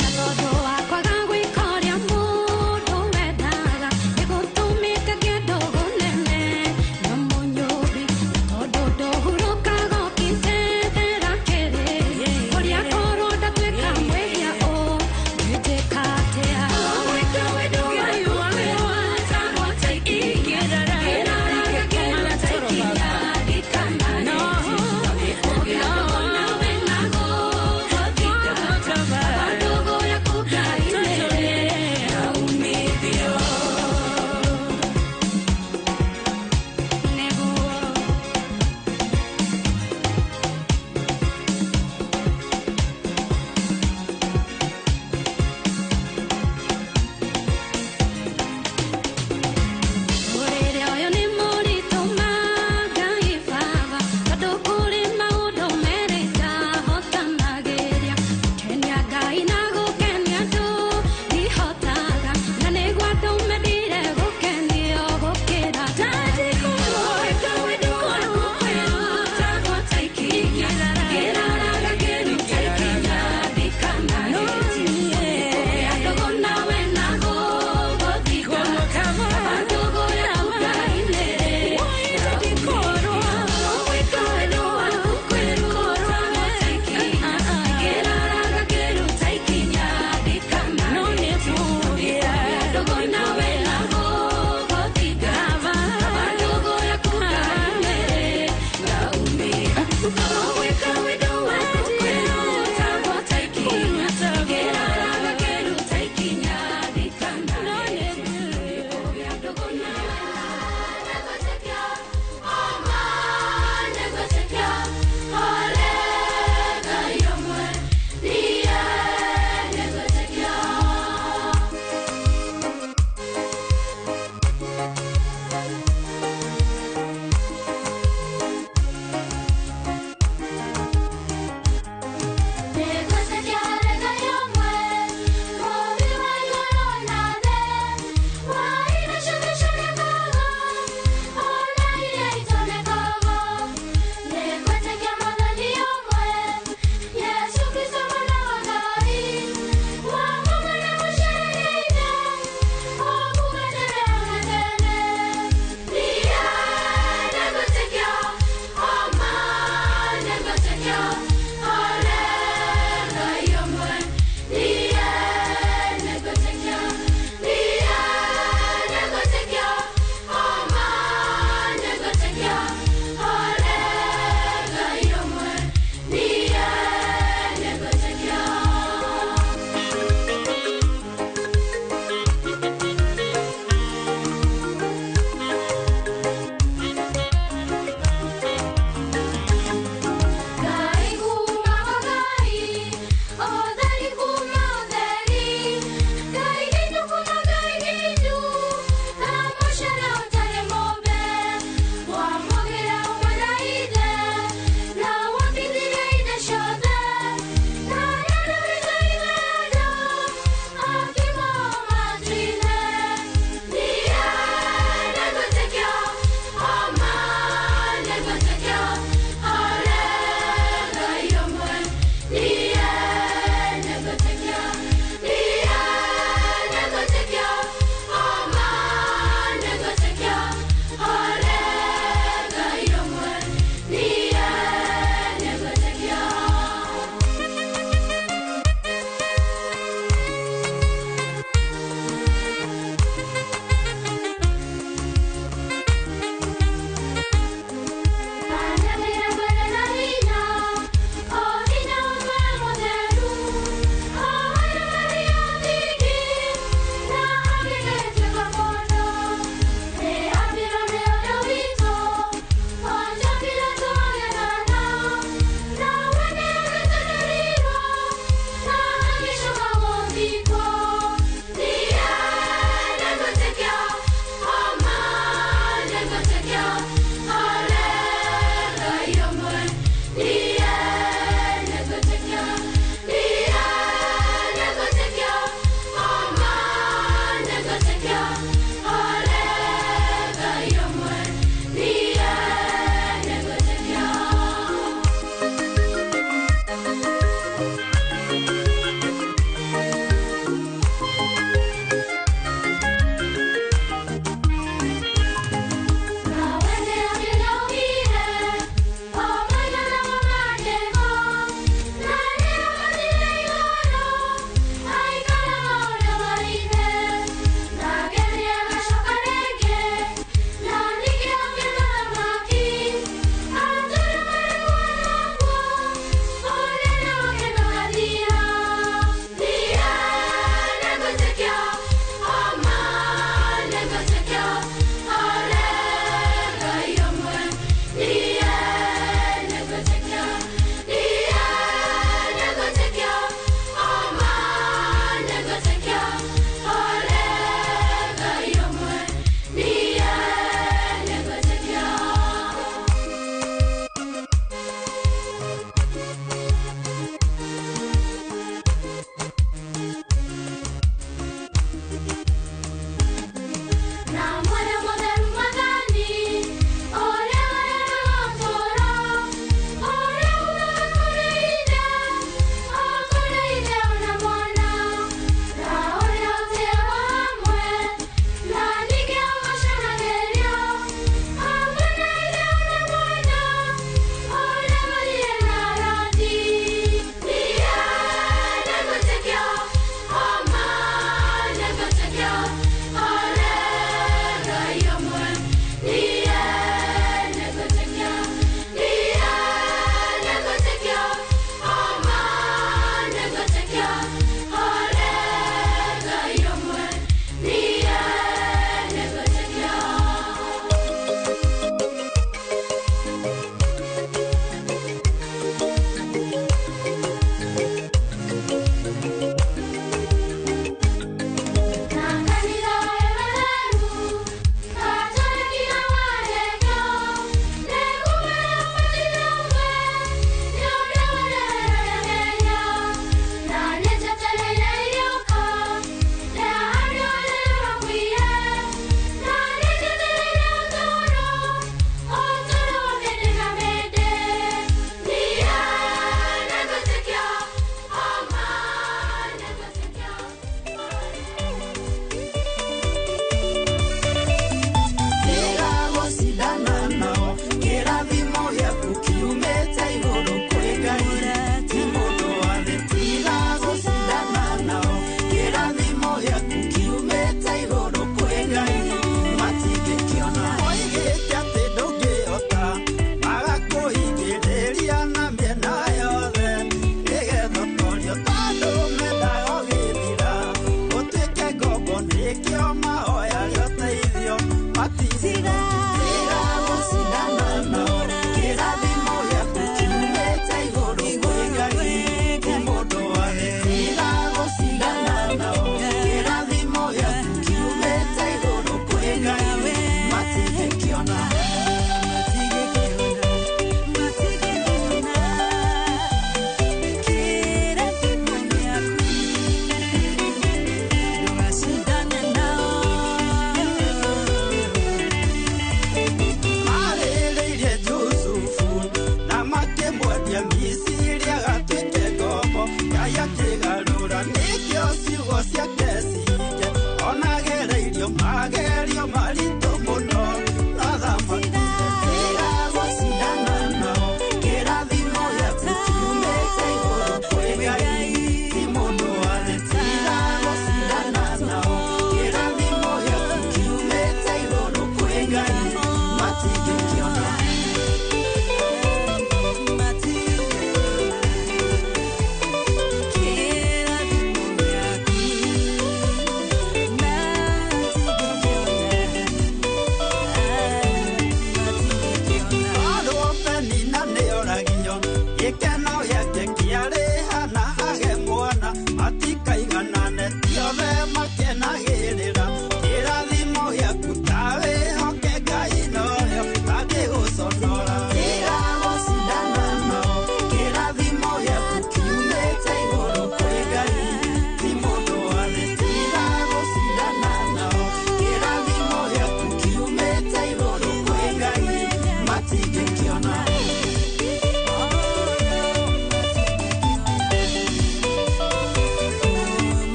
Na tondũ wa kwaga gwĩka ũrĩa mũndũ wendaga, nĩgũtũmĩte ngĩe ndũgũ nene na Mũnyũmbi. Na tondũ ndũhurũkaga ũkĩnjethera kĩrĩra, kũrĩa korwo ndatuĩka mwĩhia ũngĩnjĩka atĩa? Gwĩka wendo waku kwĩruta gwata ikinya, ingĩraraga ngĩruta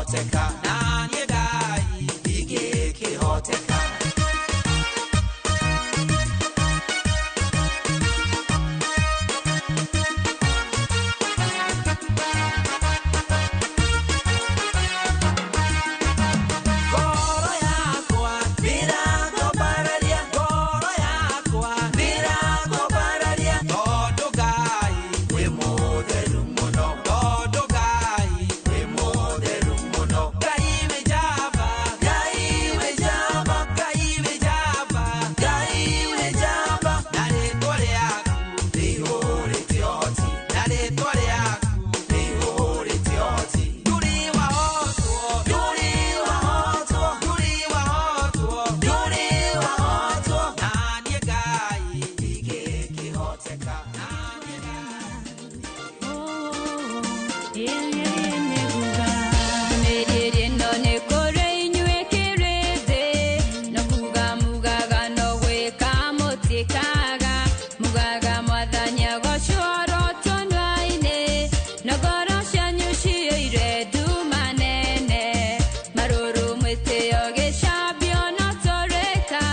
Ndingĩkĩhoteka na niĩ Ngai ndingĩkĩhoteka. Ngoro yakwa ndĩrakũmbararia, ngoro yakwa ndĩrakũmbararia, tondũ Ngai wĩ mũtheru mũno, tondũ Ngai wĩ mũtheru mũno. Ngai wĩ njamba, Ngai wĩ njamba, Ngai wĩ njamba, Ngai wĩ njamba, na rĩtwa rĩaku rĩihũrĩte ũhoti, na rĩtwa rĩaku rĩihũrĩte ũhoti. Ndũrĩ wahotwo, ndũrĩ wahotwo, ndũrĩ wahotwo, ndũrĩ wahotwo, na niĩ Ngai ndingĩkĩhoteka. Mĩrĩrĩ ĩno nĩ kũrĩ inyuĩ kĩrĩndĩ, no kuga mugaga no gwĩka mũtikaga, mugaga mwathani agocwo rũtũnwa-inĩ, no ngoro cianyu ciyũire nduma nene, marũrũ mwĩtĩo gĩcambio no tũrĩka,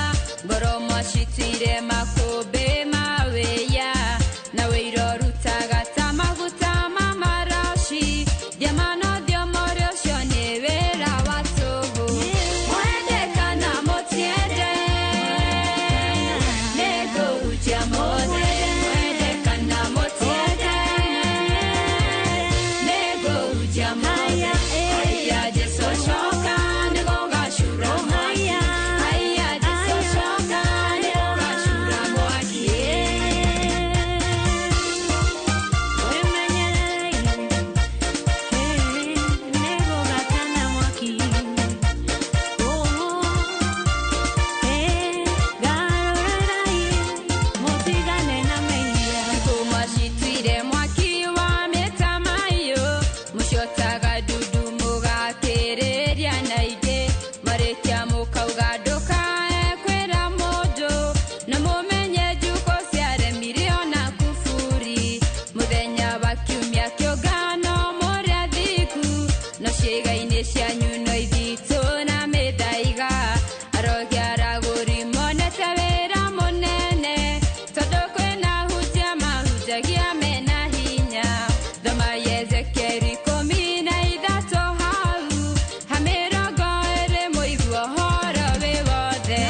ngoro mwacituire makũmbĩ ma wĩya, na wĩira ũrutaga ta maguta ma maraci, ndiamano thiomo ũcio nĩ wĩra wa tũhũ. Mwende kana mũtiende, nĩngũhutia mothe. Mwende kana mũtiende, nĩngũhutia mothe. Haiya Jesũ coka, nĩgũgacura mwaki. Haiya Jesũ coka, nĩgũgacura mwaki. Thikũ mwacituire mwaki wa mĩtamaiyũ, mũciotaga ndundu mũgakĩrĩria na ingĩ, marĩkia mũkauga ndũkae kwĩra mũndũ, na mũmenye njukũ ciaremire ona kuburi, mũthenya wa kiumia kĩũngano mũrĩ athingu, no ciĩga-inĩ cianyu no ithitũ na mĩthaiga, arogi aragũri monete wĩra mũnene, tondũ kwĩna hunjia mahunjagia mena hinya. Thoma Ezekieli 13 hau, ha 20 mũigue ũhoro wĩ wothe.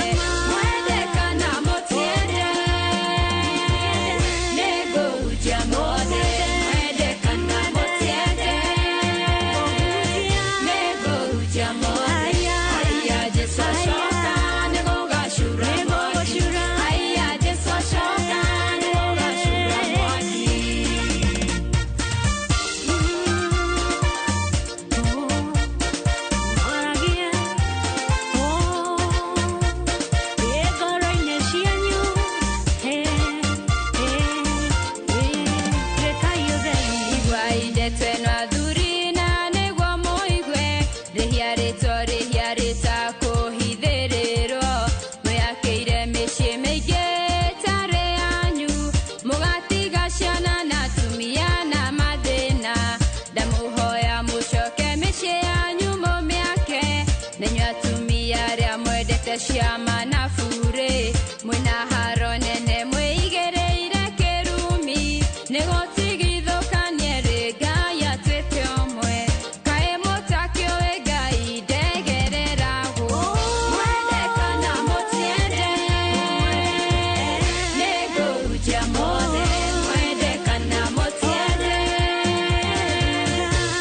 Mwende kana mũtiende, nĩngũhunjia mothe. Mwende kana mũtiende, nĩngũhunjia mothe. Haiya Jesũ acoka, nĩgũgacura mwaki. Haiya Jesũ acoka, nĩgũgacura mwaki. Igua indetwe no athuri na nĩguo mũigue, rĩhia rĩtwa rĩhia rĩtakũhithĩrĩrwo, mwĩakĩire mĩciĩ mĩingĩ ĩtarĩ yanyu, mũgatiga ciana na atumia na mathĩna, ndamũhoya mũcoke mĩciĩ yanyu mũmĩake, na inyuĩ atumia arĩa mwendete ciama na burĩ, mwĩna haro nene mwĩigĩrĩire kĩrumi, nĩgũtigithũkanie rĩ Ngai atuĩke ũmwe, kaĩ mũtakĩũĩ Ngai ndegereragwo. Mwende kana mũtiende, nĩngũhunjia mothe. Mwende kana mũtiende,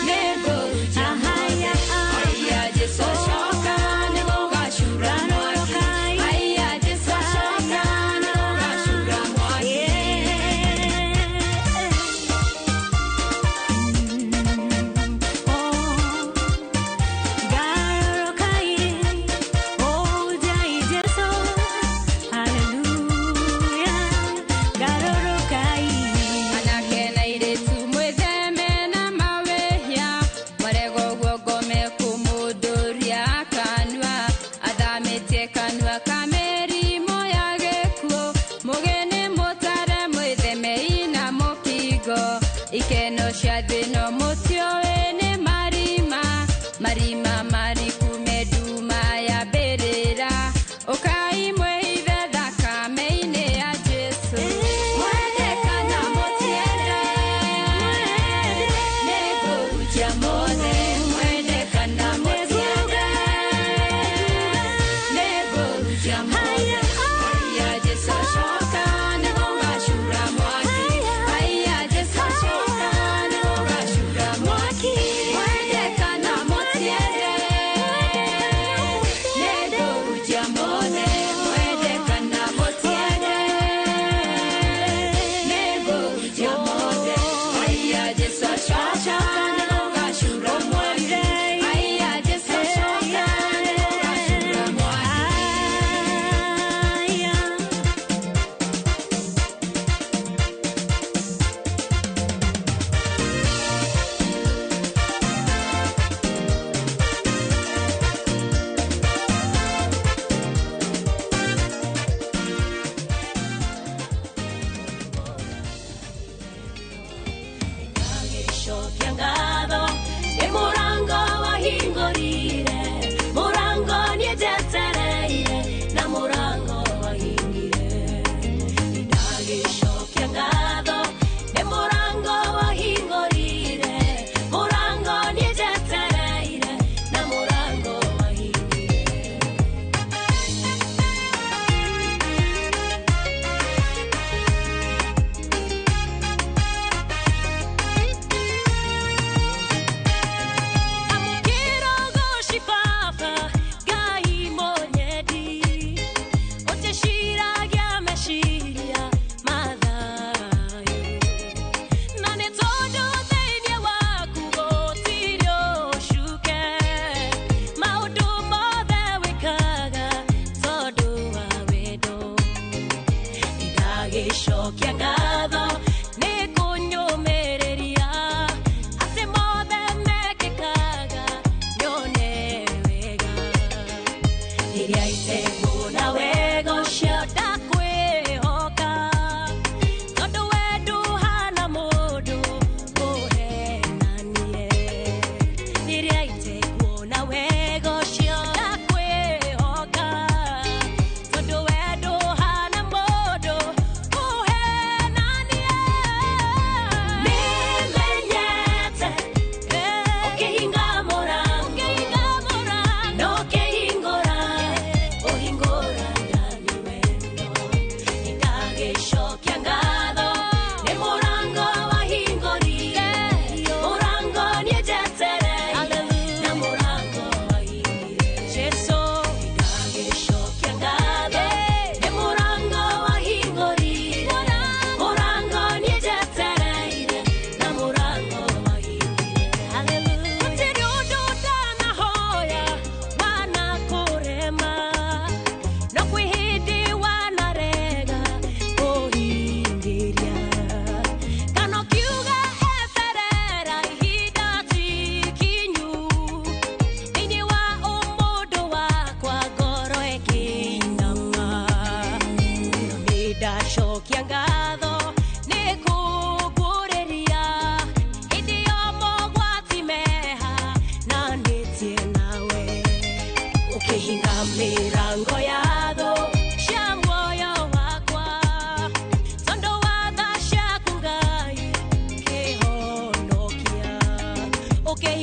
nĩngũhunjia mothe. Haiya Jesũ coka, nĩgũgacura mwaki.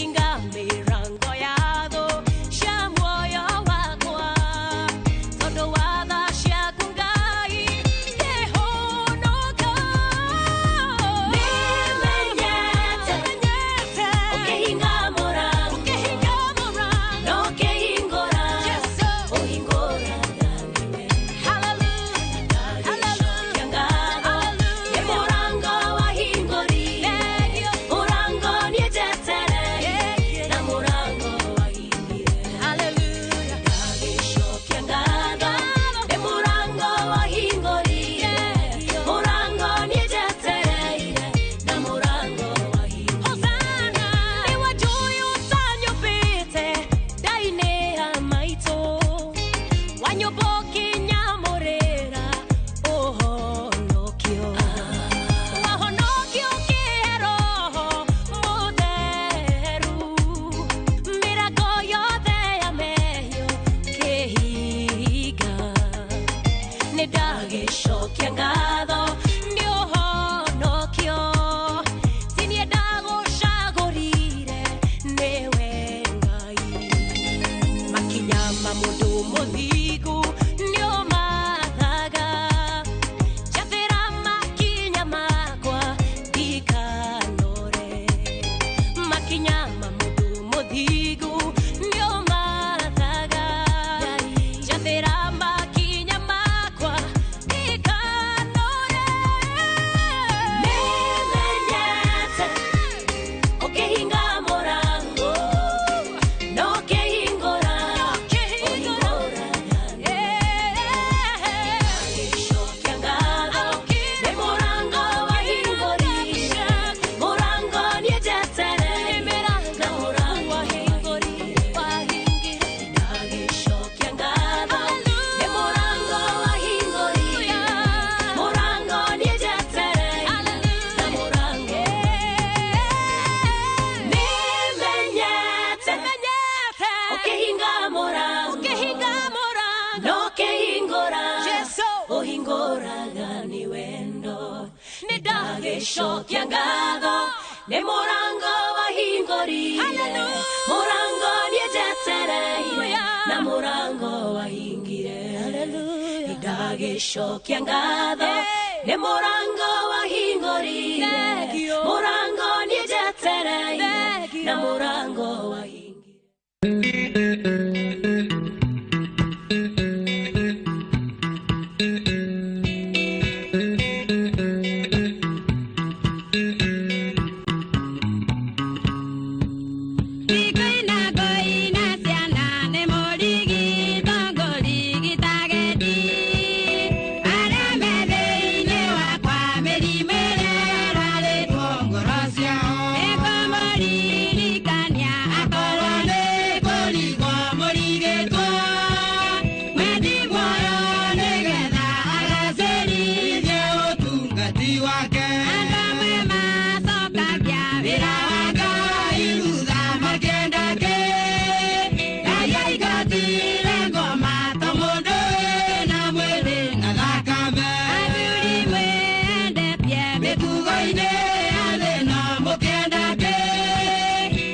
Ũkĩhinga mĩrango ya thũ cia muoyo wakwa. Tondũ wa tha ciaku Ngai ngĩhonoka. Nĩmenyete ũkĩhinga mũrango, na ũkĩhingũra, ũhingũraga nĩwe. Ndagĩcokia ngatho nĩ mũrango wahingũrire, mũrango niĩ njetereire, na mũrango wahingire. Ndagĩcokia ngatho nĩ mũrango wahingũrire, mũrango niĩ njetereire, na mũrango wahingire. Hosana nĩwe njũĩ ũtanyũmbĩte ndainĩ ya maitũ, wanyũmba ũkĩnyamũrĩra ũhonokio. Wahonokio ũkĩhe Roho Mũtheru, mĩrango yothe ya mehia ũkĩhinga. Nĩ ndagĩcokia ngatho nĩ ũhonokio, ti niĩ ndagũcagũrire, nĩwe Ngai. Makinya ma mũndũ mũthingu nĩ ũmathaga, njathĩra makinya makwa ndikanore. Makinya ma mũndũ mũthingu nĩ ũmathaga, njathĩra makinya makwa ndikanore. Nĩmenyete ũkĩhinga mũrango, na ũkĩhingũra, ũhingũraga ndagĩcokia ngatho nĩ mũrango wahingũrire, mũrango niĩ njetereire, na mũrango wahingũrire. Ndagĩcokia ngatho nĩ mũrango wahingũrire, mũrango niĩ njetereire, na mũrango. Nĩmenyete ũkĩhinga mũrango, na ũkĩhingũra, ũhingũraga nĩ wendo. Nĩ ndagĩcokia ngatho nĩ mũrango wahingũrire, mũrango niĩ njetereire, na mũrango wahingire. Nĩ ndagĩcokia ngatho nĩ mũrango wahingũrire, mũrango niĩ njetereire, na mũrango wahingire. Ikoina goina ciana nĩ mũrigito ngũrigitageti arĩa me thĩinĩ wakwa mĩrimũ ĩrĩa ĩrarĩtwo ngoro ciao nĩngũmũririkania akorwo nĩ kũrigwo mũrigĩtwo mwendi muoyo nĩgetha agacĩrithie ũtungati wake andũ amwe macokagia wĩra wa Ngai thutha makĩenda kĩ Ngai aingatire ngoma to mũndũ wĩna mwĩrĩ na thakame athuri mwĩendetie mĩtugo-inĩ ya thĩna mũkĩenda kĩ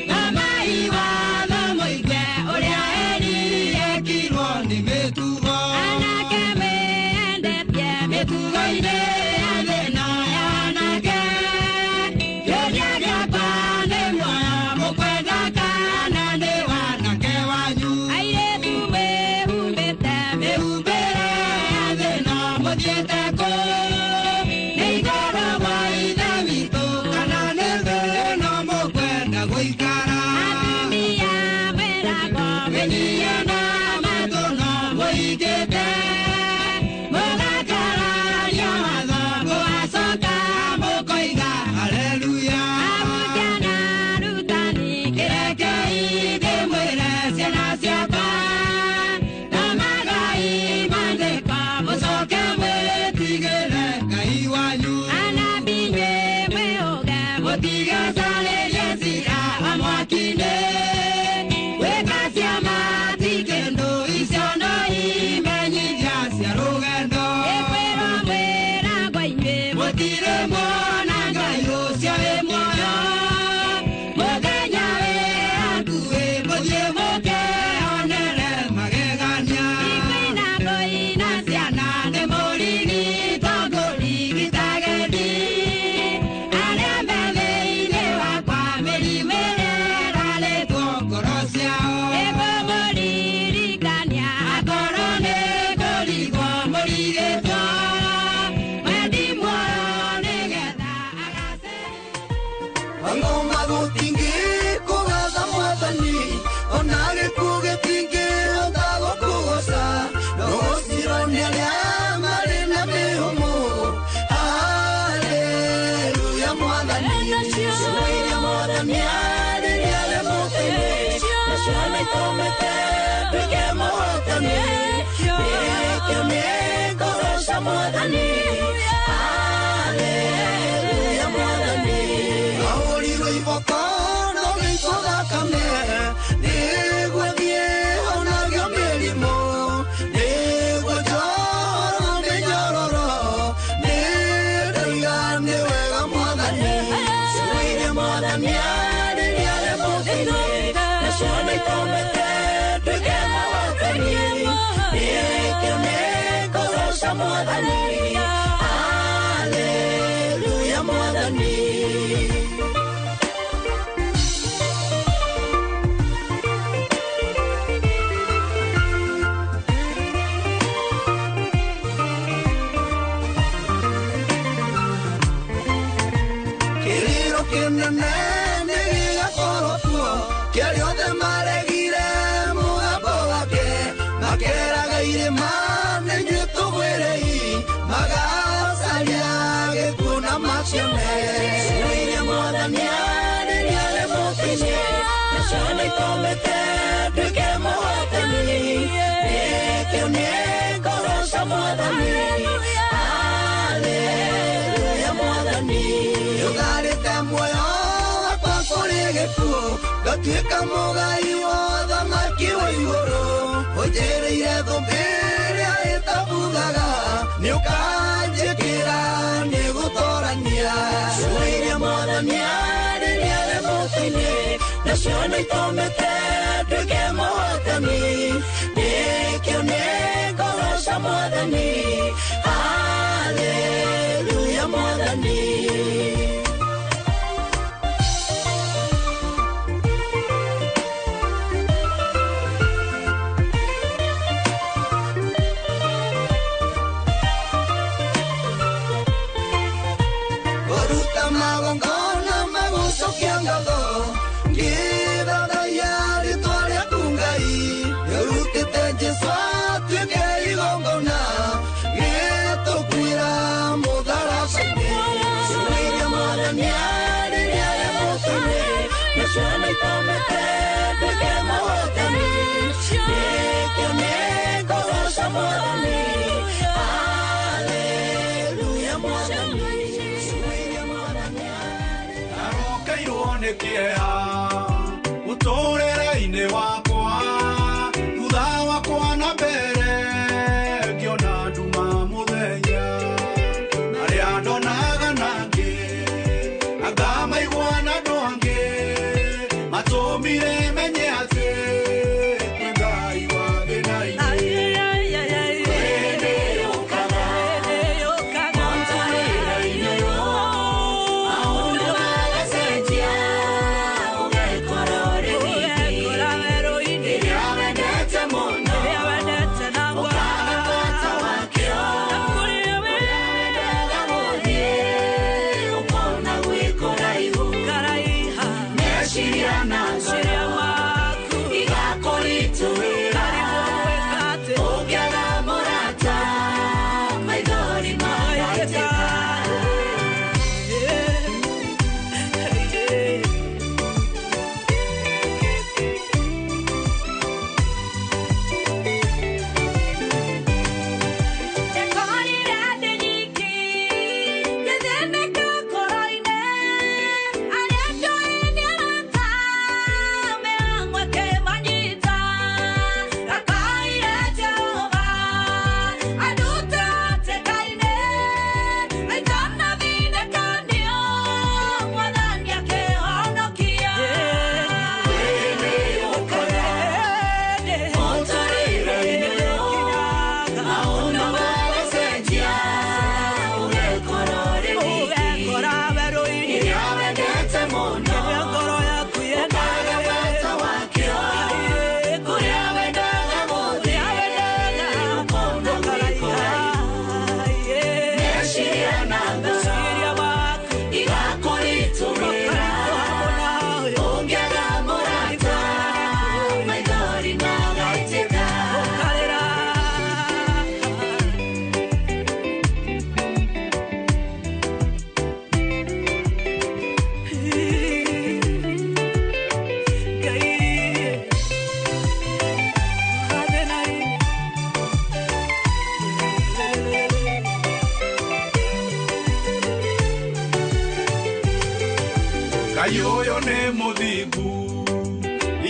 Thomai watho mũigue ũrĩa Eli ekirwo nĩ mĩtugo anake mwĩendetie mĩtugo-inĩ ya thĩna ya anake kĩũria gĩakwa nĩ muoyo mũkwenda kana nĩ wanake wanyu airĩtu mwĩhumbĩte mĩhumbĩre ya thĩna mũthiĩte kũ nĩ igũrũ gwa ithe witũ kana nĩ thĩ ĩno mũkwenda gũikara atumia mwĩragwo mwĩnyihie na matũ no mũhingĩte mũgakararia watho mũgacoka mũkoiga haleluya ahunjia na arutani kĩrekei ndĩmwĩre ciana ciakwa thamagai maandĩko mũcoke mwĩtigĩre Ngai wanyu anabii inyuĩ mwĩũge mũtigacarĩrie cira wa mwaki-inĩ gwĩka ciama nduĩke mũhotani nĩkĩo nĩngũgoca mwathani haleluya mwathani ahũrirwo iboko no gĩitwo thakame nĩguo thiĩ honagio mĩrimũ nĩguo njorwo mĩnyororo nĩ ndoiga nĩ wega mwathani ciugo mwathani arĩria arĩ mũthĩni nacio nĩ itũmĩte nduĩke mũhotani nĩkĩo nĩngũgoca mwathani haleluya mwathani. Kĩrĩro kĩnene nĩ gĩgakorwo kuo kĩarĩa othe maregire mũgambo wake makeraga irĩma nĩ ithuĩ tũgwĩrei magacaria gĩkuũ na macione ciugo iria mwathani arĩria arĩ mũtĩ-inĩ nacio nĩ itũmĩte nduĩke mũhotani nĩkĩo nĩngũgoca mwathani haleluya mwathani ũtharĩte muoyo wakwa kũrĩ gĩkuũ ngatuĩka mũgai wa ũthamaki wa igũrũ ũnjĩrĩire thũmbĩ ĩrĩa ĩtabuthaga nĩ ũkanjĩkĩra nĩ gũtorania ciugo iria mwathani arĩria arĩ mũtĩ-inĩ nacio nĩ itũmĩte nduĩke mũhotani nĩkĩo nĩngũgoca mwathani haleluya mwathani. Kũruta magongona magũcokia ngatho ngĩthathaiya rĩtwa rĩaku Ngai nĩũrutĩte Jesũ atuĩke igongona gĩtũkuĩra mũtharaba-inĩ ciugo iria mwathani arĩria arĩ mũtĩ-inĩ nacio nĩ itũmĩte nduĩke mũhotani nĩkĩo nĩngũgoca mwathani haleluya mwathani ciugo iria mwathani Ndarokeirwo nĩ kĩeha mũtũrĩre-inĩ wakwa thutha wakwa na mbere ngĩona nduma mũthenya arĩa ndonaga nangĩ anga maigua na andũ angĩ matũmire menye atĩ kwĩ Ngai wa thĩna-inĩ. Maũndũ magacenjia, ũgekora ũrĩ wiki.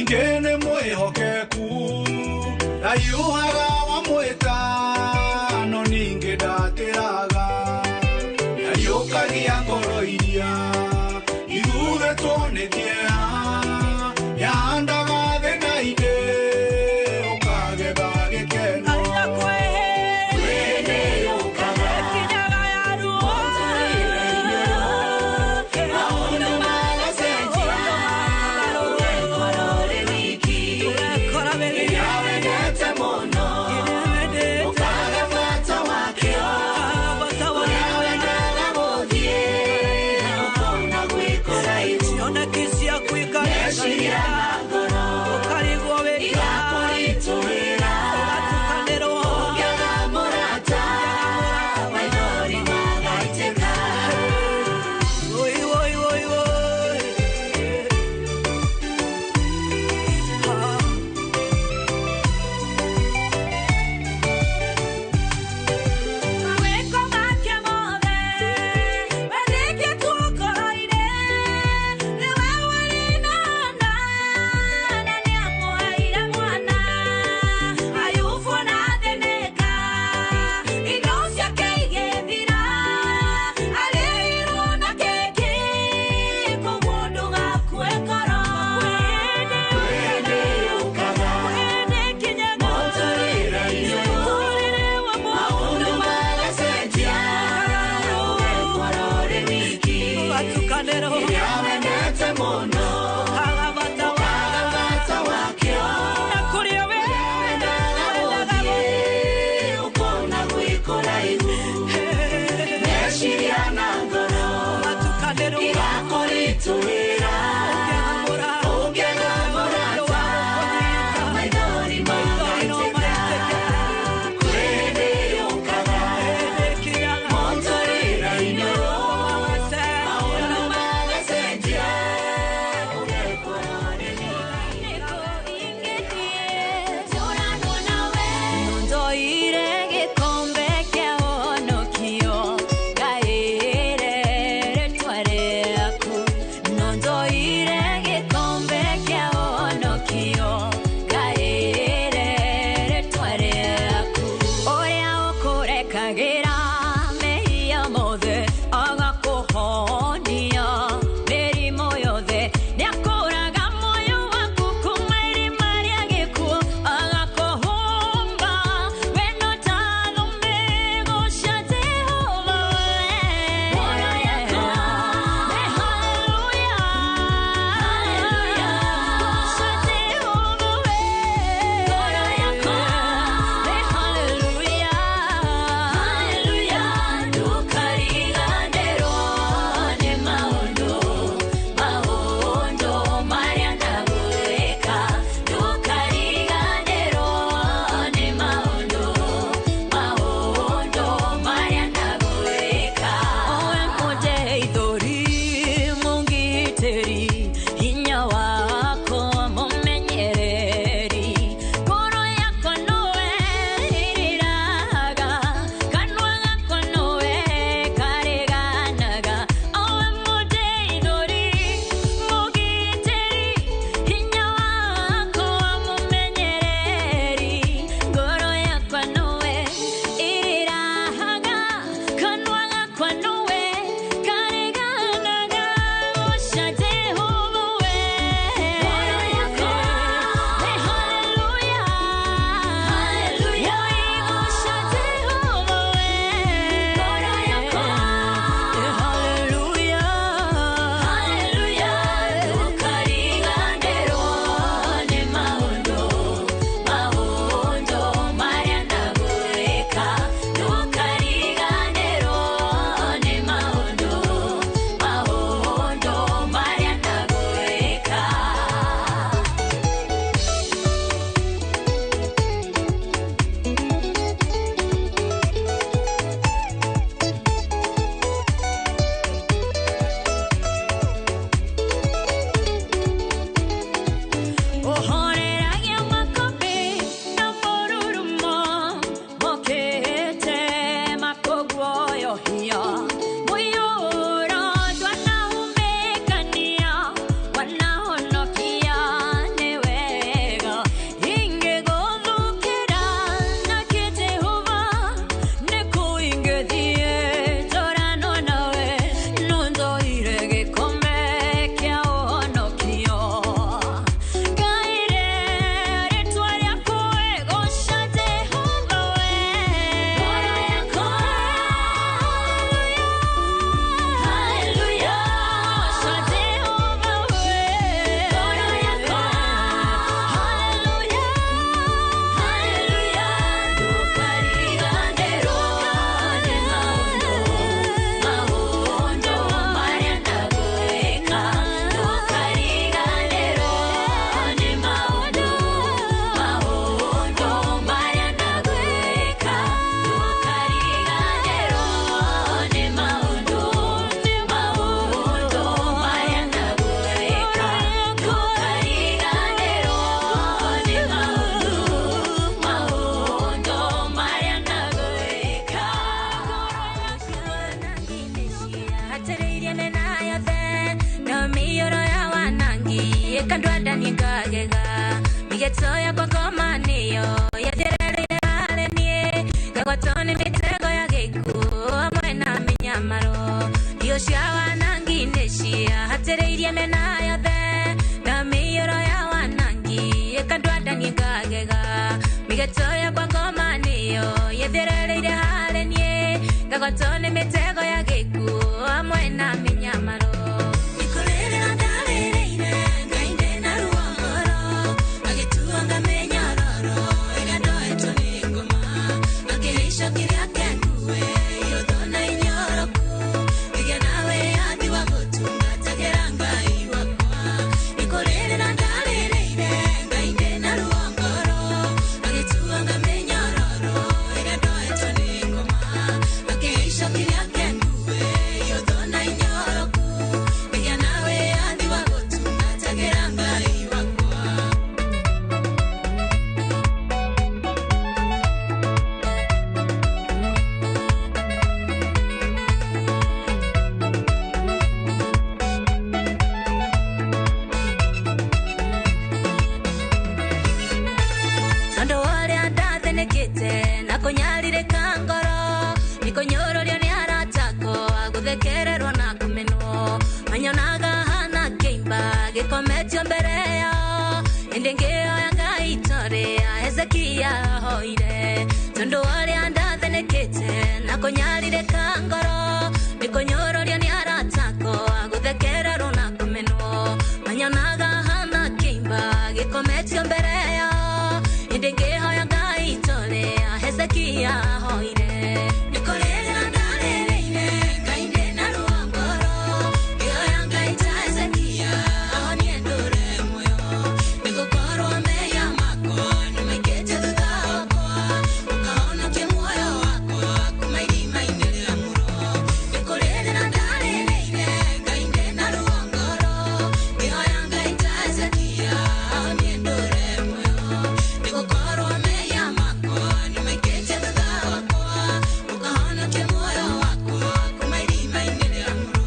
Ningĩ nĩ mwĩhokeku ndaiuhaga wamwĩta no ningĩ ndatĩraga Nĩariũkagia ngoro iria ithurĩtwo nĩ kĩeha Nĩahandaga thĩna-inĩ ũkagetha gĩkeno Wendete mũno. Mĩgeto yakwa ngoma nĩyo yethereire harĩ niĩ ngagwatwo nĩ mĩtego ya gĩkuũ hamwe na mĩnyamaro Irio cia wanangi nĩciahatĩrĩirie mĩena yothe na mĩiyũro ya wanangi ĩkandwanda niĩ ngagega Mĩgeto yakwa ngoma nĩyo yethereire harĩ niĩ ngagwatwo nĩ mĩtego ya gĩkuũ hamwe na mĩnyamaro Nĩkũrĩrĩra ndarĩrĩire Ngai ndĩna ruo ngoro agĩtua ngamenya roro ĩrĩa ndoetwo nĩ ngoma akĩhaica kĩrĩa kĩangue irũtho na inyoroku ngĩgĩa na wĩyathi wa gũtungatagĩra Ngai wakwa Nĩkũrĩrĩra ndarĩrĩire Ngai ndĩna ruo ngoro agĩtua ngamenya roro ĩrĩa ndoetwo nĩ ngoma akĩhaica kĩrĩa kĩangue irũtho na inyoroku ngĩgĩa na wĩyathi wa gũtungatagĩra Ngai wakwa Tondũ ũrĩa ndathĩnĩkĩte na kũnyarirĩka ngoro nĩkũnyũrũrio nĩ arata akwa gũthekererwo na kũmenwo manyonaga hana kĩimba gĩkometio mbere yao ĩndĩ ngĩoya Ngai ta ũrĩa Hezekia ahoire tondũ ũrĩa ndathĩnĩkĩte na kũnyarirĩka ngoro nĩkũnyũrũrio nĩ arata akwa gũthekererwo na kũmenwo manyonaga hana kĩimba gĩkometio mbere yao ĩndĩ ngĩhoya Ngai ta ũrĩa Hezekia ahoire Nĩkũrĩrĩra ndarĩrĩire Ngai ndĩna ruo ngoro ngĩhoya Ngai ta Hezekia ahonie ndũre muoyo nĩgũkorwo mehia makwa nĩmaingĩte thutha wakwa ũkahonokia muoyo wakwa kuma irima-inĩ rĩa mũro Nĩkũrĩrĩra ndarĩrĩire Ngai ndĩna ruo ngoro ngĩhoya Ngai ta Hezekia ahonie ndũre muoyo nĩgũkorwo mehia makwa nĩmaingĩte thutha wakwa ũkahonokia muoyo wakwa kuma irima-inĩ rĩa mũro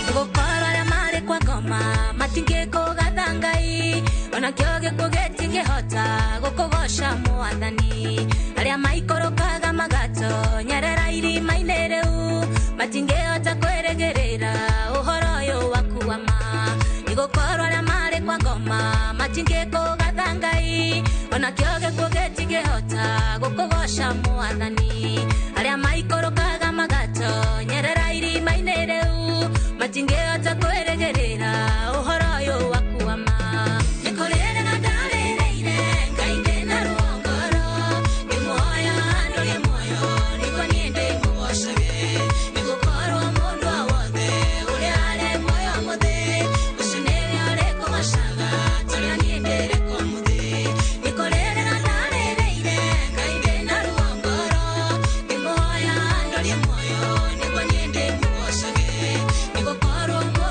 Nĩgũkorwo arĩa marĩ kwa ngoma matingĩkũgatha Ngai onakĩo gĩkuũ gĩtingĩhota gũkũgoca Mwathani arĩa maikũrũkaga magatonyerera irima-inĩ rĩu matingĩhota kwĩrĩgĩrĩra ũhoro ũyũ waku wa ma Nĩgũkorwo arĩa marĩ kwa ngoma matingĩkũgatha Ngai onakĩo gĩkuũ gĩtingĩhota gũkũgoca Mwathani arĩa maikũrũkaga magatonyerera irima-inĩ rĩu matingĩhota kwĩrĩgĩrĩra ũhoro ũyũ waku wa ma Nĩkũrĩrĩra ndarĩrĩire Ngai ndĩna ruo ngoro ngĩmuoya ndũrie muoyo nĩguo niĩ ndĩmũgocage nĩgũkorwo mũndũ o wothe ũrĩa arĩ muoyo mũthĩ ũcio nĩwe ũrĩkũgocaga torĩa niĩ ndĩrĩ kũmũthĩ Nĩkũrĩrĩra ndarĩrĩire Ngai ndĩna ruo ngoro ngĩmuoya ndũrie muoyo nĩguo niĩ ndĩmũgocage nĩgũkorwo mũndũ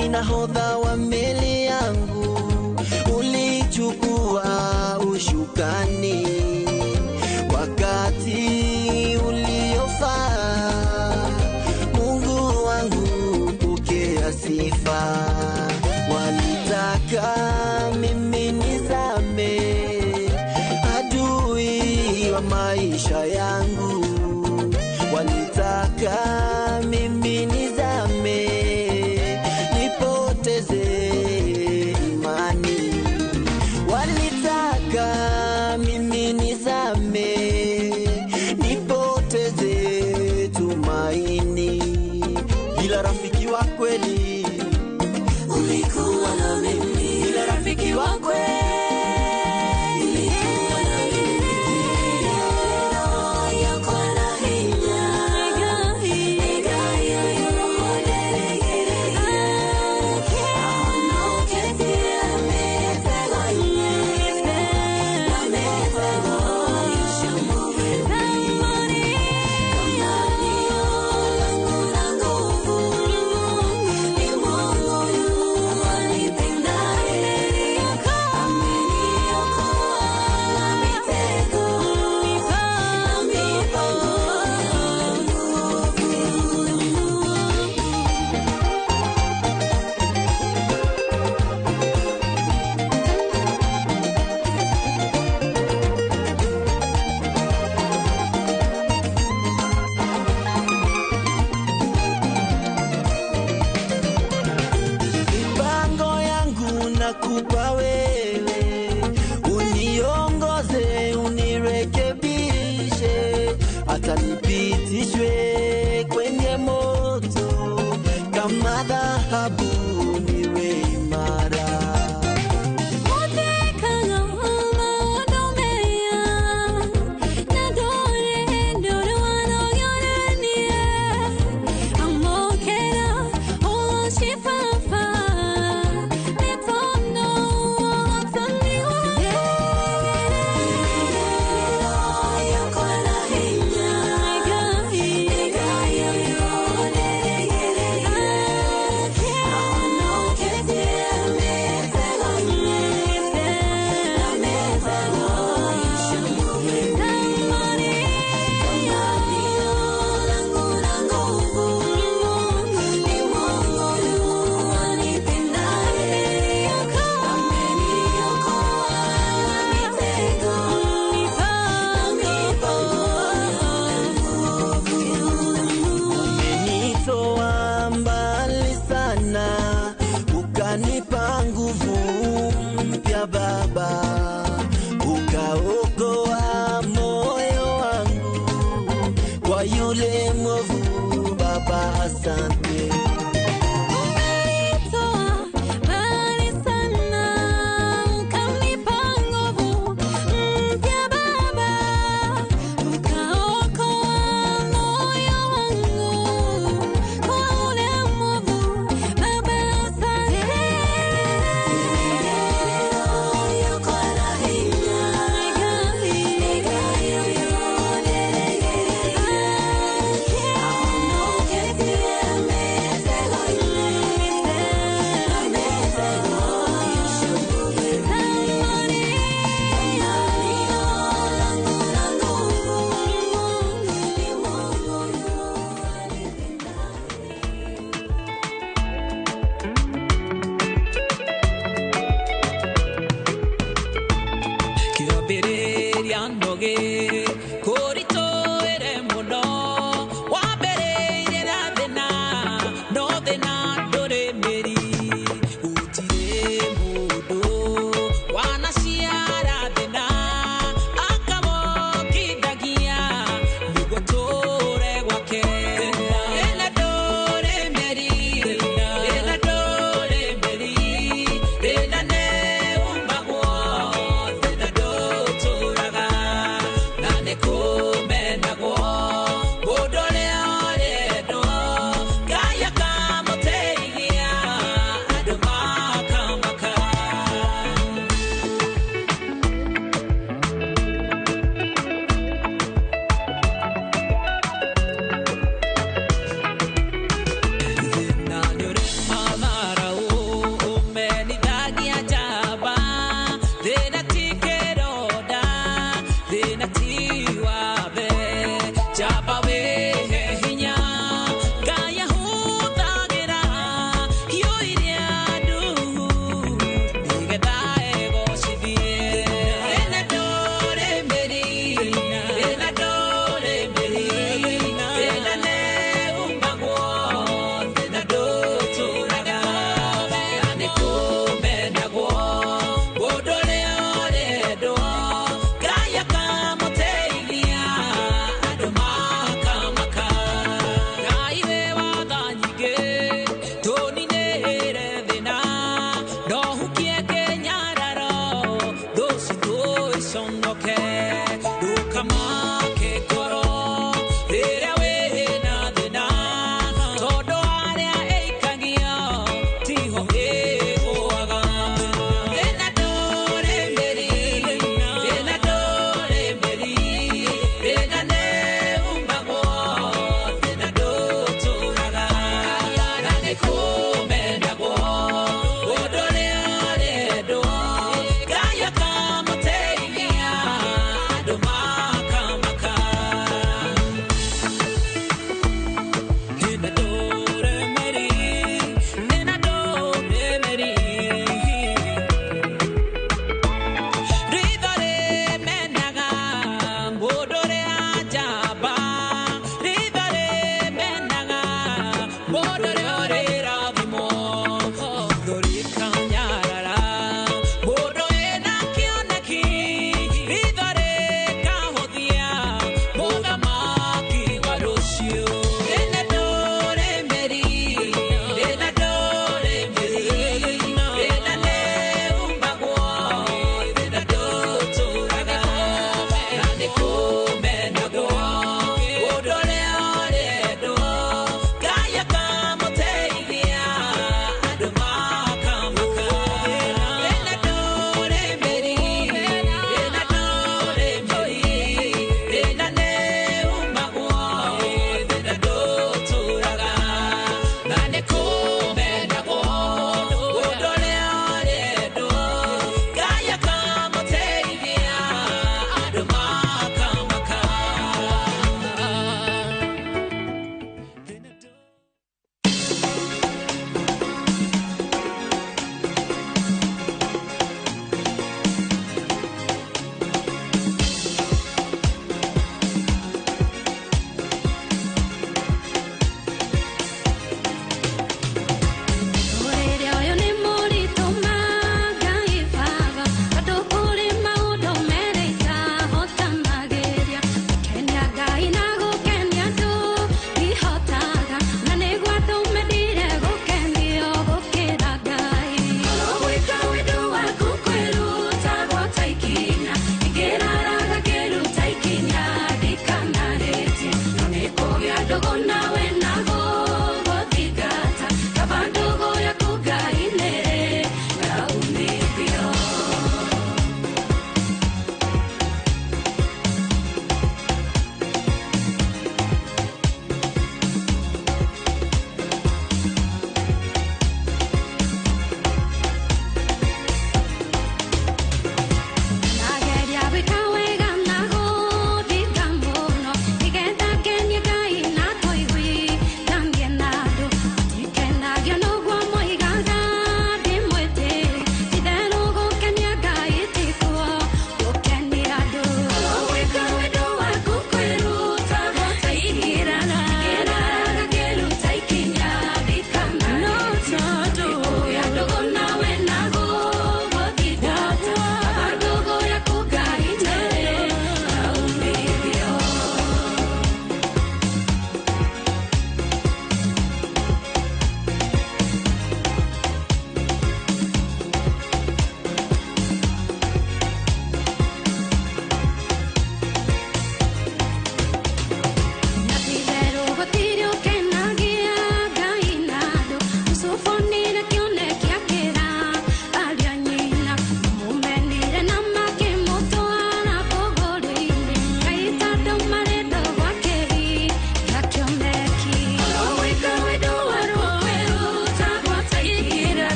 Wakati nahodha wa meli yangu ulichukua ushukani, wakati uliofaa, Mungu wangu pokea sifa. Walitaka mimi nizame, adui wa maisha yangu, walitaka mimi nizame, nipoteze imani. Walitaka mimi nizame, nipoteze tumaini, ila rafiki wa kweli ulikuwa na mimi, ila rafiki wa kweli ulikuwa na mimi. Mipango yangu nakupa wewe, uniongoze, unirekebishe, hata nipitishwe kwenye moto, kama dhahabu niwe imara. Umenitoa mbali sana, ukanipa nguvu mpya Baba, ukaokoa moyo wangu kwa yule mwovu Baba, asante. Yeah. Mũndũ ũrĩa ũrĩrathimwo ritho rĩkanyarara. Mũndũ wĩna kĩoneki ritho rĩkahũthia mũthamaki wa rũciũ. Thĩna ndũrĩ mĩri, thĩna ndũrĩ mĩri, thĩna nĩumagwo, thĩna ndũtũraga, na nĩkũmenagwo. Mũndũ ũrĩa ũrendwo Ngai akamũteithia.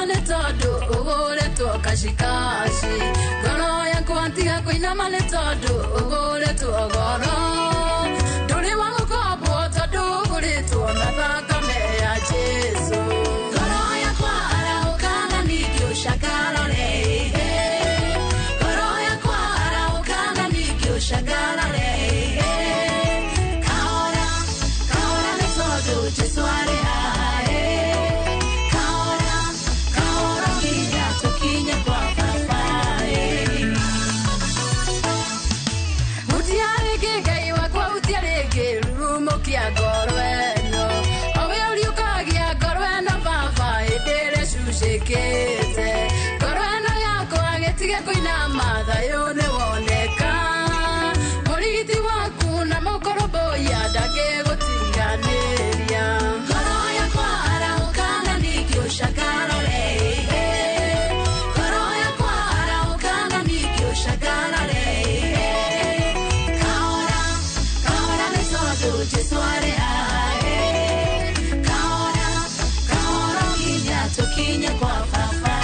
nĩ tondũ ũgũrĩtwo kacikaci. Ngoro yakwa tiga kũinama nĩ tondũ ũgũrĩtwo goro. Ndũrĩ wa gũkombwo tondũ ũgũrĩtwo na thakame ya Jesũ. Ngoro yakwa arahũka na ningĩ ũcangarare. Ngoro yakwa arahũka na ningĩ ũcangarare. Kahora, kahora nĩ tondũ Jesũ arĩ haha. Kahora, kahora nginya tũkinye kwa baba. Hutia rĩngĩ Ngai wakwa, hutia rĩngĩ rurumũkia ngoro ĩno. Owe ũriũkagia ngoro ĩno baba hĩndĩ ĩrĩa ĩcucĩkĩte. Ngoro ĩno yakwa gĩtige kũinama thayũ nĩwoneka. Mũrigiti waku na mũkũrũmbũiya ndangĩgũtiganĩria. Ngoro yakwa arahũka na ningĩ ũcangarare. Ngoro yakwa arahũka na ningĩ ũcangarare. Kahora, kahora nĩ tondũ Jesũ arĩ haha. Kahora, kahora nginya tũkinye kwa baba.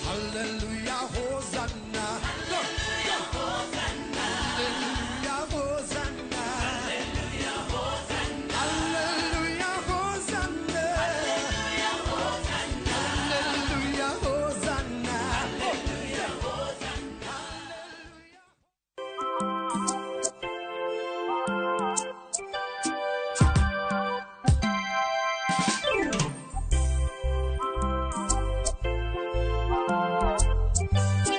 Hallelujah, Hosanna. Hallelujah, Hosanna. Hallelujah, Hosanna. Hallelujah, Hosanna. Hallelujah.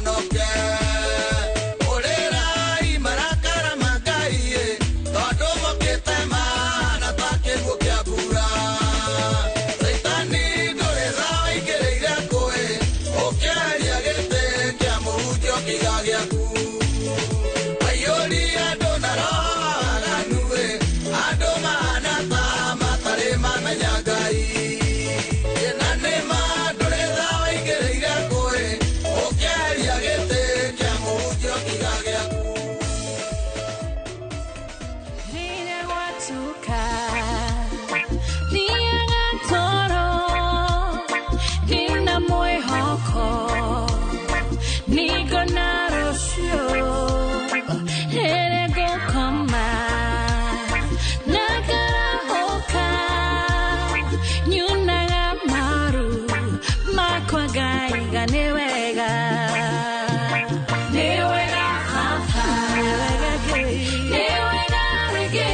mahonoke. Ũrĩrai marakara ma Ngai tondũ mokĩte mahana ta kĩguũ kĩa mbura. Caitani ndũrĩ tha waingĩrĩire kũĩ, ũkĩeheria gĩtĩ kĩa mũhunjia ũkĩiga gĩaku. Waiyũria andũ na roho wa waganu andũ mahana ta matarĩ mamenya Ngai. Na nĩma ndũrĩ tha waingĩrĩire kũĩ, ũkĩeheria gĩtĩ kĩa mũhunjia ũkĩiga gĩaku. Rĩrĩa gwatuka thiaga toro ndĩna mwĩhoko nĩngona rũciũ rĩrĩa ngũkoma na ngarahũka nyunaga maru makwa ngaiga nĩ wega nĩ wega baba nĩ wega Ngai nĩ wega rĩngĩ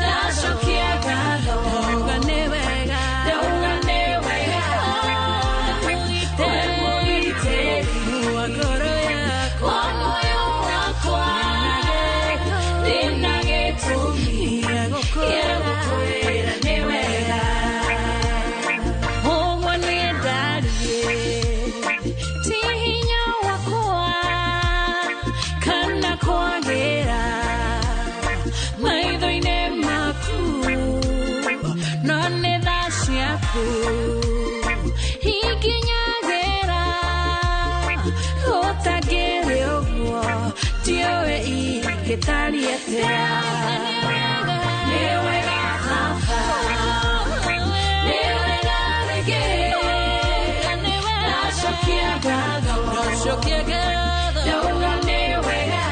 ndacokia ngatho ndauga nĩ wega ndauga nĩ wega we mũgitĩri wa ngoro yakwa wa muoyo wakwa ndĩna gĩtũmi gĩa gũkwĩra nĩ wega ũguo nĩ ndariĩ ti hinya wakwa kana kwagĩra maitho-inĩ maku no nĩ tha ciaku ikinyagĩra gũtangĩrĩ ũguo ndiũĩ ingĩtariĩ atĩa. Nĩ wega baba nĩ wega rĩngĩ ndacokia ngatho ndauga nĩ wega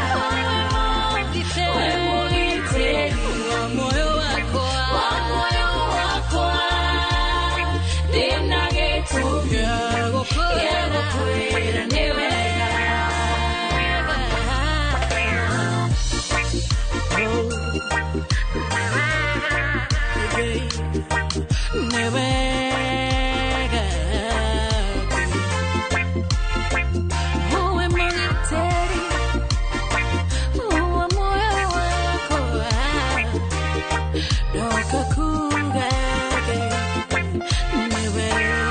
we mũgitĩri wa muoyo wakwa ndĩna gĩtũmi gĩa gũkwĩra nĩ wega. Nĩ wega uwe mũgitĩri wa muoyo wakwa ndoka kuga nĩ wega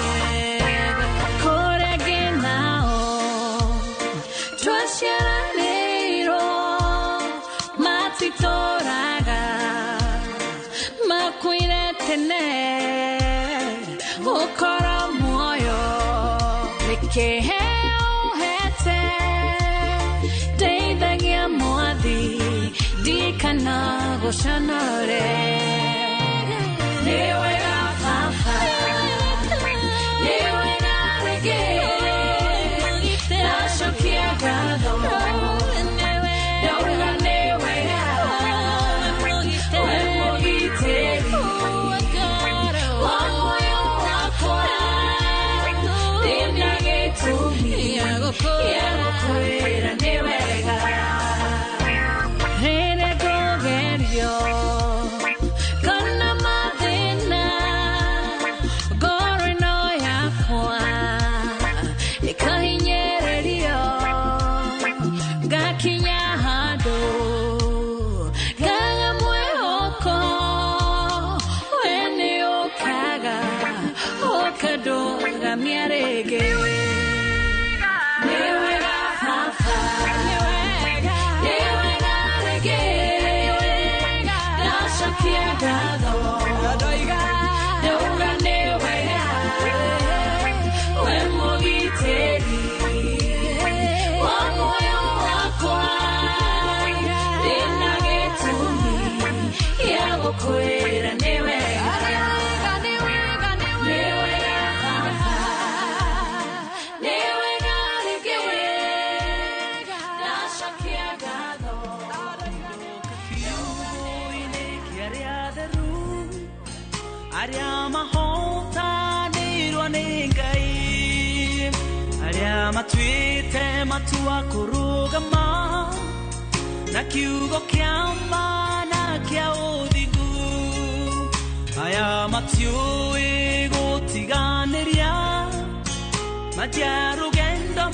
kũrĩa ngĩnao twaciaranĩirwo matitũraga makuire tene ũkorwo muoyo nĩ kĩheo ũhete ndeithagia mwathi ndikana gũconore. Nĩ wega baba nĩ wega rĩngĩ ndacokia ngatho ndauga nĩ wega we mũgitĩri wa muoyo wakwa ndĩna gĩtũmi gĩa gũkwĩra nĩ wega. Rĩrĩa ngũgerio kana mathĩna ngoro ĩno yakwa ĩkahinyĩrĩrio ngakinya handũ ngaga mwĩhoko we nĩ ũkaga ũkandũgamia rĩngĩ. Nĩ wega baba nĩ wega rĩngĩ ndacokia ngatho ndauga nĩ wega we mũgitĩri wa muoyo wakwa ndĩna gĩtũmi gĩa gũkwĩra nĩ wega. Nĩ wega baba nĩ wega rĩngĩ ndacokia ngatho. Kiugo-inĩ kĩa arĩa atheru arĩa mahotanĩirwo nĩ Ngai arĩa matuĩte matua kũrũgama na kiugo kĩa ma na kĩa ũthingu aya matiũĩ gũtiganĩria matiarũgendo.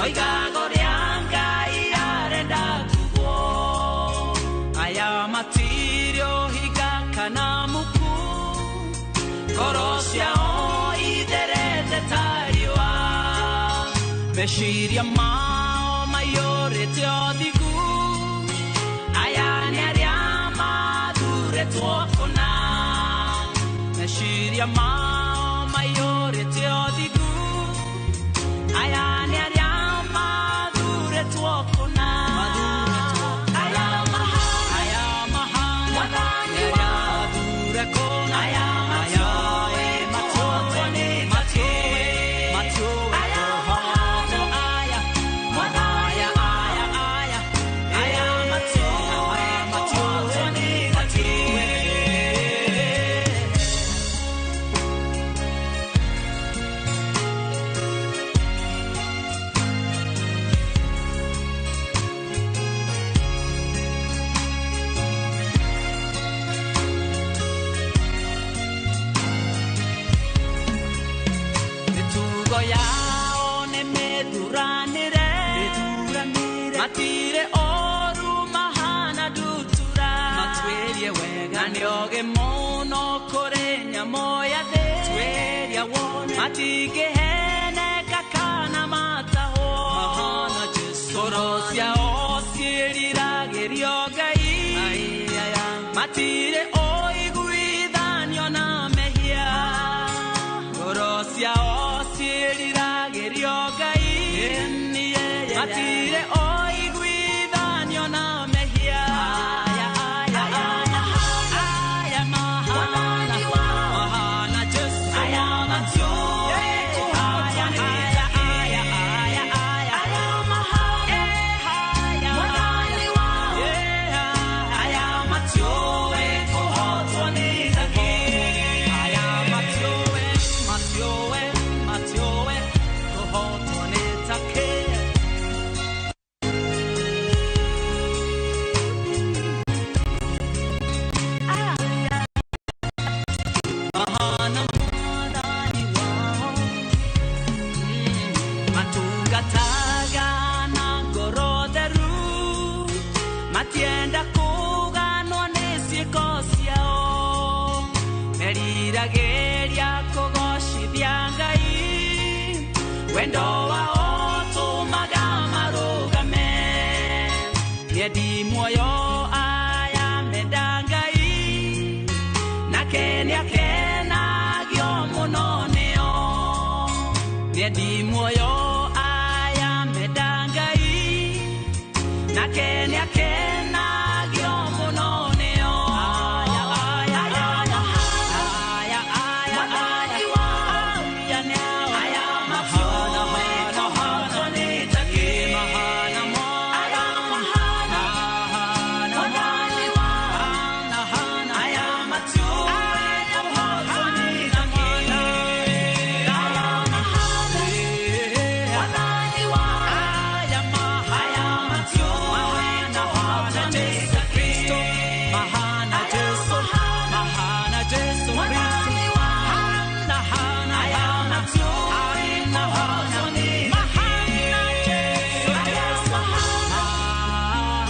Moigaga ũrĩa Ngai arenda tugwo. Aya matirĩ ũhinga kana muku, ngoro ciao itherete ta riũa. Meciria mao maiyũrĩte ũthingu, aya nĩ arĩa mathurĩtwo kũna. Meciria mao maiyũrĩte ũthingu, aya nĩ arĩa mathurĩtwo kũna. Aya mahana, nĩ arĩa athure kũna. Aya matiũĩ kũhotwo nĩ takĩ. Aya mahana, aya, aya, aya, aya, aya matiũĩ kũhotwo nĩ takĩ. Mĩtugo yao nĩ mĩthuranĩre, matirĩ ũru mahana ndutura. Matuĩrie wega, na nĩ ogĩ mũno kũrĩ nyamũ ya thĩ. Matingĩheneka kana matahwo. Ngoro ciao ciĩriragĩrio Ngai, matirĩ ũiguithanio na mehia. Ngoro ciao ciĩriragĩrio Ngai, matirĩ ũiguithanio na mehia. Aya, aya, aya, aya mahana, mahana Jesu. Aya matiũĩ kũhotwo nĩ takĩ. Aya, aya, aya, aya mahana, aya matiũĩ kũhotwo nĩ takĩ. Aya matiũĩ, matiũĩ, matiũĩ kũhotwo nĩ takĩ. Mahana mwathani wao, matungataga na ngoro theru, matienda kũganwo nĩ ciĩko ciao. Meriragĩria kũgocithia Ngai, wendo wao ũtũmaga marũgame. Nĩendi muoyo aya menda Ngai, nake nĩakenagio mũno nĩo. Nĩendi muoyo aya menda Ngai, nake nĩakenagio mũno nĩo. Aya, aya, aya, aya, aya, aya, aya, aya matiũĩ kũhotwo nĩ takĩ. Mahana aya mahana, mahana, aya matiũĩ kũhotwo nĩ takĩ. Aya mahana, aya mahana, matiũĩ kũhotwo nĩ takĩ. Mahana Jesu, mahana Jesu Kristo. Hana, hana, hana, hana, hana, mahana Jesu, Jesu.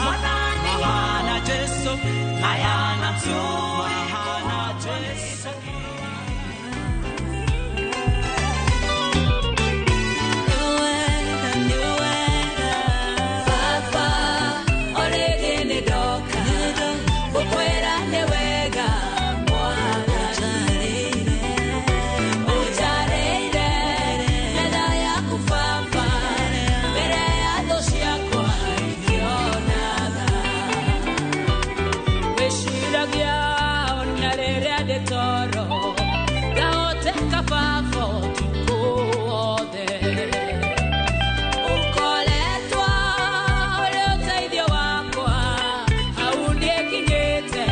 Mahana Jesu, mahana mahana Jesu. Baba, orĩngĩ nĩndoka, ngũkwĩra nĩ wega Mwathani. Ũnjarĩire metha yaku Baba, mbere ya thũ ciakwa ikĩonaga. Wĩciragia ona rĩrĩa ndĩ toro, ngahoteka Baba ũtukũ wothe. Ũkoretwo ũrĩ ũteithio wakwa, hau niĩ nginyĩte.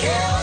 Thank you.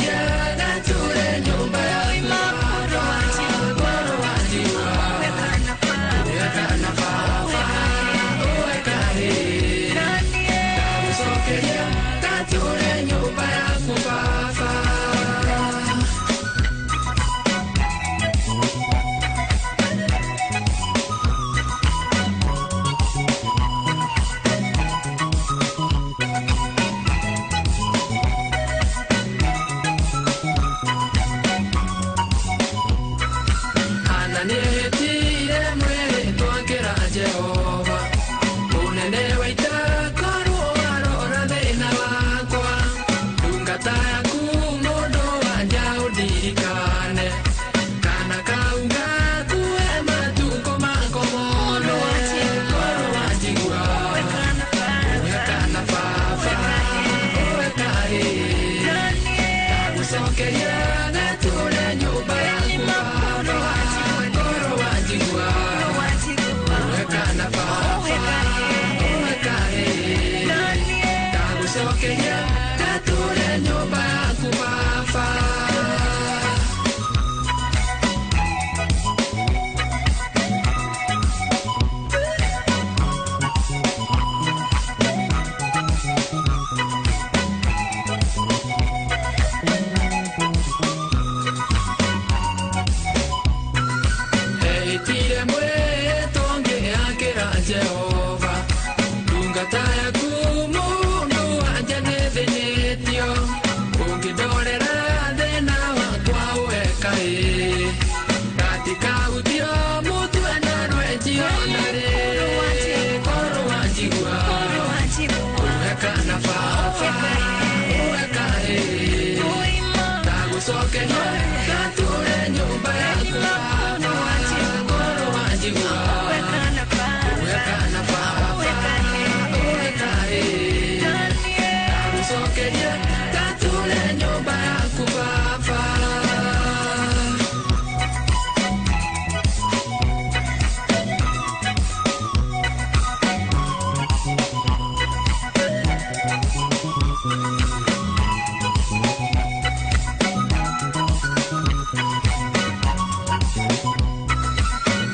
Ndagũcokeria gatũre nyũmba yaku Baba. Ngoro wanjigua, ũwe kana baba, ũwe kahĩĩ. Ndagũcokeria gatũre nyũmba yaku Baba. Hana nĩehĩtire mwĩhĩtwa akĩra Jehova, mũnene wa ita korwo warora thĩna wakwa, ndungata yaku mũndũ wanja ũndirikane, kana kau gakue matukũ mako mothe. Ngoro wanjigua, ũwe kana baba, ũwe kahĩĩ. Ndagũcokeria gatũre nyũmba yaku Baba. Ngoro wanjigua, ũwe kana baba, ũwe kahĩĩ. Ndagũcokeria gatũre nyũmba yaku Baba. Ehĩtire mwĩhĩtwa ngĩakĩra Jehova, ndungata yaku mũndũ wanja nĩthĩnĩtio, ũngĩndorera thĩna wakwa ũwe kahĩĩ, gatikahutio mũtwe na rwenjio narĩ. Ngoro wanjigua, ũwe kana baba, ũwe kahĩĩ. Ndagũcokeria gatũre nyũmba yaku Baba. Ngoro wanjigua, ũwe kana baba, ũwe kahĩĩ. Ndagũcokeria gatũre nyũmba yaku Baba.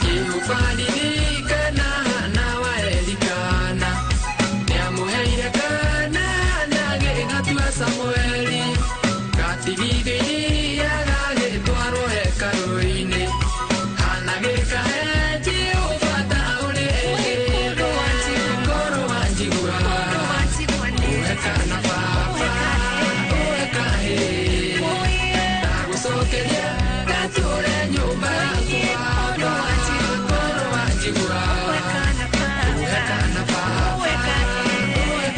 Jehova ririkana Hana wa Elikana, nĩamũheire kaana na agĩgatua Samueli, gatigithio iria gagĩtwarwo hekarũ-inĩ. Hana gĩkahe Jehova ta ũrĩ erĩtwo. Ngoro wanjigua, ũwe kana baba, ũwe kahĩĩ. Ndagũcokeria gatũre nyũmba yaku Baba. Ngoro wanjigua, ũwe kana baba, ũwe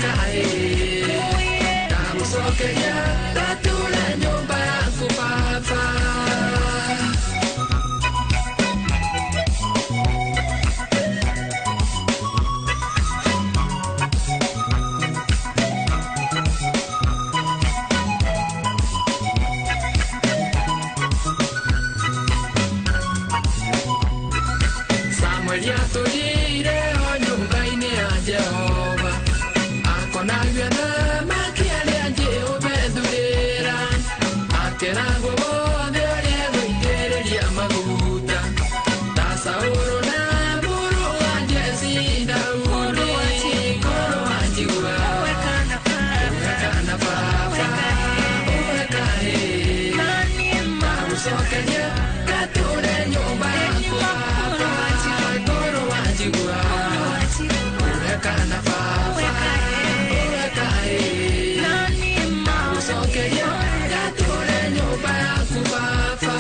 kahĩĩ. Ndagũcokeria gatũre nyũmba yaku Baba. Samueli atũrire o nyũmba-inĩ ya Jehova, akonagio athamaki arĩa Jehova ethurĩra, akeragwo wothe ũrĩa egũitĩrĩria maguta, ta Saũlũ na mũrũ wa Jesii Daudi. Ngoro wanjigua, ũwe kana baba, ũwe kahĩĩ. Ndagũcokeria gatũre nyũmba yaku Baba. Ngoro wanjigua, ũwe kana baba, ũwe kahĩĩ. Ndagũcokeria gatũre nyũmba yaku Baba.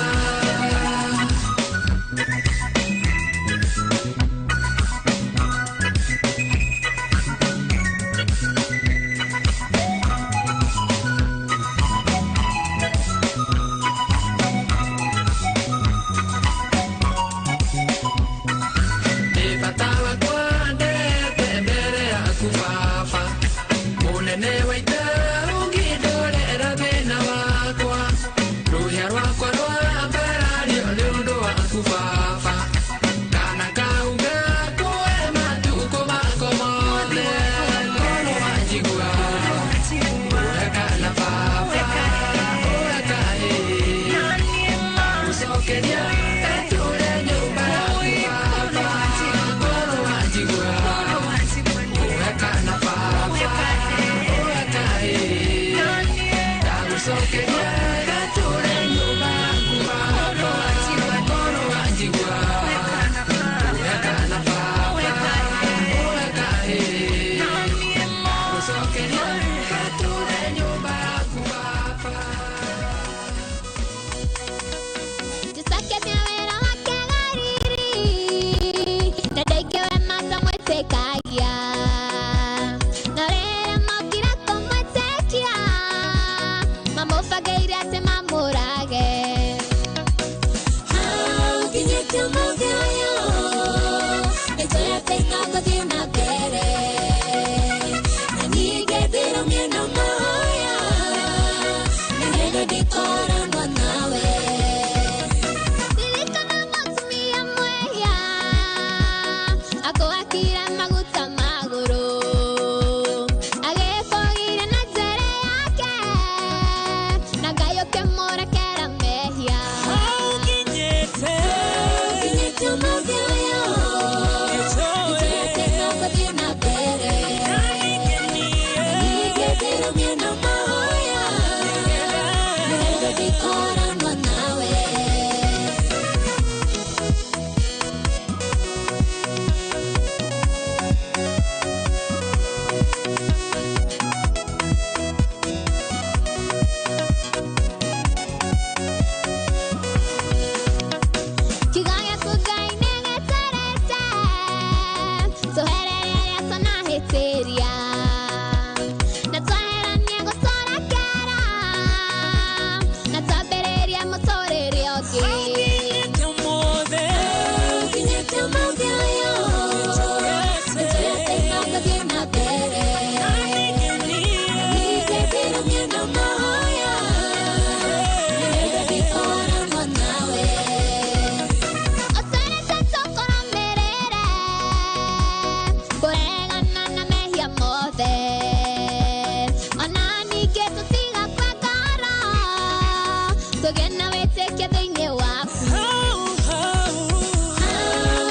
Tũgĩe na wĩtĩkio thĩinĩ waku.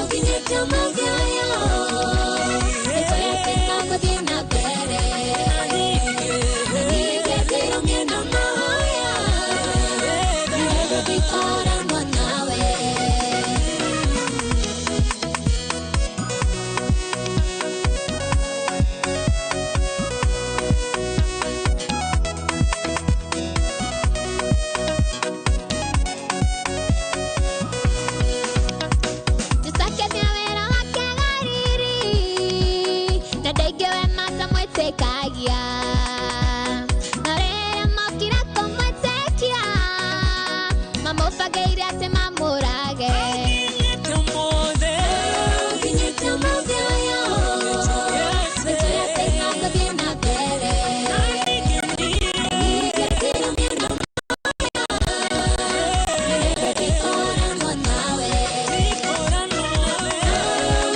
Nginyĩte ũmũthĩ ũyũ, nĩtũĩ atĩ no ngũthiĩ na mbere. Na ningĩ ngĩrũmie na mahoya, nĩgetha ndikoranwo nawe. Tũcakĩte wĩra wake gariri, na ndaingĩ we matamwĩtĩkagia. Na rĩrĩa mokire kũmwĩtĩkia, mamũbangĩire atĩ mamũrage. Nginyĩte ũmũthĩ ũyũ, nĩtũĩ atĩ no ngũthiĩ na mbere. Ningĩ ngĩrũmie na mahoya, nĩgetha ndikoranwo nawe.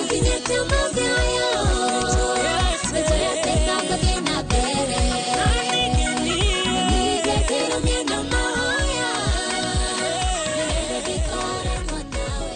Nginyĩte ũmũthĩ ũyũ, nĩtũĩ atĩ no ngũthiĩ na mbere. Ningĩ ngĩrũmie na mahoya, nĩgetha ndikoranwo nawe.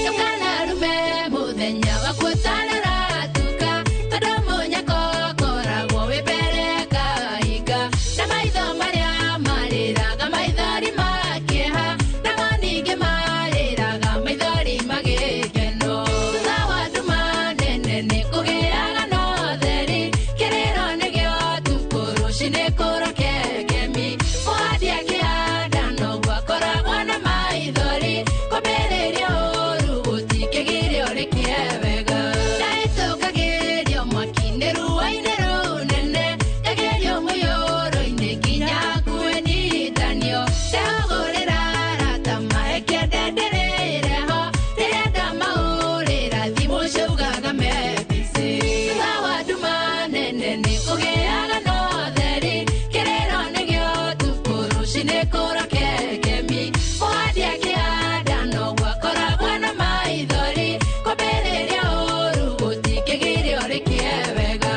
Ndũkanarume mũthenya waku ũtanaratuka, tondũ mũnyaka ũkoragwo wĩ mbere kahinga. Na maitho marĩa marĩraga maithori ma kĩeha, namo ningĩ marĩraga maithori ma gĩkeno. Thutha wa nduma nene nĩ kũgĩaga na ũtheri, kĩrĩro nĩgĩo ũtukũ, rũciinĩ kũroke kemi. Mũhandi akĩhanda noguo akoragwo na maithori, kwambĩrĩria ũũru gũtikĩgirio rĩkĩe wega. Ndahĩtũkagĩrio mwaki-inĩ ruo-inĩ rũnene, ngagerio mũiyũro-inĩ nginya hakuhĩ nyitanio. Ndehũgũrĩra arata mahe kĩande ndĩrĩre ho, rĩrĩa ndamahũrĩra thimũ ciaugaga me busy. Thutha wa nduma nene nĩ kũgĩaga na ũtheri, kĩrĩro nĩgĩo ũtukũ, rũciinĩ kũroke kemi. Mũhandi akĩhanda noguo akoragwo na maithori, kwambĩrĩria ũũru gũtikĩgirio rĩkĩe wega.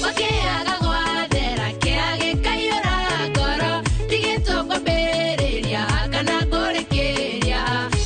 Wakĩaga gwathera kĩa gĩkaiyũra ngoro, tigĩtwo kwambĩrĩria kana kũrĩkĩria.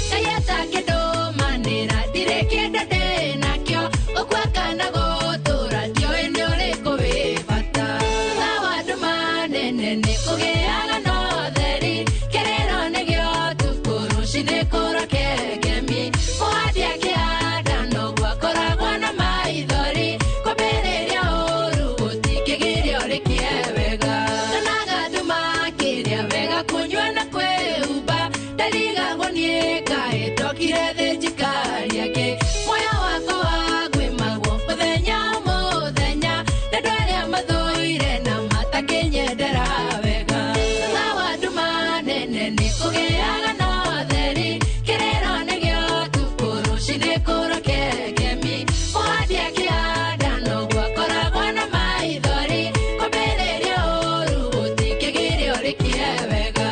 Ngai atakĩndũmanĩra ndirĩ kĩndũ ndĩnakĩo, gũkua kana gũtũũra ndiũĩ nĩ ũrĩkũ wĩ bata. Thutha wa nduma nene nĩ kũgĩaga na ũtheri, kĩrĩro nĩgĩo ũtukũ, rũciinĩ kũroke kemi. Mũhandi akĩhanda noguo akoragwo na maithori, kwambĩrĩria ũũru gũtikĩgirio rĩkĩe wega. Ndonaga nduma kĩrĩa wega kũnyua na kwĩhumba, ndarigagwo niĩ kaĩ ndokire thĩ njikaria kĩ. Muoyo wakwa wagwĩmagwo mũthenya o mũthenya, nĩ andũ arĩa mathũire na matakĩnyendera wega. Thutha wa nduma nene nĩ kũgĩaga na ũtheri, kĩrĩro nĩgĩo ũtukũ, rũciinĩ kũroke kemi. Mũhandi akĩhanda noguo akoragwo na maithori, kwambĩrĩria ũũru gũtikĩgirio rĩkĩe wega.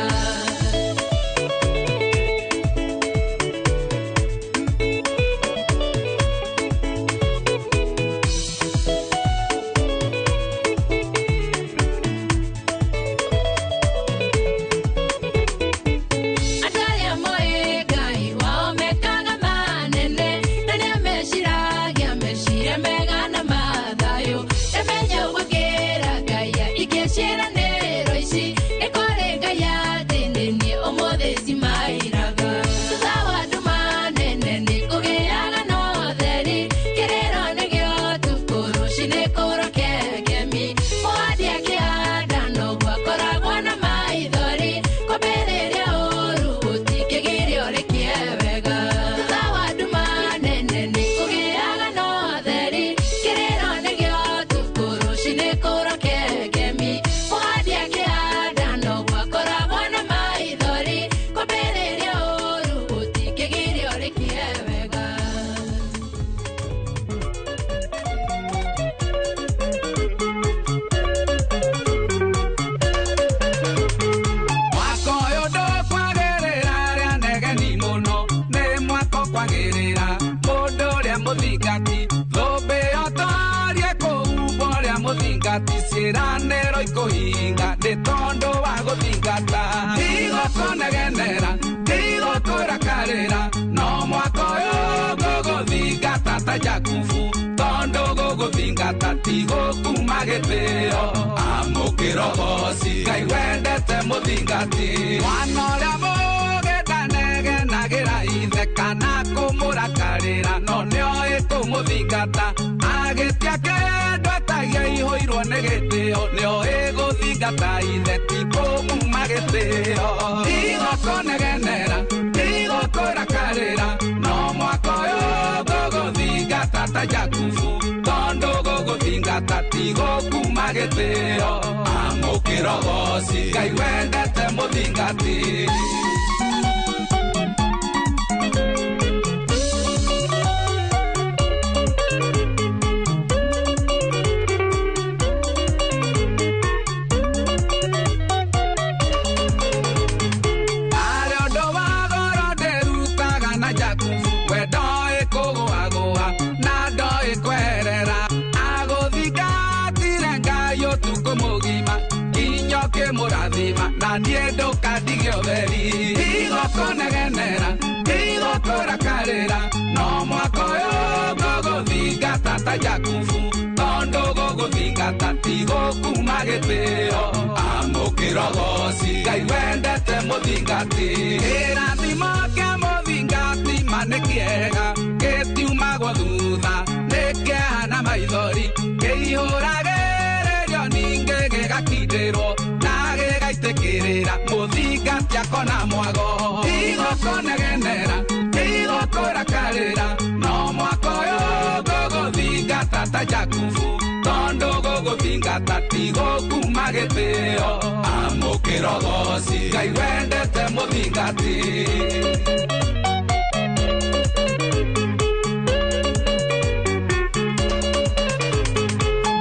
Andũ arĩa moĩ Ngai wao mekaga manene, na nĩa meciragia meciria mega na mathayũ. Ndamenya ũguo ngĩra Ngai ingĩciĩranĩro ici, nĩ kũrĩ Ngai atĩ nĩ niĩ ũmũthĩ cimairaga. Thutha wa nduma nene nĩ kũgĩaga na ũtheri, kĩrĩro nĩgĩo ũtukũ, rũciinĩ kũroke kemi. Mũhandi akĩhanda noguo akoragwo na maithori, kwambĩrĩria ũũru gũtikĩgirio rĩkĩe wega. Thutha wa nduma nene nĩ kũgĩaga na ũtheri, kĩrĩro nĩgĩo ũtukũ, rũciinĩ kũroke kemi. Mũhandi akĩhanda noguo akoragwo na maithori, kwambĩrĩria ũũru gũtikĩgirio rĩkĩe wega. mũthingati ciĩranĩro ikũhinga nĩ tondũ wa gũthingata ndigũkũnegenera ndigũkũrakarĩra no mwaka ũyũ ngũgũthingata ta Jakubu tondũ gũgũthingata ti gũkuma gĩtĩo amũkĩra ũgoci Ngai wendete mũthingati mwana ũrĩa mũũgĩ ndanegenagĩra ithe kana kũmũrakarĩra no nĩoĩ kũmũthingata agĩtia kĩndũ etagia ihũirwo nĩ gĩtĩo nĩoĩ gũthingata ithe ti kũmuma gĩtĩo ndigũkũnegenera ndigũkũrakarĩra no mwaka ũyũ ngũgũthingata ta Jakubu tondũ gũgũthingata ti gũkuma gĩtĩo amũkĩra ũgoci Ngai wendete mũthingati. Na niĩ ndũkandige ũtheri ndigũkũnegenera ndigũkũrakarĩra no mwaka ũyũ ngũgũthingata ta Jakubu tondũ gũgũthingata ti gũkuma gĩtĩo amũkĩra ũgoci Ngai wendete mũthingati kĩrathimo kĩa mũthingati ma nĩ kĩega gĩtiumagwo thutha nĩ kĩeha na maithori kĩihũragĩrĩrio ningĩ gĩgakindĩrwo gĩgaitĩkĩrĩra mũthingati akona mwago ndigũkũnegenera ndigũkũrakarĩra no mwaka ũyũ ngũgũthingata ta Jakubu tondũ gũgũthingata ti gũkuma gĩtĩo amũkĩra ũgoci Ngai wendete mũthingati.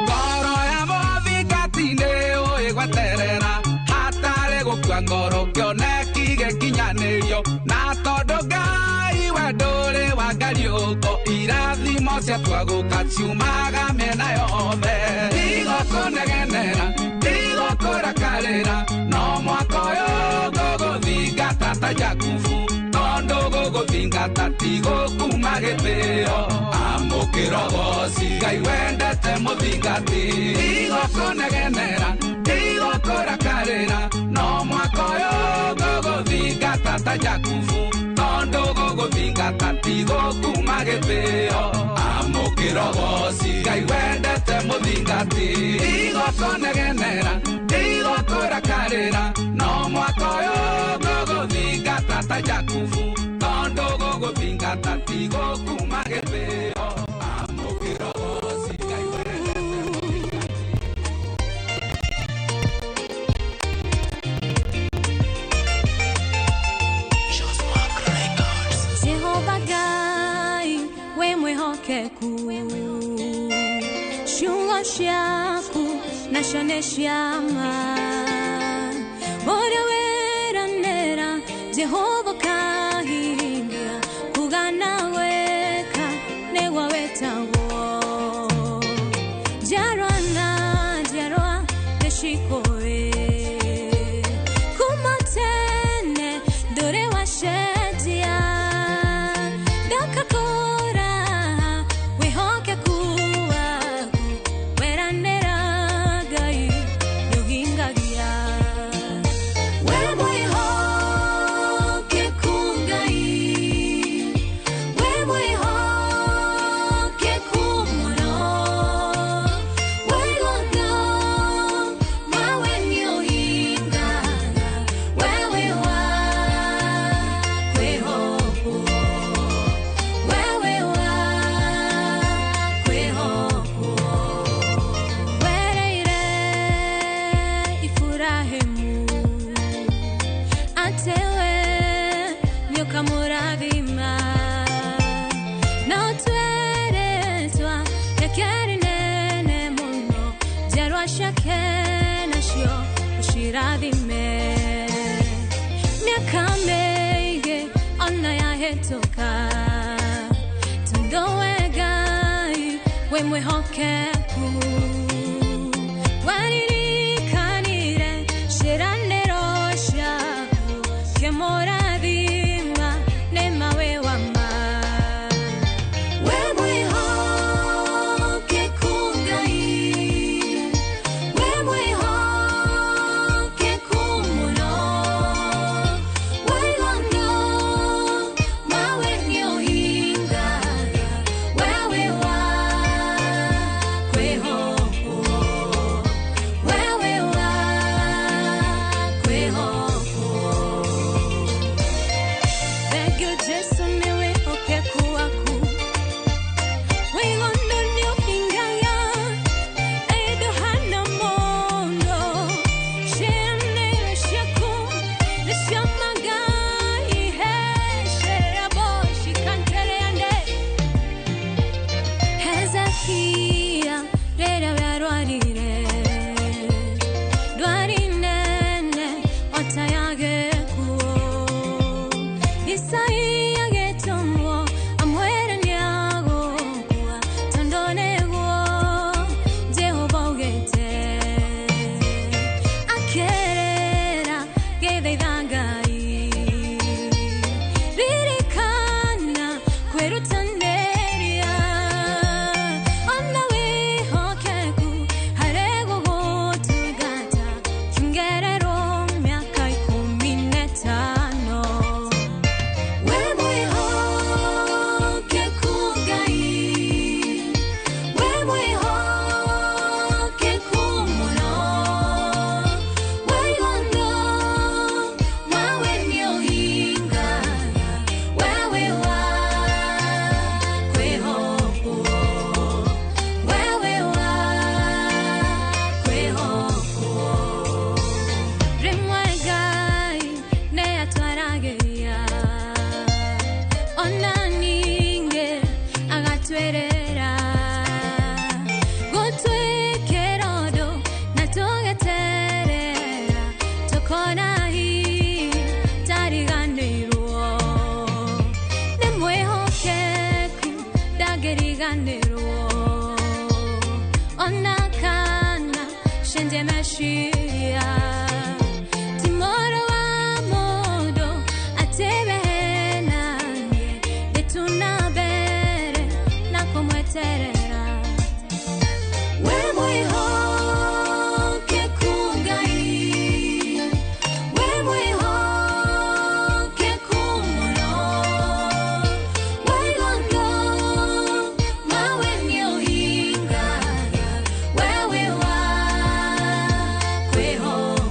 Ngoro ya mũthingati nĩ ũĩ gweterera hatarĩ gũkua ngoro kĩoneki gĩkinyanĩrio na tondũ Ngai we ndũrĩ wa ngariũko irathimo ciatwagũka ciumaga mĩena yothe ndigũkũnegenera ndigũkũrakarĩra no mwaka ũyũ ngũgũthingata ta Jakubu tondũ gũgũthingata ti gũkuma gĩtĩo amũkĩra ũgoci Ngai wendete mũthingati ndigũkũnegenera ndigũkũrakarĩra no mwaka ũyũ ngũgũthingata ta Jakubu tondũ gũgũthingata ti gũkuma gĩtĩo amũkĩra ũgoci Ngai wendete mũthingati ndigũkũnegenera ndigũkũrakarĩra no mwaka ũyũ ngũgũthingata ta Jakubu tondũ gũgũthingata ti gũkuma gĩtĩo amũkĩra ũgoci Ngai wendete mũthingati. Jehova Ngai we mwĩhokeku ciugo ciaku nacio nĩ cia ma ũrĩa wĩranĩra Jehova kahingia kuga na gwĩka nĩguo wĩtagwo njiarwa na njiarwa nĩcikũĩ kuma tene ndũrĩ wacenjia ndakakũra wĩhokeku waku weranĩra Ngai nĩũhingagia we mwĩhokeku Ngai we mwĩhokeku mũno waigoga mawe nĩũhingaga wewe wa kwĩhokwo wewe wa kwĩhokwo wereire Iburahĩmu atĩ we nĩũkamũrathima no tweretwa reke nene mũno njiarwa ciake nacio ũcirathime mĩaka mĩingĩ ona yahĩtũka tondũ we Ngai wĩ mwĩhokeku Wamũrathima nĩ mawe wa ma. We mwĩhokeku Ngai, we mwĩhokeku mũno, waigana mawe nĩũhingaga, wewe wa kwĩhokwo, wewe wa kwĩhokwo. Thank you Jesu nĩ wĩhokeku waku. Wĩgondo nĩ ũhingaga, ĩndũhana mũno. Ciĩranĩro ciaku nĩ cia Ngai, he cerabo cikantereande. Hezekia rĩrĩa we arwarire ndwari nene ota ya gĩkuũ. Isaia agĩtũmwo amwĩre nĩagũkua tondũ nĩguo Jehova augĩte. Akĩrĩra gĩthaitha Ngai, ririkana kwĩrutanĩria ona wĩhokeku harĩ gũgũtungata kĩongererwo mĩaka 15. We mwĩhokeku Ngai, we mwĩhokeku mũno, waigana mawe nĩũhingaga, wewe wa kwĩhokwo, wewe wa kwĩhokwo. Rĩmwe Ngai nĩ atwaragĩria ona ningĩ agatwĩrĩra gũtwĩkĩra ũndũ na tũgeterera tũkona hihi tariganĩrwo. Nĩ mwĩhokeku ndangĩriganĩrwo ona kana cenjie meciria. Ti mũrũ wa mũndũ atĩ wehenanie, ndĩtuna mbere na kũmweterera. We mwĩhokeku Ngai, we mwĩhokeku mũno, waigana mawe nĩũhingaga, wewe wa kwĩhokwo.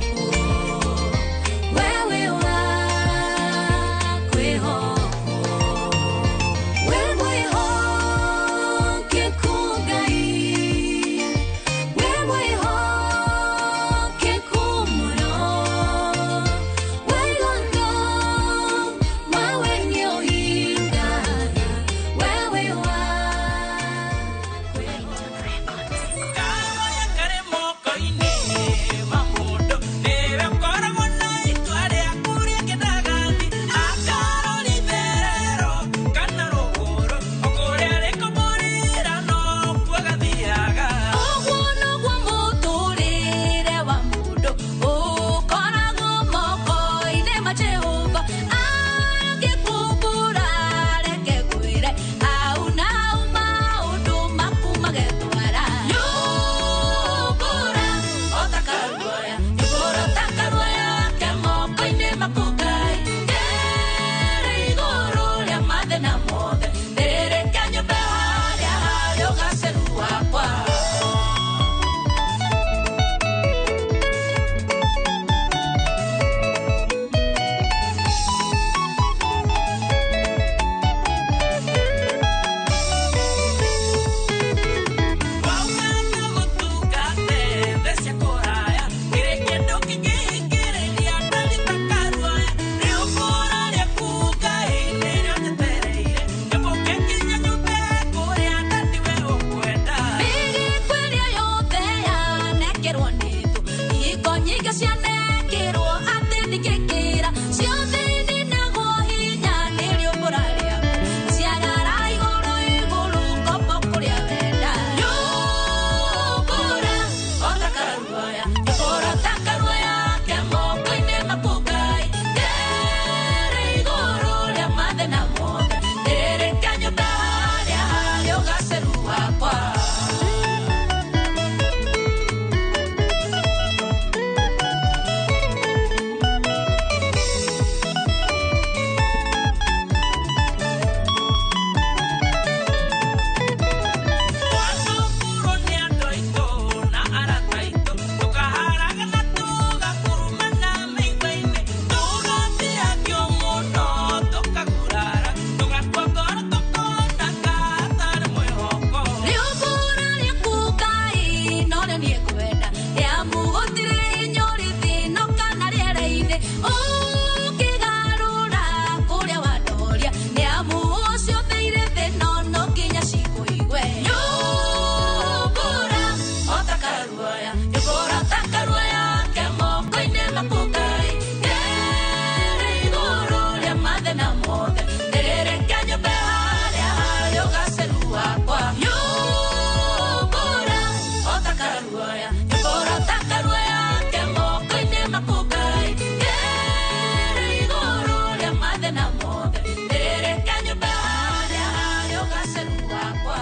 guoya ngĩborota kanua yake moko-inĩ maku Ngai Ngere igũrũ rĩa mathĩna mothe ndirĩka nyũmba harĩa harĩ ũgacĩru wakwa.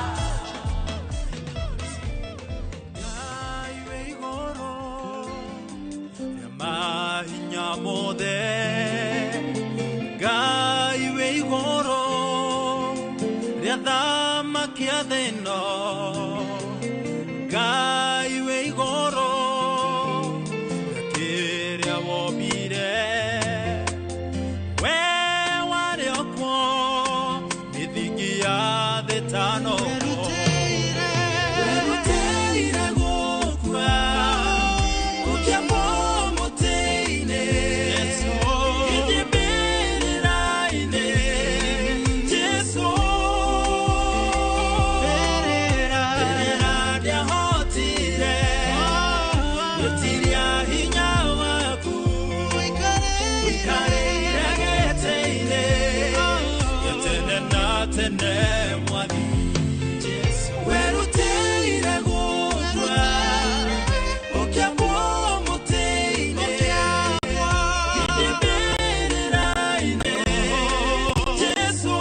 Mahinya mothe Ngai wĩ igũrũ rĩa thamaki a thĩ ĩno Ngai wĩ igũrũ rĩa kĩrĩa wombire we warĩ o kuo mĩthingi ya thĩ tano werutĩire gũkua ũkĩambwo mũtĩ-inĩ gĩthiĩ mbĩrĩra-inĩ Jesũ mbĩrĩra ndĩahotire gwĩtiria hinya waku ũikarĩire gĩtĩ-inĩ gĩa tene na tene Mwathi werutĩire gũkua ũkĩambwo mũtĩ-inĩ gĩthiĩ mbĩrĩra-inĩ Jesũ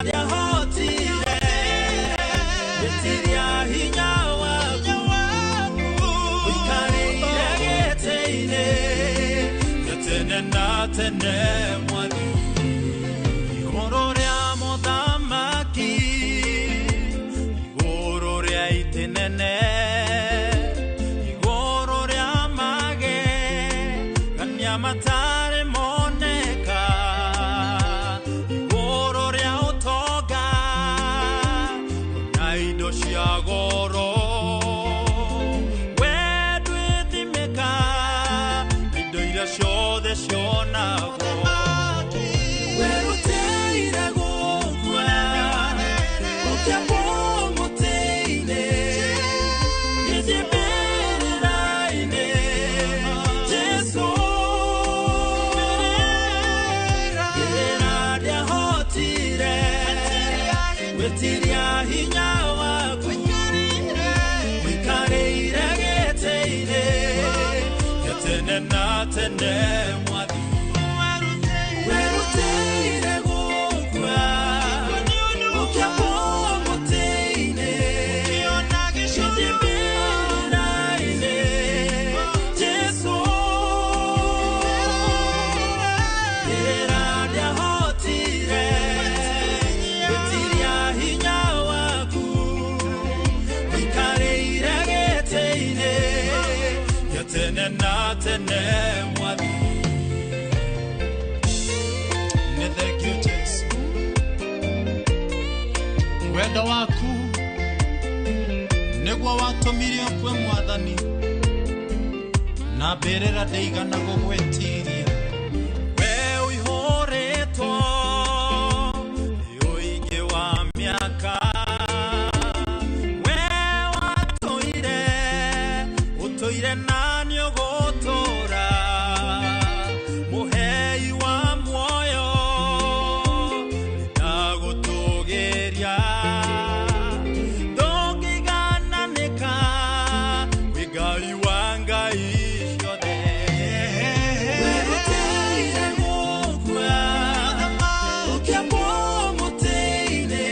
ndĩahotire gwĩtiria hinya waku ũikarĩire gĩtĩ-inĩ gĩa tene na tene Mwathi igũrũ rĩa mothamaki igũrũ rĩa itĩ nene igũrũ rĩa magegania matarĩ moneka igũrũ rĩa ũtonga na indo cia goro we ndwĩthimĩka indo iria ciothe cionagwo werutĩire gũkua ũkĩambwo mũtĩ-inĩ gĩthiĩ mbĩrĩra-inĩ Jesũ mbĩrĩra ndĩahotire gwĩtiria hinya waku ũikarĩire gĩtĩ-inĩ gĩa tene na tene Mwathi werutĩire gũkua ũkĩambwo mũtĩ-inĩ gĩthiĩ mbĩrĩra-inĩ Jesũ mbĩrĩra ndĩahotire gwĩtiria hinya waku ũikarĩire gĩtĩ-inĩ gĩa tene na tene Mwathi. Nĩ thengiũ Jesũ wendo waku nĩguo watũmire ũkue Mwathani na mbĩrĩra ndĩigana gũgwĩtiria we ũihũrĩtwo nĩ ũingĩ wa mĩaka we watũire ũtũire na nĩũgũtũũra mũhei wa muoyo nĩndagũtũgĩria ndũngĩigananĩka wĩ Ngai wa ngai ciothe werutĩire gũkua ũkĩambwo mũtĩ-inĩ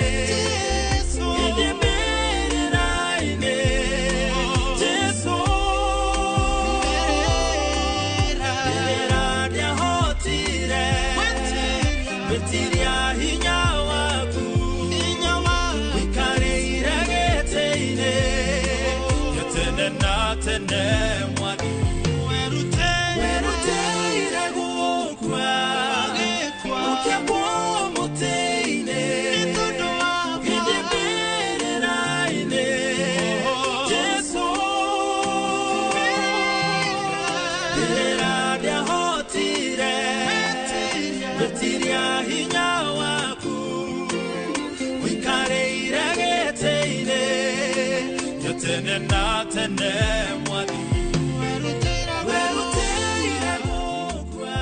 gĩthiĩ mbĩrĩra-inĩ Jesũ mbĩrĩra ndĩahotire gwĩtiria hinya waku ũikarĩire gĩtĩ-inĩ gĩa tene na tene Mwathi werutĩire gũkua ũkĩambwo mũtĩ-inĩ gĩthiĩ mbĩrĩra-inĩ Jesũ mbĩrĩra ndĩahotire gwĩtiria hinya waku ũikarĩire gĩtĩ-inĩ gĩa tene na tene Mwathi werutĩire gũkua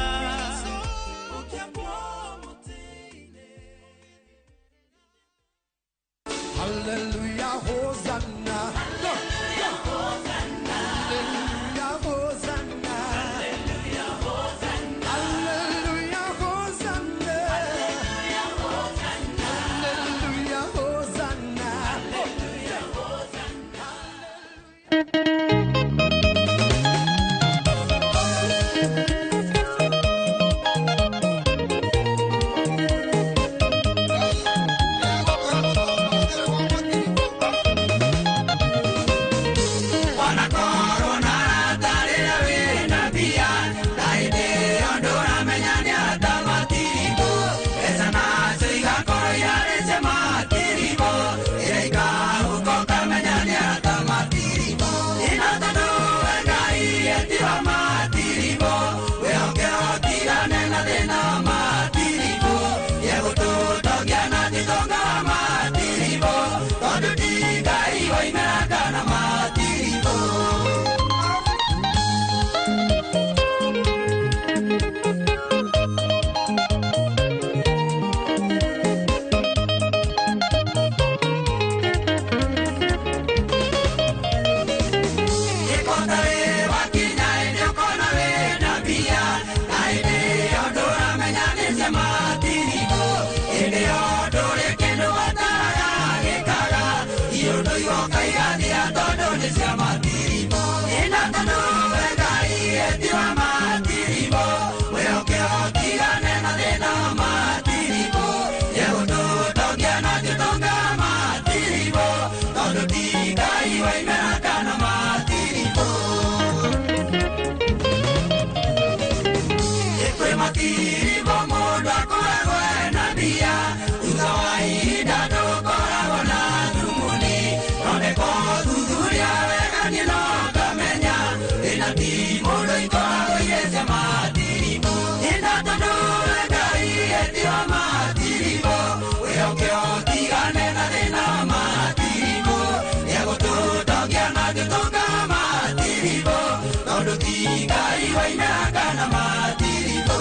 ũkĩambwo mũtĩ-inĩ Hallelujah. Ũkaigania tondũ nĩ cia matiribũ. Ĩna tondũ we Ngai etiwa matiribũ. Wĩhoke ũtigane na thĩna wa matiribũ. Nĩegũtũtongia na tũtonga matiribũ. Tondũ ti Ngai wa imera kana matiribũ. Kwĩ matiribũ mũndũ akoragwo ena mbia. Thutha wa ihinda ndũkoragwo na thumuni. No nĩkũthuthuria wega niĩ no ngamenya. Thĩna ti mũndũ ikoragwo irĩ cia matiribũ. Ĩna tondũ we Ngai etiwa matiribũ. Wĩhoke ũtigane na thĩna wa matiribũ. Nĩegũtũtongia na tũtonga matiribũ. Tondũ ti Ngai wa imera kana matiribũ.